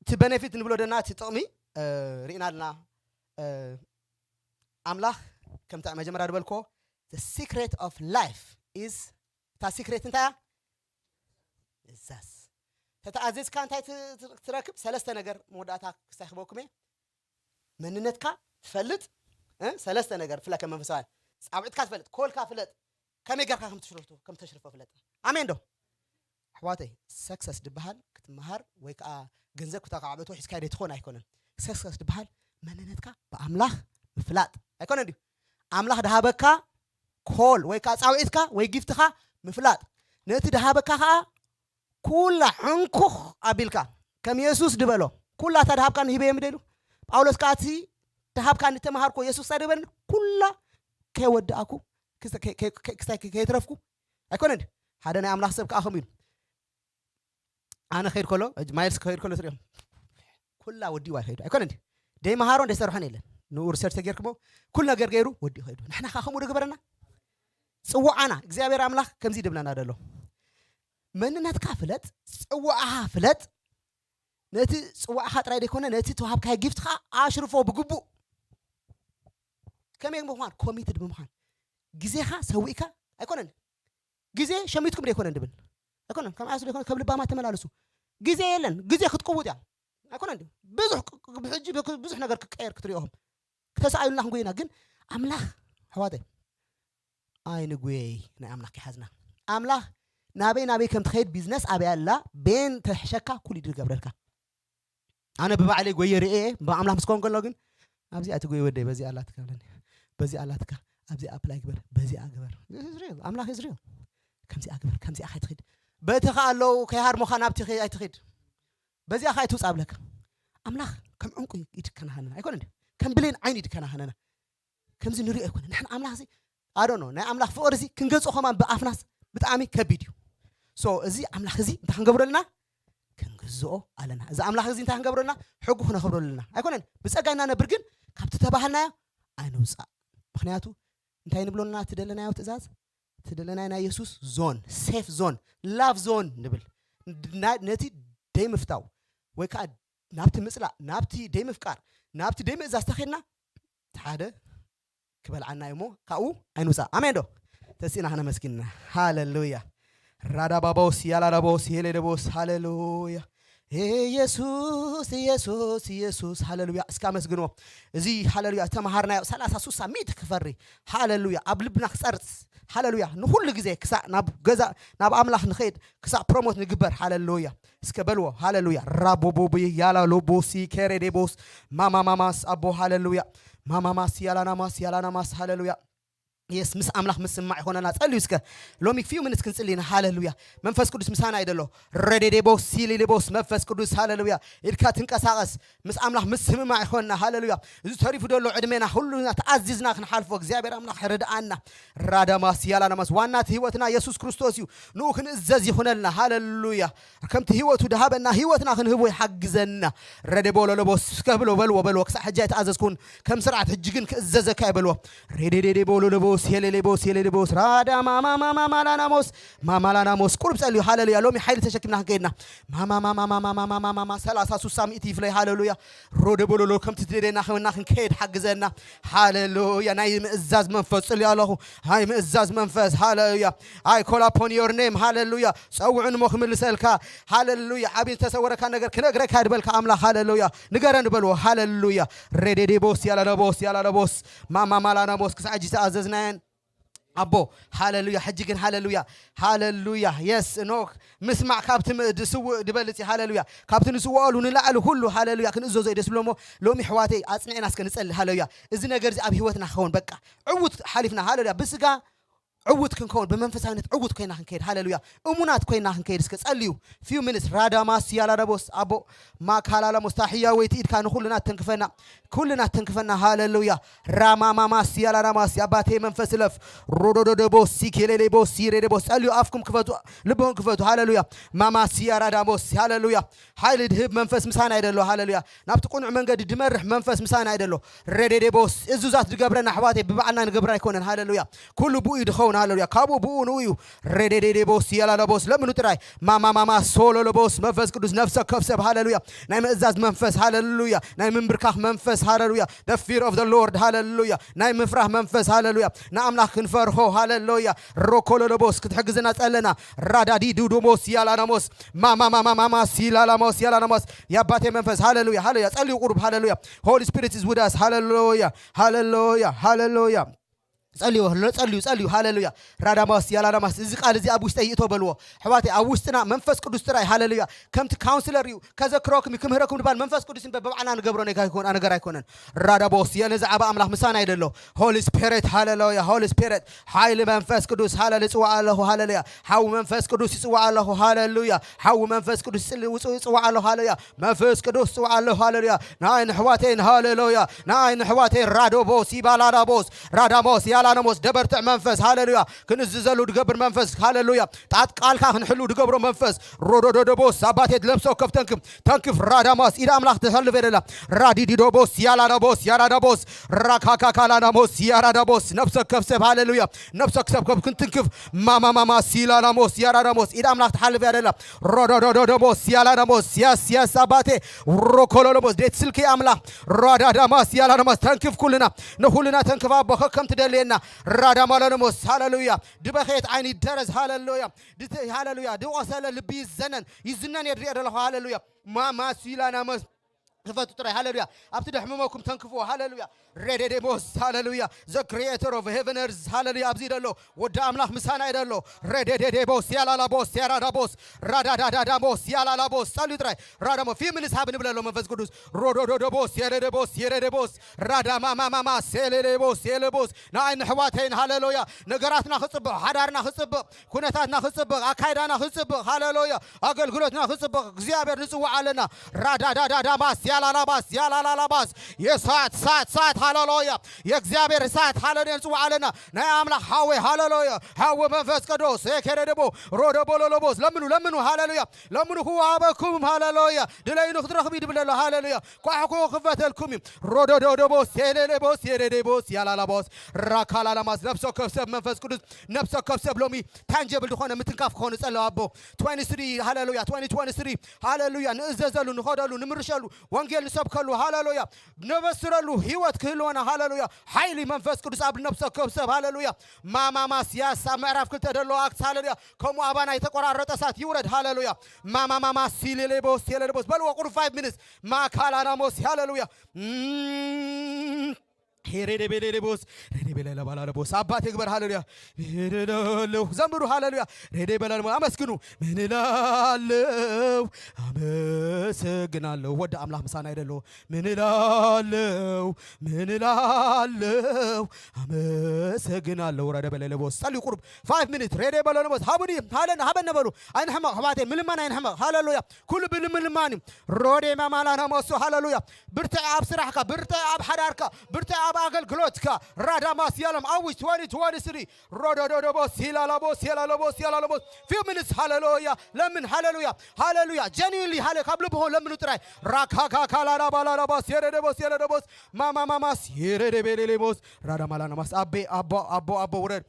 እቲ በነፊት ንብሎ ደና እቲ ጥቕሚ፣ እ፣ ርኢና ኣለና። እ፣ ኣምላኽ ከምቲ መጀመርያ ዝበልኮ፣ the secret of life is፣ እታ ሲክሬት እንታይ እያ? እዛዝ። ተተኣዘዝካ እንታይ ት-፣ ት-፣ ትረክብ? ሰለስተ ነገር መወዳእታ ክስታይ ክበኩም እየ። መንነትካ ትፈልጥ፣ እ? ሰለስተ ነገር ብፍላይ ከም መንፈሳውያን። ጻውዒትካ ትፈልጥ፣ ኮልካ ፍለጥ፣ ከመይ ጌርካ ከም ትሽርቶ፣ ከም ተሽርፎ ፍለጥ። ኣሜን ዶ? ኣሕዋተይ፣ ሰክሰስ ድበሃል ክትመሃር ወይ ከዓ ገንዘብ ክተካዕበቶ ሒዝካ ዶ ትኾን ኣይኮነን። ሰክሰስ ድበሃል መንነትካ ብኣምላኽ ምፍላጥ ኣይኮነን ድዩ? ኣምላኽ ድሃበካ ኮል ወይ ከዓ ጻውዒትካ ወይ ጊፍትኻ ምፍላጥ። ነቲ ድሃበካ ከዓ ኩላ ሕንኩኽ ኣቢልካ ከም የሱስ ድበሎ፣ ኩላ እታ ድሃብካኒ ሂበ እዮም ደሉ። ጳውሎስ ከዓ እቲ ድሃብካኒ ተምሃርኮ የሱስ እንታይ ድበለኒ? ኩላ ከይወዳእኩ ክስተ-፣ ከ-፣ ከ-፣ ከ-፣ ክስታይ ከ-፣ ከየትረፍኩ ኣይኮነን ድዩ? ሓደ ናይ ኣምላኽ ሰብ ከዓ ከምኡ ኢሉ። ኣነ ከይድ ከሎ፣ ማይልስ ከይድ ከሎ ትሪኦም። ኩላ ወዲኡ ኣይኸይዱ። ኣይኮነን ድዩ? ደይ መሃሮን ደይ ሰርሖን የለን። ንኡ ሪሰርች ተጌርክሞ፣ ኩሉ ነገር ገይሩ ወዲኡ ኸይዱ። ንሕና ከዓ ከምኡ ዶ ግበረና? ጽዋዓና፣ እግዚኣብሔር ኣምላኽ ከምዚ ድብለና ደሎ። መንነትካ ፍለጥ፣ ጽዋዓኻ ፍለጥ። ነቲ ጽዋዕኻ ጥራይ ደይኮነ፣ ነቲ ተዋሃብካዮ ጊፍት ኸዓ ኣሽርፎ ብግቡእ። ከመይ ብምዃን? ኮሚትድ ብምዃን። ግዜኻ ሰዊእካ ኣይኮነን። ግዜ ሸሚትኩም ደይኮነን ድብል። ኣይኮነን። ከም ኣያሱ ደይኮነ፣ ከም ልባማ ተመላለሱ። ግዜ የለን። ግዜ ክትቅውጥ እያ። ኣይኮነን ድዩ? ብዙሕ ቅ-፣ ቅ-፣ ብሕጂ ብክ-፣ ብዙሕ ነገር ክቀየር ክትሪኦም። ክተሳእዩልና ክንጎይና፣ ግን ኣምላኽ፣ ኣሕዋተይ፣ ኣይንጉየይ፣ ናይ ኣምላኽ ይሓዝና። ኣምላኽ ናበይ ናበይ ከም ትኸይድ፣ ቢዝነስ ኣበይ ኣላ፣ ቤን ተሕሸካ፣ ኩሉ ይድገብረልካ። ኣነ ብባዕለይ ጎየ ርእየ፣ ብኣምላኽ ምስ ኮን ከሎ ግን፣ ኣብዚኣ ትጎይ ወደይ፣ በዚኣ ኣላትካ ብለኒ። በዚኣ ኣላትካ፣ ኣብዚኣ ኣፕላይ ግበር፣ በዚኣ ግበር። This is real። ኣምላኽ is real። ከምዚኣ ግበር፣ ከምዚኣ ካይትኸይድ። በቲ ኸኣ ኣለዉ፣ ከይሃርሞኻ ናብቲ ኸይ-፣ ኣይትኸይድ። በዚኣ ኸኣ ኣይትውጻእ ብለካ። ኣምላኽ ከም ዕንቁ ይድከናኸነና። ኣይኮነን ድዩ? ከም ብሌን ዓይኒ ይድከናኸነና። ከምዚ ንሪኦ ኣይኮነን። ንሕና ኣምላኽ እዚ፣ I don't know፣ ናይ ኣምላኽ ፍቕሪ እዚ ክንገዝኦ ከማን ብኣፍናስ ብጣዕሚ ከቢድ እዩ። So፣ እዚ ኣምላኽ እዚ እንታይ ክንገብሮ ኣለና? ክንግዝኦ ኣለና። እዚ ኣምላኽ እዚ እንታይ ክንገብሮ ኣለና? ሕጉ ክነኽብረሉ ኣለና። ኣይኮነን? ብጸጋ ኢና ነብር፣ ግን ካብቲ ተባህልናዮ ኣይንውጻእ። ምኽንያቱ፣ እንታይ ንብሎ ኣለና? እቲ ደለናዮ ትእዛዝ፣ እቲ ደለናዮ ናይ የሱስ ዞን፣ ሴፍ ዞን፣ ላቭ ዞን ንብል። ና-፣ ነቲ ደይምፍታው፣ ወይ ከኣ ናብቲ ምጽላእ፣ ናብቲ ደይምፍቃር፣ ናብቲ ደይምእዛዝ ተኸድና፣ እቲ ሓደ ክበልዓና እዩ እሞ፣ ካብኡ ኣይንውጻእ። ኣሜን ዶ? ተሲእና ክነመስግንና። ሃሌሉያ። ራዳባቦስ፣ ያላዳቦስ፣ ሄሌደቦስ፣ ሃሌሉያ። ኢየሱስ፣ ኢየሱስ፣ ኢየሱስ፣ ሃሌሉያ። እስከ ኣመስግንዎ። እዚ ሃሌሉያ ዝተመሃርናዮ ሰላሳ፣ ስሳ፣ ሚእቲ ክፈሪ። ሃሌሉያ። ኣብ ልብና ክጸርጽ። ሃሌሉያ። ንኹሉ ግዜ ክሳዕ ናብ ገዛ፣ ናብ ኣምላኽ ንኸይድ፣ ክሳዕ ፕሮሞት ንግበር። ሃሌሉያ። እስከ በልዎ። ሃሌሉያ። ራቦቦቢ፣ ያላ ሎቦሲ፣ ኬሬዴቦስ፣ ማማማማስ፣ ኣቦ፣ ሃሌሉያ። ማማማስ፣ ያላናማስ፣ ያላናማስ፣ ሃሌሉያ። የስ ምስ ኣምላኽ ምስማዕ ይኾነና። ጸልዩ እስከ ሎሚ ፊው ምንስ ክንጽሊ ኢና። ሃለሉያ። መንፈስ ቅዱስ ምሳና ይደሎ። ረዴዴቦስ ሲሊሊቦስ መንፈስ ቅዱስ ሃለሉያ። ኢድካ ትንቀሳቐስ። ምስ ኣምላኽ ምስምማዕ ይኾንና። ሃለሉያ። እዚ ተሪፉ ደሎ ዕድሜና ኩሉና ተኣዚዝና ክንሓልፎ እግዚኣብሔር ኣምላኽ ይርድኣና። ራዳማስ ያላናማስ ዋና እቲ ህይወትና የሱስ ክርስቶስ እዩ። ንኡ ክንእዘዝ ይኹነልና። ሃለሉያ። ከምቲ ህይወቱ ድሃበና ህይወትና ክንህቦ ይሓግዘና። ረዴቦ ለለቦስ ከብሎ በልዎ በልዎ ክሳዕ ሕጂ ኣይተኣዘዝኩን ከም ስርዓት ሕጂ ግን ክእዘዘካ ይበልዎ። ሬዴዴዴ ቦሎሎቦስ ሄሌሌቦስ ሄሌሌቦስ ራዳ ማማማማማላናሞስ ማማላናሞስ ቁሩብ ጸልዩ። ሃለሉያ። ሎሚ ሓይሊ ተሸኪምና ክንከይድና ማማማማማማማማማማ ሰላሳ ሱሳ ሚእቲ ይፍለይ። ሃለሉያ። ሮደ ቦሎሎ ከምቲ ትደለየና ከምና ክንከይድ ሓግዘና። ሃለሉያ። ናይ ምእዛዝ መንፈስ ጽልዩ ኣለኹ። ናይ ምእዛዝ መንፈስ። ሃለሉያ። I call upon your name. ሃለሉያ። ጸውዕን እሞ ክምልሰልካ። ሃለሉያ። ዓብዪ ዝተሰወረካ ነገር ክነግረካ ድበልካ ኣምላኽ። ሃለሉያ። ንገረን በልዎ። ሃለሉያ። ሬዴዴቦስ ያላላቦስ ያላላቦስ ማማማላናቦስ ክሳዕ ሕጂ ዝተኣዘዝናየን ኣቦ። ሃለሉያ። ሕጂ ግን ሃለሉያ። ሃለሉያ። የስ ኖክ ምስማዕ ካብቲ ም- ድስውእ ድበልጽ እዩ። ሃለሉያ። ካብቲ ንስወኣሉ ንላዕሊ ኩሉ ሃለሉያ ክንእዘዞ እዩ ደስ ብሎሞ። ሎሚ ሕዋተይ ኣጽንዕና እስከ ንጸሊ። ሃለሉያ። እዚ ነገር እዚ ኣብ ህይወትና ክኸውን በቃ ዕውት ሓሊፍና። ሃለሉያ። ብስጋ ዕውት ክንከውን ብመንፈሳዊነት ዕውት ኮይና ክንከይድ። ሃለሉያ። እሙናት ኮይና ክንከይድ እስከ ጸልዩ። ፊው ሚኒትስ ራዳማስ ያላዳቦስ ኣቦ ማካላላሞስ ታሕያ ወይቲ ኢድካ ንኩልና ተንክፈና። ኩልና ተንክፈና። ሃለሉያ። ራማማማስ ያላዳማስ ኣባቴ መንፈስ ለፍ ሮዶዶዶቦስ ሲኬሌሌቦስ ሲሬዴቦስ ጸልዩ። ኣፍኩም ክፈቱ፣ ልብኹም ክፈቱ። ሃለሉያ። ማማስ ያራዳቦስ ሃለሉያ። ሓይሊ ድህብ መንፈስ ምሳና ይደሎ። ሃለሉያ። ናብቲ ቅኑዕ መንገዲ ድመርሕ መንፈስ ምሳና ይደሎ። ሬዴዴቦስ እዙዛት ድገብረና ኣሕዋተይ ብባዕልና ንገብራ ኣይኮነን። ሃለሉያ። ኩሉ ብኡ እዩ ድኸውን። ሃለሉያ። ካብኡ ብኡ ንኡ እዩ። ሬዴዴዴቦስ የላላቦስ ለምኑ ጥራይ ማማማማ ሶሎሎቦስ መንፈስ ቅዱስ ነፍሰ ከፍ ሰብ። ሃለሉያ። ናይ ምእዛዝ መንፈስ። ሃለሉያ። ናይ ምንብርካኽ መንፈስ። ሃለሉያ። The fear of the Lord። ሃለሉያ። ናይ ምፍራህ መንፈስ። ሃለሉያ። ንኣምላኽ ክንፈርሆ። ሃለሉያ። ሮኮሎሎቦስ ክትሕግዝና ጸለና። ራዳዲ ዱዱሞስ ያላናሞስ ማማማማማማስ ይላላሞስ ያላናሞስ የኣባቴ መንፈስ። ሃለሉያ። ሃለሉያ። ጸልዩ ቁሩብ። ሃለሉያ። Holy Spirit is with us። ሃለሉያ። ሃለሉያ። ሃለሉያ። ጸልዩ። ጸልዩ። ጸልዩ። ሃለሉያ። ራዳማስ ያላናማስ እዚ ቃል እዚ ኣብ ውሽጠይ ይእቶ በልዎ። ኣሕዋተይ ኣብ ውሽጥና መንፈስ ቅዱስ ጥራይ። ሃለሉያ። ከምቲ ካውንስለር እዩ ከዘክረኩም እዩ ክምህረኩም ድባል መንፈስ ቅዱስ እምበር ብባዕልና ንገብሮ ነገር ኣይኮን- ነገር ኣይኮነን። ራዳቦስ የነ ዝዓባ ኣምላኽ ምሳና ይደሎ። Holy Spirit። ሃለሉያ። Holy Spirit። ሓይሊ መንፈስ ቅዱስ። ሃለሉ ይጽዋዕ ኣለኹ። ሃለሉያ። ሓዊ መንፈስ ቅዱስ ይጽዋዕ ኣለኹ። ሃለሉያ። ሓዊ መንፈስ ቅዱስ ይጽል- ውጹ ይጽዋዕ ኣለኹ። ሃለሉያ። መንፈስ ቅዱስ ይጽዋዕ ኣለኹ። ሃለሉያ። ናይ ንሕዋቴን። ሃለሉያ። ናይ ንሕዋቴን ራዶቦስ ይባላዳቦስ ራዳሞስ ያላነሞስ ደበርትዕ መንፈስ። ሃለሉያ። ክንእዝዘሉ ድገብር መንፈስ። ሃለሉያ። ጣት ቃልካ ክንሕሉ ድገብሮ መንፈስ። ሮዶዶዶቦስ ኣባቴ ለብሶ ከፍ ተንክፍ ተንክፍ። ራዳማስ ኢድ ኣምላኽ ትሕልፍ የደላ። ራዲዲዶቦስ ያላዳቦስ ያራዳቦስ ራካካካላናሞስ ያራዳቦስ ነፍሰ ከፍ ሰብ። ሃለሉያ። ነፍሰ ክሰብ ከብ ክንትንክፍ ማማማማ ሲላናሞስ ያራዳሞስ ኢድ ኣምላኽ ትሓልፍ ያደላ። ሮዶዶዶዶሞስ ያላናሞስ ያስ ያስ ኣባቴ ሮኮሎሎሞስ ዴት ስልኪ ኣምላኽ ራዳዳማስ ያላናማስ ተንክፍ ኩልና ንኩልና ተንክፍ ኣቦ ከከም ትደልየና። ራዳማላናሞስ ሃለሉያ። ድበኸየት ዓይኒ ይደረዝ። ሃለሉያ። ድት- ሃለሉያ። ድቆሰለ ልቢ ይዘነን ይዝነን የድርየ ደለኹ። ሃለሉያ። ማማስ ይላናሞስ ክፈቱ ጥራይ። ሃለሉያ። ኣብቲ ደሕምመኩም ተንክፍዎ። ሃለሉያ። ሬዴዴሞስ ሃለሉያ። The creator of heaven earth ሃለሉያ። ኣብዚ ደሎ ወዲ ኣምላኽ ምሳና ይደሎ። ሬዴዴዴቦስ ያላላቦስ ያራዳቦስ ራዳዳዳዳቦስ ያላላቦስ ጸልዩ ጥራይ። ራዳሞ ፊምንስ ሃብ ንብለሎ መንፈስ ቅዱስ። ሮዶዶዶቦስ የሬዴቦስ የሬዴቦስ ራዳማማማማ ሴሌሌቦስ ሴሌቦስ ንኣይ ንሕዋተይን። ሃለሉያ። ነገራትና ክጽብቕ፣ ሓዳርና ክጽብቕ፣ ኩነታትና ክጽብቕ፣ ኣካይዳና ክጽብቕ። ሃለሉያ። ኣገልግሎትና ክጽብቕ እግዚኣብሔር ንጽውዕ ኣለና። ራዳዳዳዳባስ ያላላባስ ያላላላባስ የሳት ሳት ሳት ሃለሉያ። የእግዚኣብሔር እሳት ሃለሉያ ንጽውዕ ኣለና። ናይ ኣምላኽ ሓወይ ሃለሉያ። ሓወ መንፈስ ቅዱስ ኤኬሬደቦ ሮደቦሎሎቦስ ለምኑ ለምኑ ሃለሉያ። ለምኑ ክወሃበኩም ሃለሉያ። ድለዩ ንክትረኽቡ ይድብል ኣሎ ሃለሉያ። ኳሕኩ ክፈተልኩም እዩ። ሮዶዶዶቦስ ሴሌሌቦስ የሬዴቦስ ያላላቦስ ራካላላማስ ነፍሲ ወከፍ ሰብ መንፈስ ቅዱስ ነፍሲ ወከፍ ሰብ ሎሚ ታንጀብል ዝኾነ ምትንካፍ ክኾኑ ጸለዋ ኣቦ ትወንቲ ስሪ ሃለሉያ ትወንቲ ትወንቲ ስሪ ሃለሉያ ንእዘዘሉ ንኸደሉ ንምርሸሉ ወንጌል ንሰብከሉ ሃለሉያ ነበስረሉ ህይወት ክህልወና ሃለሉያ ሓይሊ መንፈስ ቅዱስ ኣብ ነፍሲ ወከፍ ሰብ ሃለሉያ ማማማስ ያስ ኣብ ምዕራፍ ክልተ ደለዋ ኣክስ ሃለሉያ ከምኡ ኣባና የተቆራረጠ እሳት ይውረድ ሃለሉያ ማማማማስ ሲሌሌቦስ ሴሌሌቦስ በልዎ ቁሩብ ፋይቭ ሚኒትስ ማካላናሞስ ሃለሉያ ሄሬዴቤሌሌቦስ ሬዴቤሌለባላለቦስ አባት ይግበር። ሃሌሉያ። ሄሬዴሌሌው ዘምሩ። ሃሌሉያ። ሬዴቤሌሌቦስ አመስግኑ። ምን እላለሁ አመሰግናለሁ። ወደ አምላክ ምሳና አይደለሁ። ምን እላለሁ ምን እላለሁ አመሰግናለሁ። ሬዴቤሌሌቦስ ጸልዩ። ቁሩብ five minutes ሬዴቤሌሌቦስ ሃቡኒ። ሃለን ሃበነ በሉ። ኣይንሕመቕ ኣሕዋተይ፣ ምልማን ኣይንሕመቕ። ሃሌሉያ። ኩሉ ብምልማን እዩ። ሮዴ ማማላና ሞሶ። ሃሌሉያ። ብርትዕ ኣብ ስራሕካ፣ ብርትዕ ኣብ ሓዳርካ፣ ብርትዕ ኣብ ኣገልግሎትካ። ራዳማስ ያለም ኣዊጅ twenty twenty-three። ሮዶዶዶቦስ ሂላላቦስ ሂላላቦስ ሂላላቦስ few minutes። ሃሌሉያ። ለምን። ሃሌሉያ። ሃሌሉያ። Genuinely ሃሌ ካብ ልብሆ ለምኑ ጥራይ። ራካካካላላባላላባስ የረደቦስ የረደቦስ ማማማማስ የረደቤሌሌቦስ ራዳማላናማስ። ኣቤ ኣቦ ኣቦ ኣቦ ውረድ።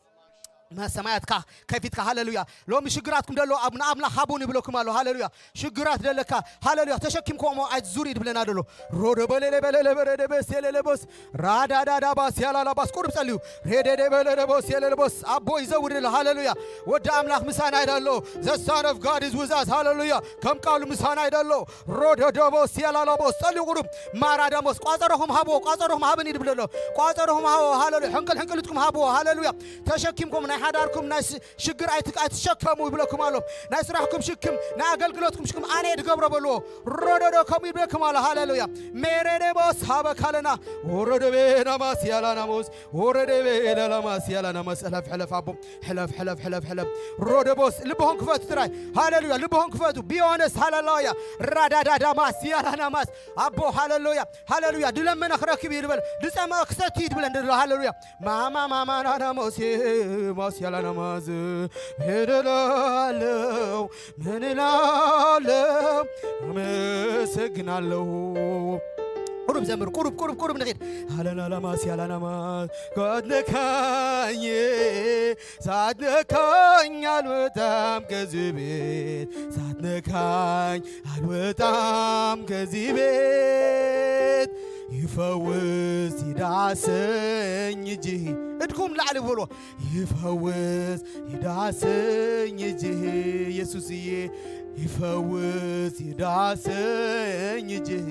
ሰማያትካ ከፊትካ። ሃሌሉያ። ሎሚ ሽግራትኩም ደሎ ኣብ ንኣምላኽ ሃቡን ይብለኩም ኣሎ። ሃሌሉያ። ሽግራት ደለካ፣ ሃሌሉያ፣ ተሸኪምኩሞ ኣይትዙር እዩ ድብለና ደሎ። ሮዶ በሌሌ በሌሌ በረደ በስ የሌሌ ቦስ ራዳዳዳ ባስ ያላላ ባስ ቁርብ ጸልዩ። ሬዴዴ በሌሌ ቦስ የሌሌ ቦስ ኣቦ ይዘውር ደሎ። ሃሌሉያ። ወዲ ኣምላኽ ምሳና ይደሎ። The Son of God is with us። ሃሌሉያ። ከም ቃሉ ምሳና ይደሎ። ሮዶ ዶቦስ ያላላ ቦስ ጸልዩ ቁርብ። ማራ ደሞስ ቋጸሮኹም ሃብዎ፣ ቋጸሮኹም ሃብን ይድብለሎ። ቋጸሮኹም ሃብዎ። ሃሌሉያ። ሕንቅል ሕንቅልትኩም ሃብዎ። ሃሌሉያ። ተሸኪምኩም ናይ ሓዳርኩም ናይ ስ- ሽግር ኣይት- ኣይትሸከሙ ይብለኩም ኣሎ። ናይ ስራሕኩም ሽክም፣ ናይ ኣገልግሎትኩም ሽክም ኣነ እየ ድገብሮ በልዎ። ሮዶዶ ከምኡ ይብለኩም ኣሎ። ሃሌሉያ። ሜሬዴቦስ ሃበካለና። ወረደቤናማስ ያላናሞስ ወረደቤ ለላማስ ያላናማስ። ሕለፍ ሕለፍ ኣቦ። ሕለፍ ሕለፍ ሕለፍ ሕለፍ። ሮደቦስ ልብሆን ክፈቱ ትራይ። ሃሌሉያ። ልብሆን ክፈቱ። ቢዮነስ ሃሌሉያ። ራዳዳዳማስ ያላናማስ። ኣቦ ሃሌሉያ። ሃሌሉያ። ድለመነ ክረክብ እዩ ድበል። ድጸመ ክሰቲ እዩ ድብለ እንድሎ። ሃሌሉያ። ማማ ማማ ናና ሞሴ ሞሴ ያላና ማዝ ሄደላለው ምን እላለሁ አመሰግናለሁ። ቁሩብ ዘምር። ቁሩብ ቁሩብ ቁሩብ ንኺድ። ሃለላላ ማስ ያላና ማዝ ሳትነካኝ ሳትነካኝ አልወጣም ከዚህ ቤት ሳትነካኝ አልወጣም ከዚህ ቤት ይፈውስ ይዳሰኝ እጅህ እድኩም ላዕሊ ብሎ ይፈውስ ይዳሰኝ እጅህ ኢየሱስዬ ይፈውስ ይዳሰኝ እጅህ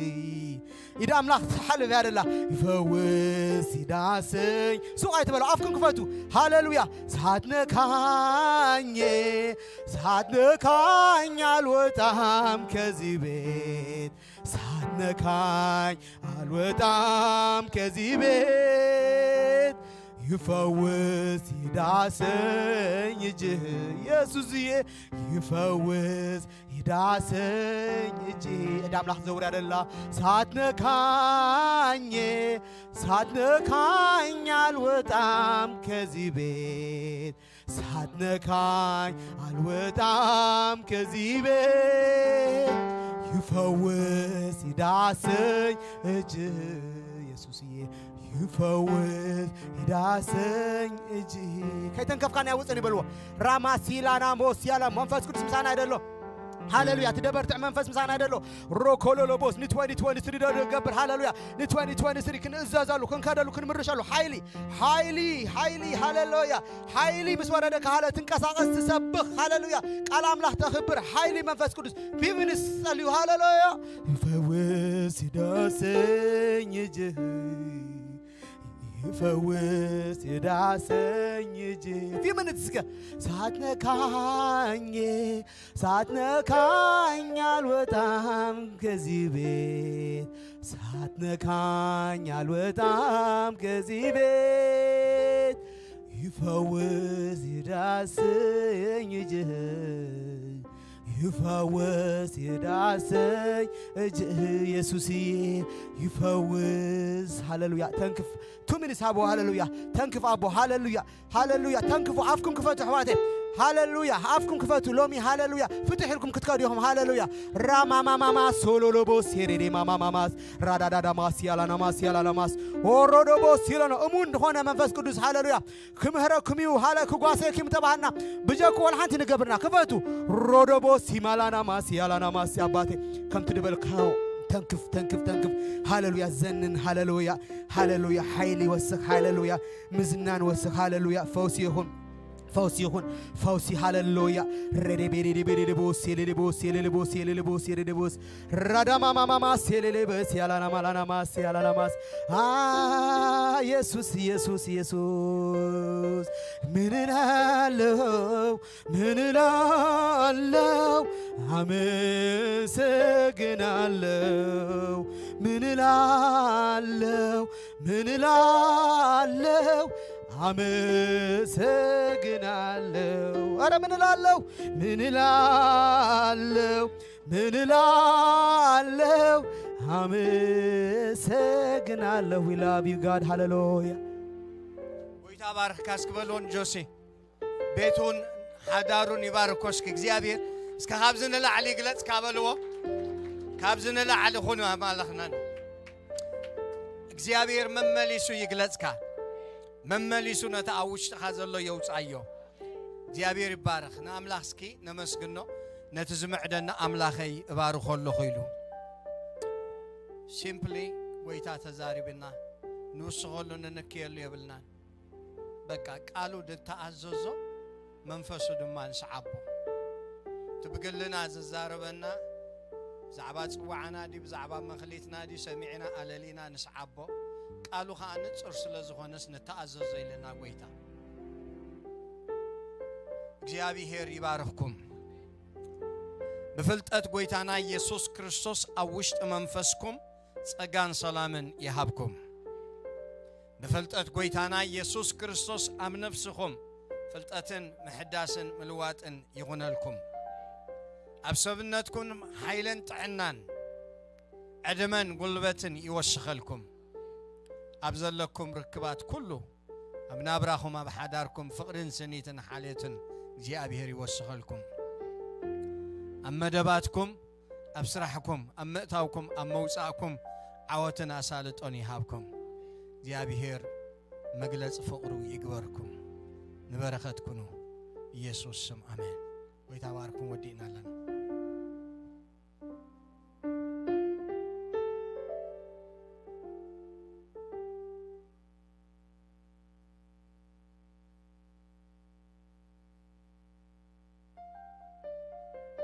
ኢድ ኣምላኽ ትሓልፍ ያደላ ይፈውስ ይዳሰኝ ሱቕ ኣይትበሉ ኣፍኩም ክፈቱ ሃሌሉያ ሳትነካኝ ሳትነካኝ አልወጣም ከዚህ ቤት ሳትነካኝ አልወጣም ከዚህ ቤት ይፈውስ ይዳሰኝ እጅህ ኢየሱስዬ ይፈውስ ይዳሰኝ እጅህ እዳ ኣምላኽ ዘውርያ ደላ ሳትነካኝ ሳትነካኝ አልወጣም ከዚህ ቤት ሳትነካኝ አልወጣም ከዚህ ቤት ይፈውስ ይዳሰኝ እጅህ ኢየሱስዬ ይፈውስ ይዳሰኝ እጅህ ከይተንከፍካ ናይ ውፅን ይበልዎ ራማሲላና ሞስያላ መንፈስ ቅዱስ ምሳና ይደሎ ሃሌሉያ ትደበርትዕ መንፈስ ምሳና ይደሎ ሮኮሎሎቦስ ን2023 ዶ ገብር ሃሌሉያ ን2023 ክንእዘዘሉ ክንከደሉ ክንምርሸሉ ሓይሊ ሓይሊ ሓይሊ ሃሌሉያ ሓይሊ ምስ ወረደ ካህለ ትንቀሳቀስ ትሰብኽ ሃሌሉያ ቃል ኣምላኽ ተኽብር ሓይሊ መንፈስ ቅዱስ ቢብንስ ጸልዩ ሃሌሉያ ይፈውስ ይዳሰኝ እጅህ ይፈውስ ይዳሰኝ እጅህ ፊምንት እስከ ሳትነካኝ ሳትነካኝ አልወጣም ከዚህ ቤት ሳትነካኝ አልወጣም ከዚህ ቤት ይፈውስ ይዳሰኝ እጅህ ይፈውስ ይዳሰኝ እጅህ ኢየሱስዬ ይፈውስ ሃሌሉያ ተንክፍ ቱ ሚኒትስ ሃቦ ሃሌሉያ ተንክፍ ኣቦ ሃሌሉያ ሃሌሉያ ተንክፉ ኣፍኩም ክፈቱ ኣሕዋተ ሃሌሉያ ኣፍኩም ክፈቱ ሎሚ ሃሌሉያ ፍትሕ ኢልኩም ክትከዱ ኢኹም ሃሌሉያ ራማማማማ ሶሎሎቦስ ሄሬዴ ማማማማስ ራዳዳዳማስ ያላናማስ ያላናማስ ኦሮዶቦስ ይለኖ እሙን ዝኾነ መንፈስ ቅዱስ ሃሌሉያ ክምህረኩም እዩ ሃለ ክጓሰኩም ተባህና ብጀኩ ወላ ሓንቲ ንገብርና ክፈቱ ሮዶቦስ ይማላናማስ ያላናማስ ኣባቴ ከምቲ ድበልካዮ ተንክፍ ተንክፍ ተንክፍ ሃሌሉያ ዘንን ሃሌሉያ ሃሌሉያ ሓይሊ ይወስኽ ሃሌሉያ ምዝናን ወስኽ ሃሌሉያ ፈውሲ ይኹን ፈውሲ ይኹን፣ ፈውሲ። ሃሌሉያ። ረደቤሬዴቤሬዴቦስ የሌሌቦስ የሌሌቦስ የሌሌቦስ የሌሌቦስ ራዳማማማማስ የሌሌበስ ያላላማላናማስ ያላላማስ አ ኢየሱስ ኢየሱስ ኢየሱስ ምን እላለሁ ምን እላለሁ አመሰግናለሁ ምን እላለሁ ምን እላለሁ አመሰግናለሁ። ኧረ ምን እላለሁ ምን እላለሁ ምን እላለሁ አመሰግናለሁ። We love you God. ሃሌሉያ። ጎይታ ባርክ ካስክ በልዎን ጆሴ ቤቱን ሓዳሩን ይባርኮ። እስኪ እግዚኣብሔር እስከ ካብዚ ንላዕሊ ይግለጽካ በልዎ። ካብዚ ንላዕሊ ኩን ኣማለኽናን እግዚኣብሔር መመሊሱ ይግለጽካ። መመሊሱ ነቲ ኣብ ውሽጥኻ ዘሎ የውጻዮ። እግዚኣብሔር ይባረኽ። ንኣምላኽ እስኪ ነመስግኖ። ነቲ ዝምዕደና ኣምላኸይ እባርኾ ኣለኹ ኢሉ ሲምፕሊ ጎይታ ተዛሪብና ንውስኸሉ ንንክየሉ የብልናን። በቃ ቃሉ ንተኣዘዞ መንፈሱ ድማ ንስዓቦ። እቲ ብግልና ዝዛረበና ብዛዕባ ጽዋዕና ድዩ ብዛዕባ መኽሊትና ድዩ ሰሚዕና ኣለሊና ንስዓቦ። ቃሉ ኸኣ ንጹር ስለ ዝኾነስ ንተኣዘዞ ኢልና ጎይታ እግዚኣብሔር ይባርኽኩም። ብፍልጠት ጎይታና ኢየሱስ ክርስቶስ ኣብ ውሽጢ መንፈስኩም ጸጋን ሰላምን ይሃብኩም። ብፍልጠት ጎይታና ኢየሱስ ክርስቶስ ኣብ ነፍስኹም ፍልጠትን ምሕዳስን ምልዋጥን ይኹነልኩም። ኣብ ሰብነትኩም ሓይልን ጥዕናን ዕድመን ጉልበትን ይወስኸልኩም። ኣብ ዘለኩም ርክባት ኩሉ ኣብ ናብራኹም ኣብ ሓዳርኩም ፍቕርን ስኒትን ሓልዮትን እግዚኣብሔር ይወስኸልኩም። ኣብ መደባትኩም ኣብ ስራሕኩም ኣብ ምእታውኩም ኣብ መውጻእኩም ዓወትን ኣሳልጦን ይሃብኩም። እግዚኣብሔር መግለጺ ፍቕሩ ይግበርኩም። ንበረኸት ኩኑ። ኢየሱስ ስም ኣሜን። ጎይታ ባርኩም ወዲእና ኣለና።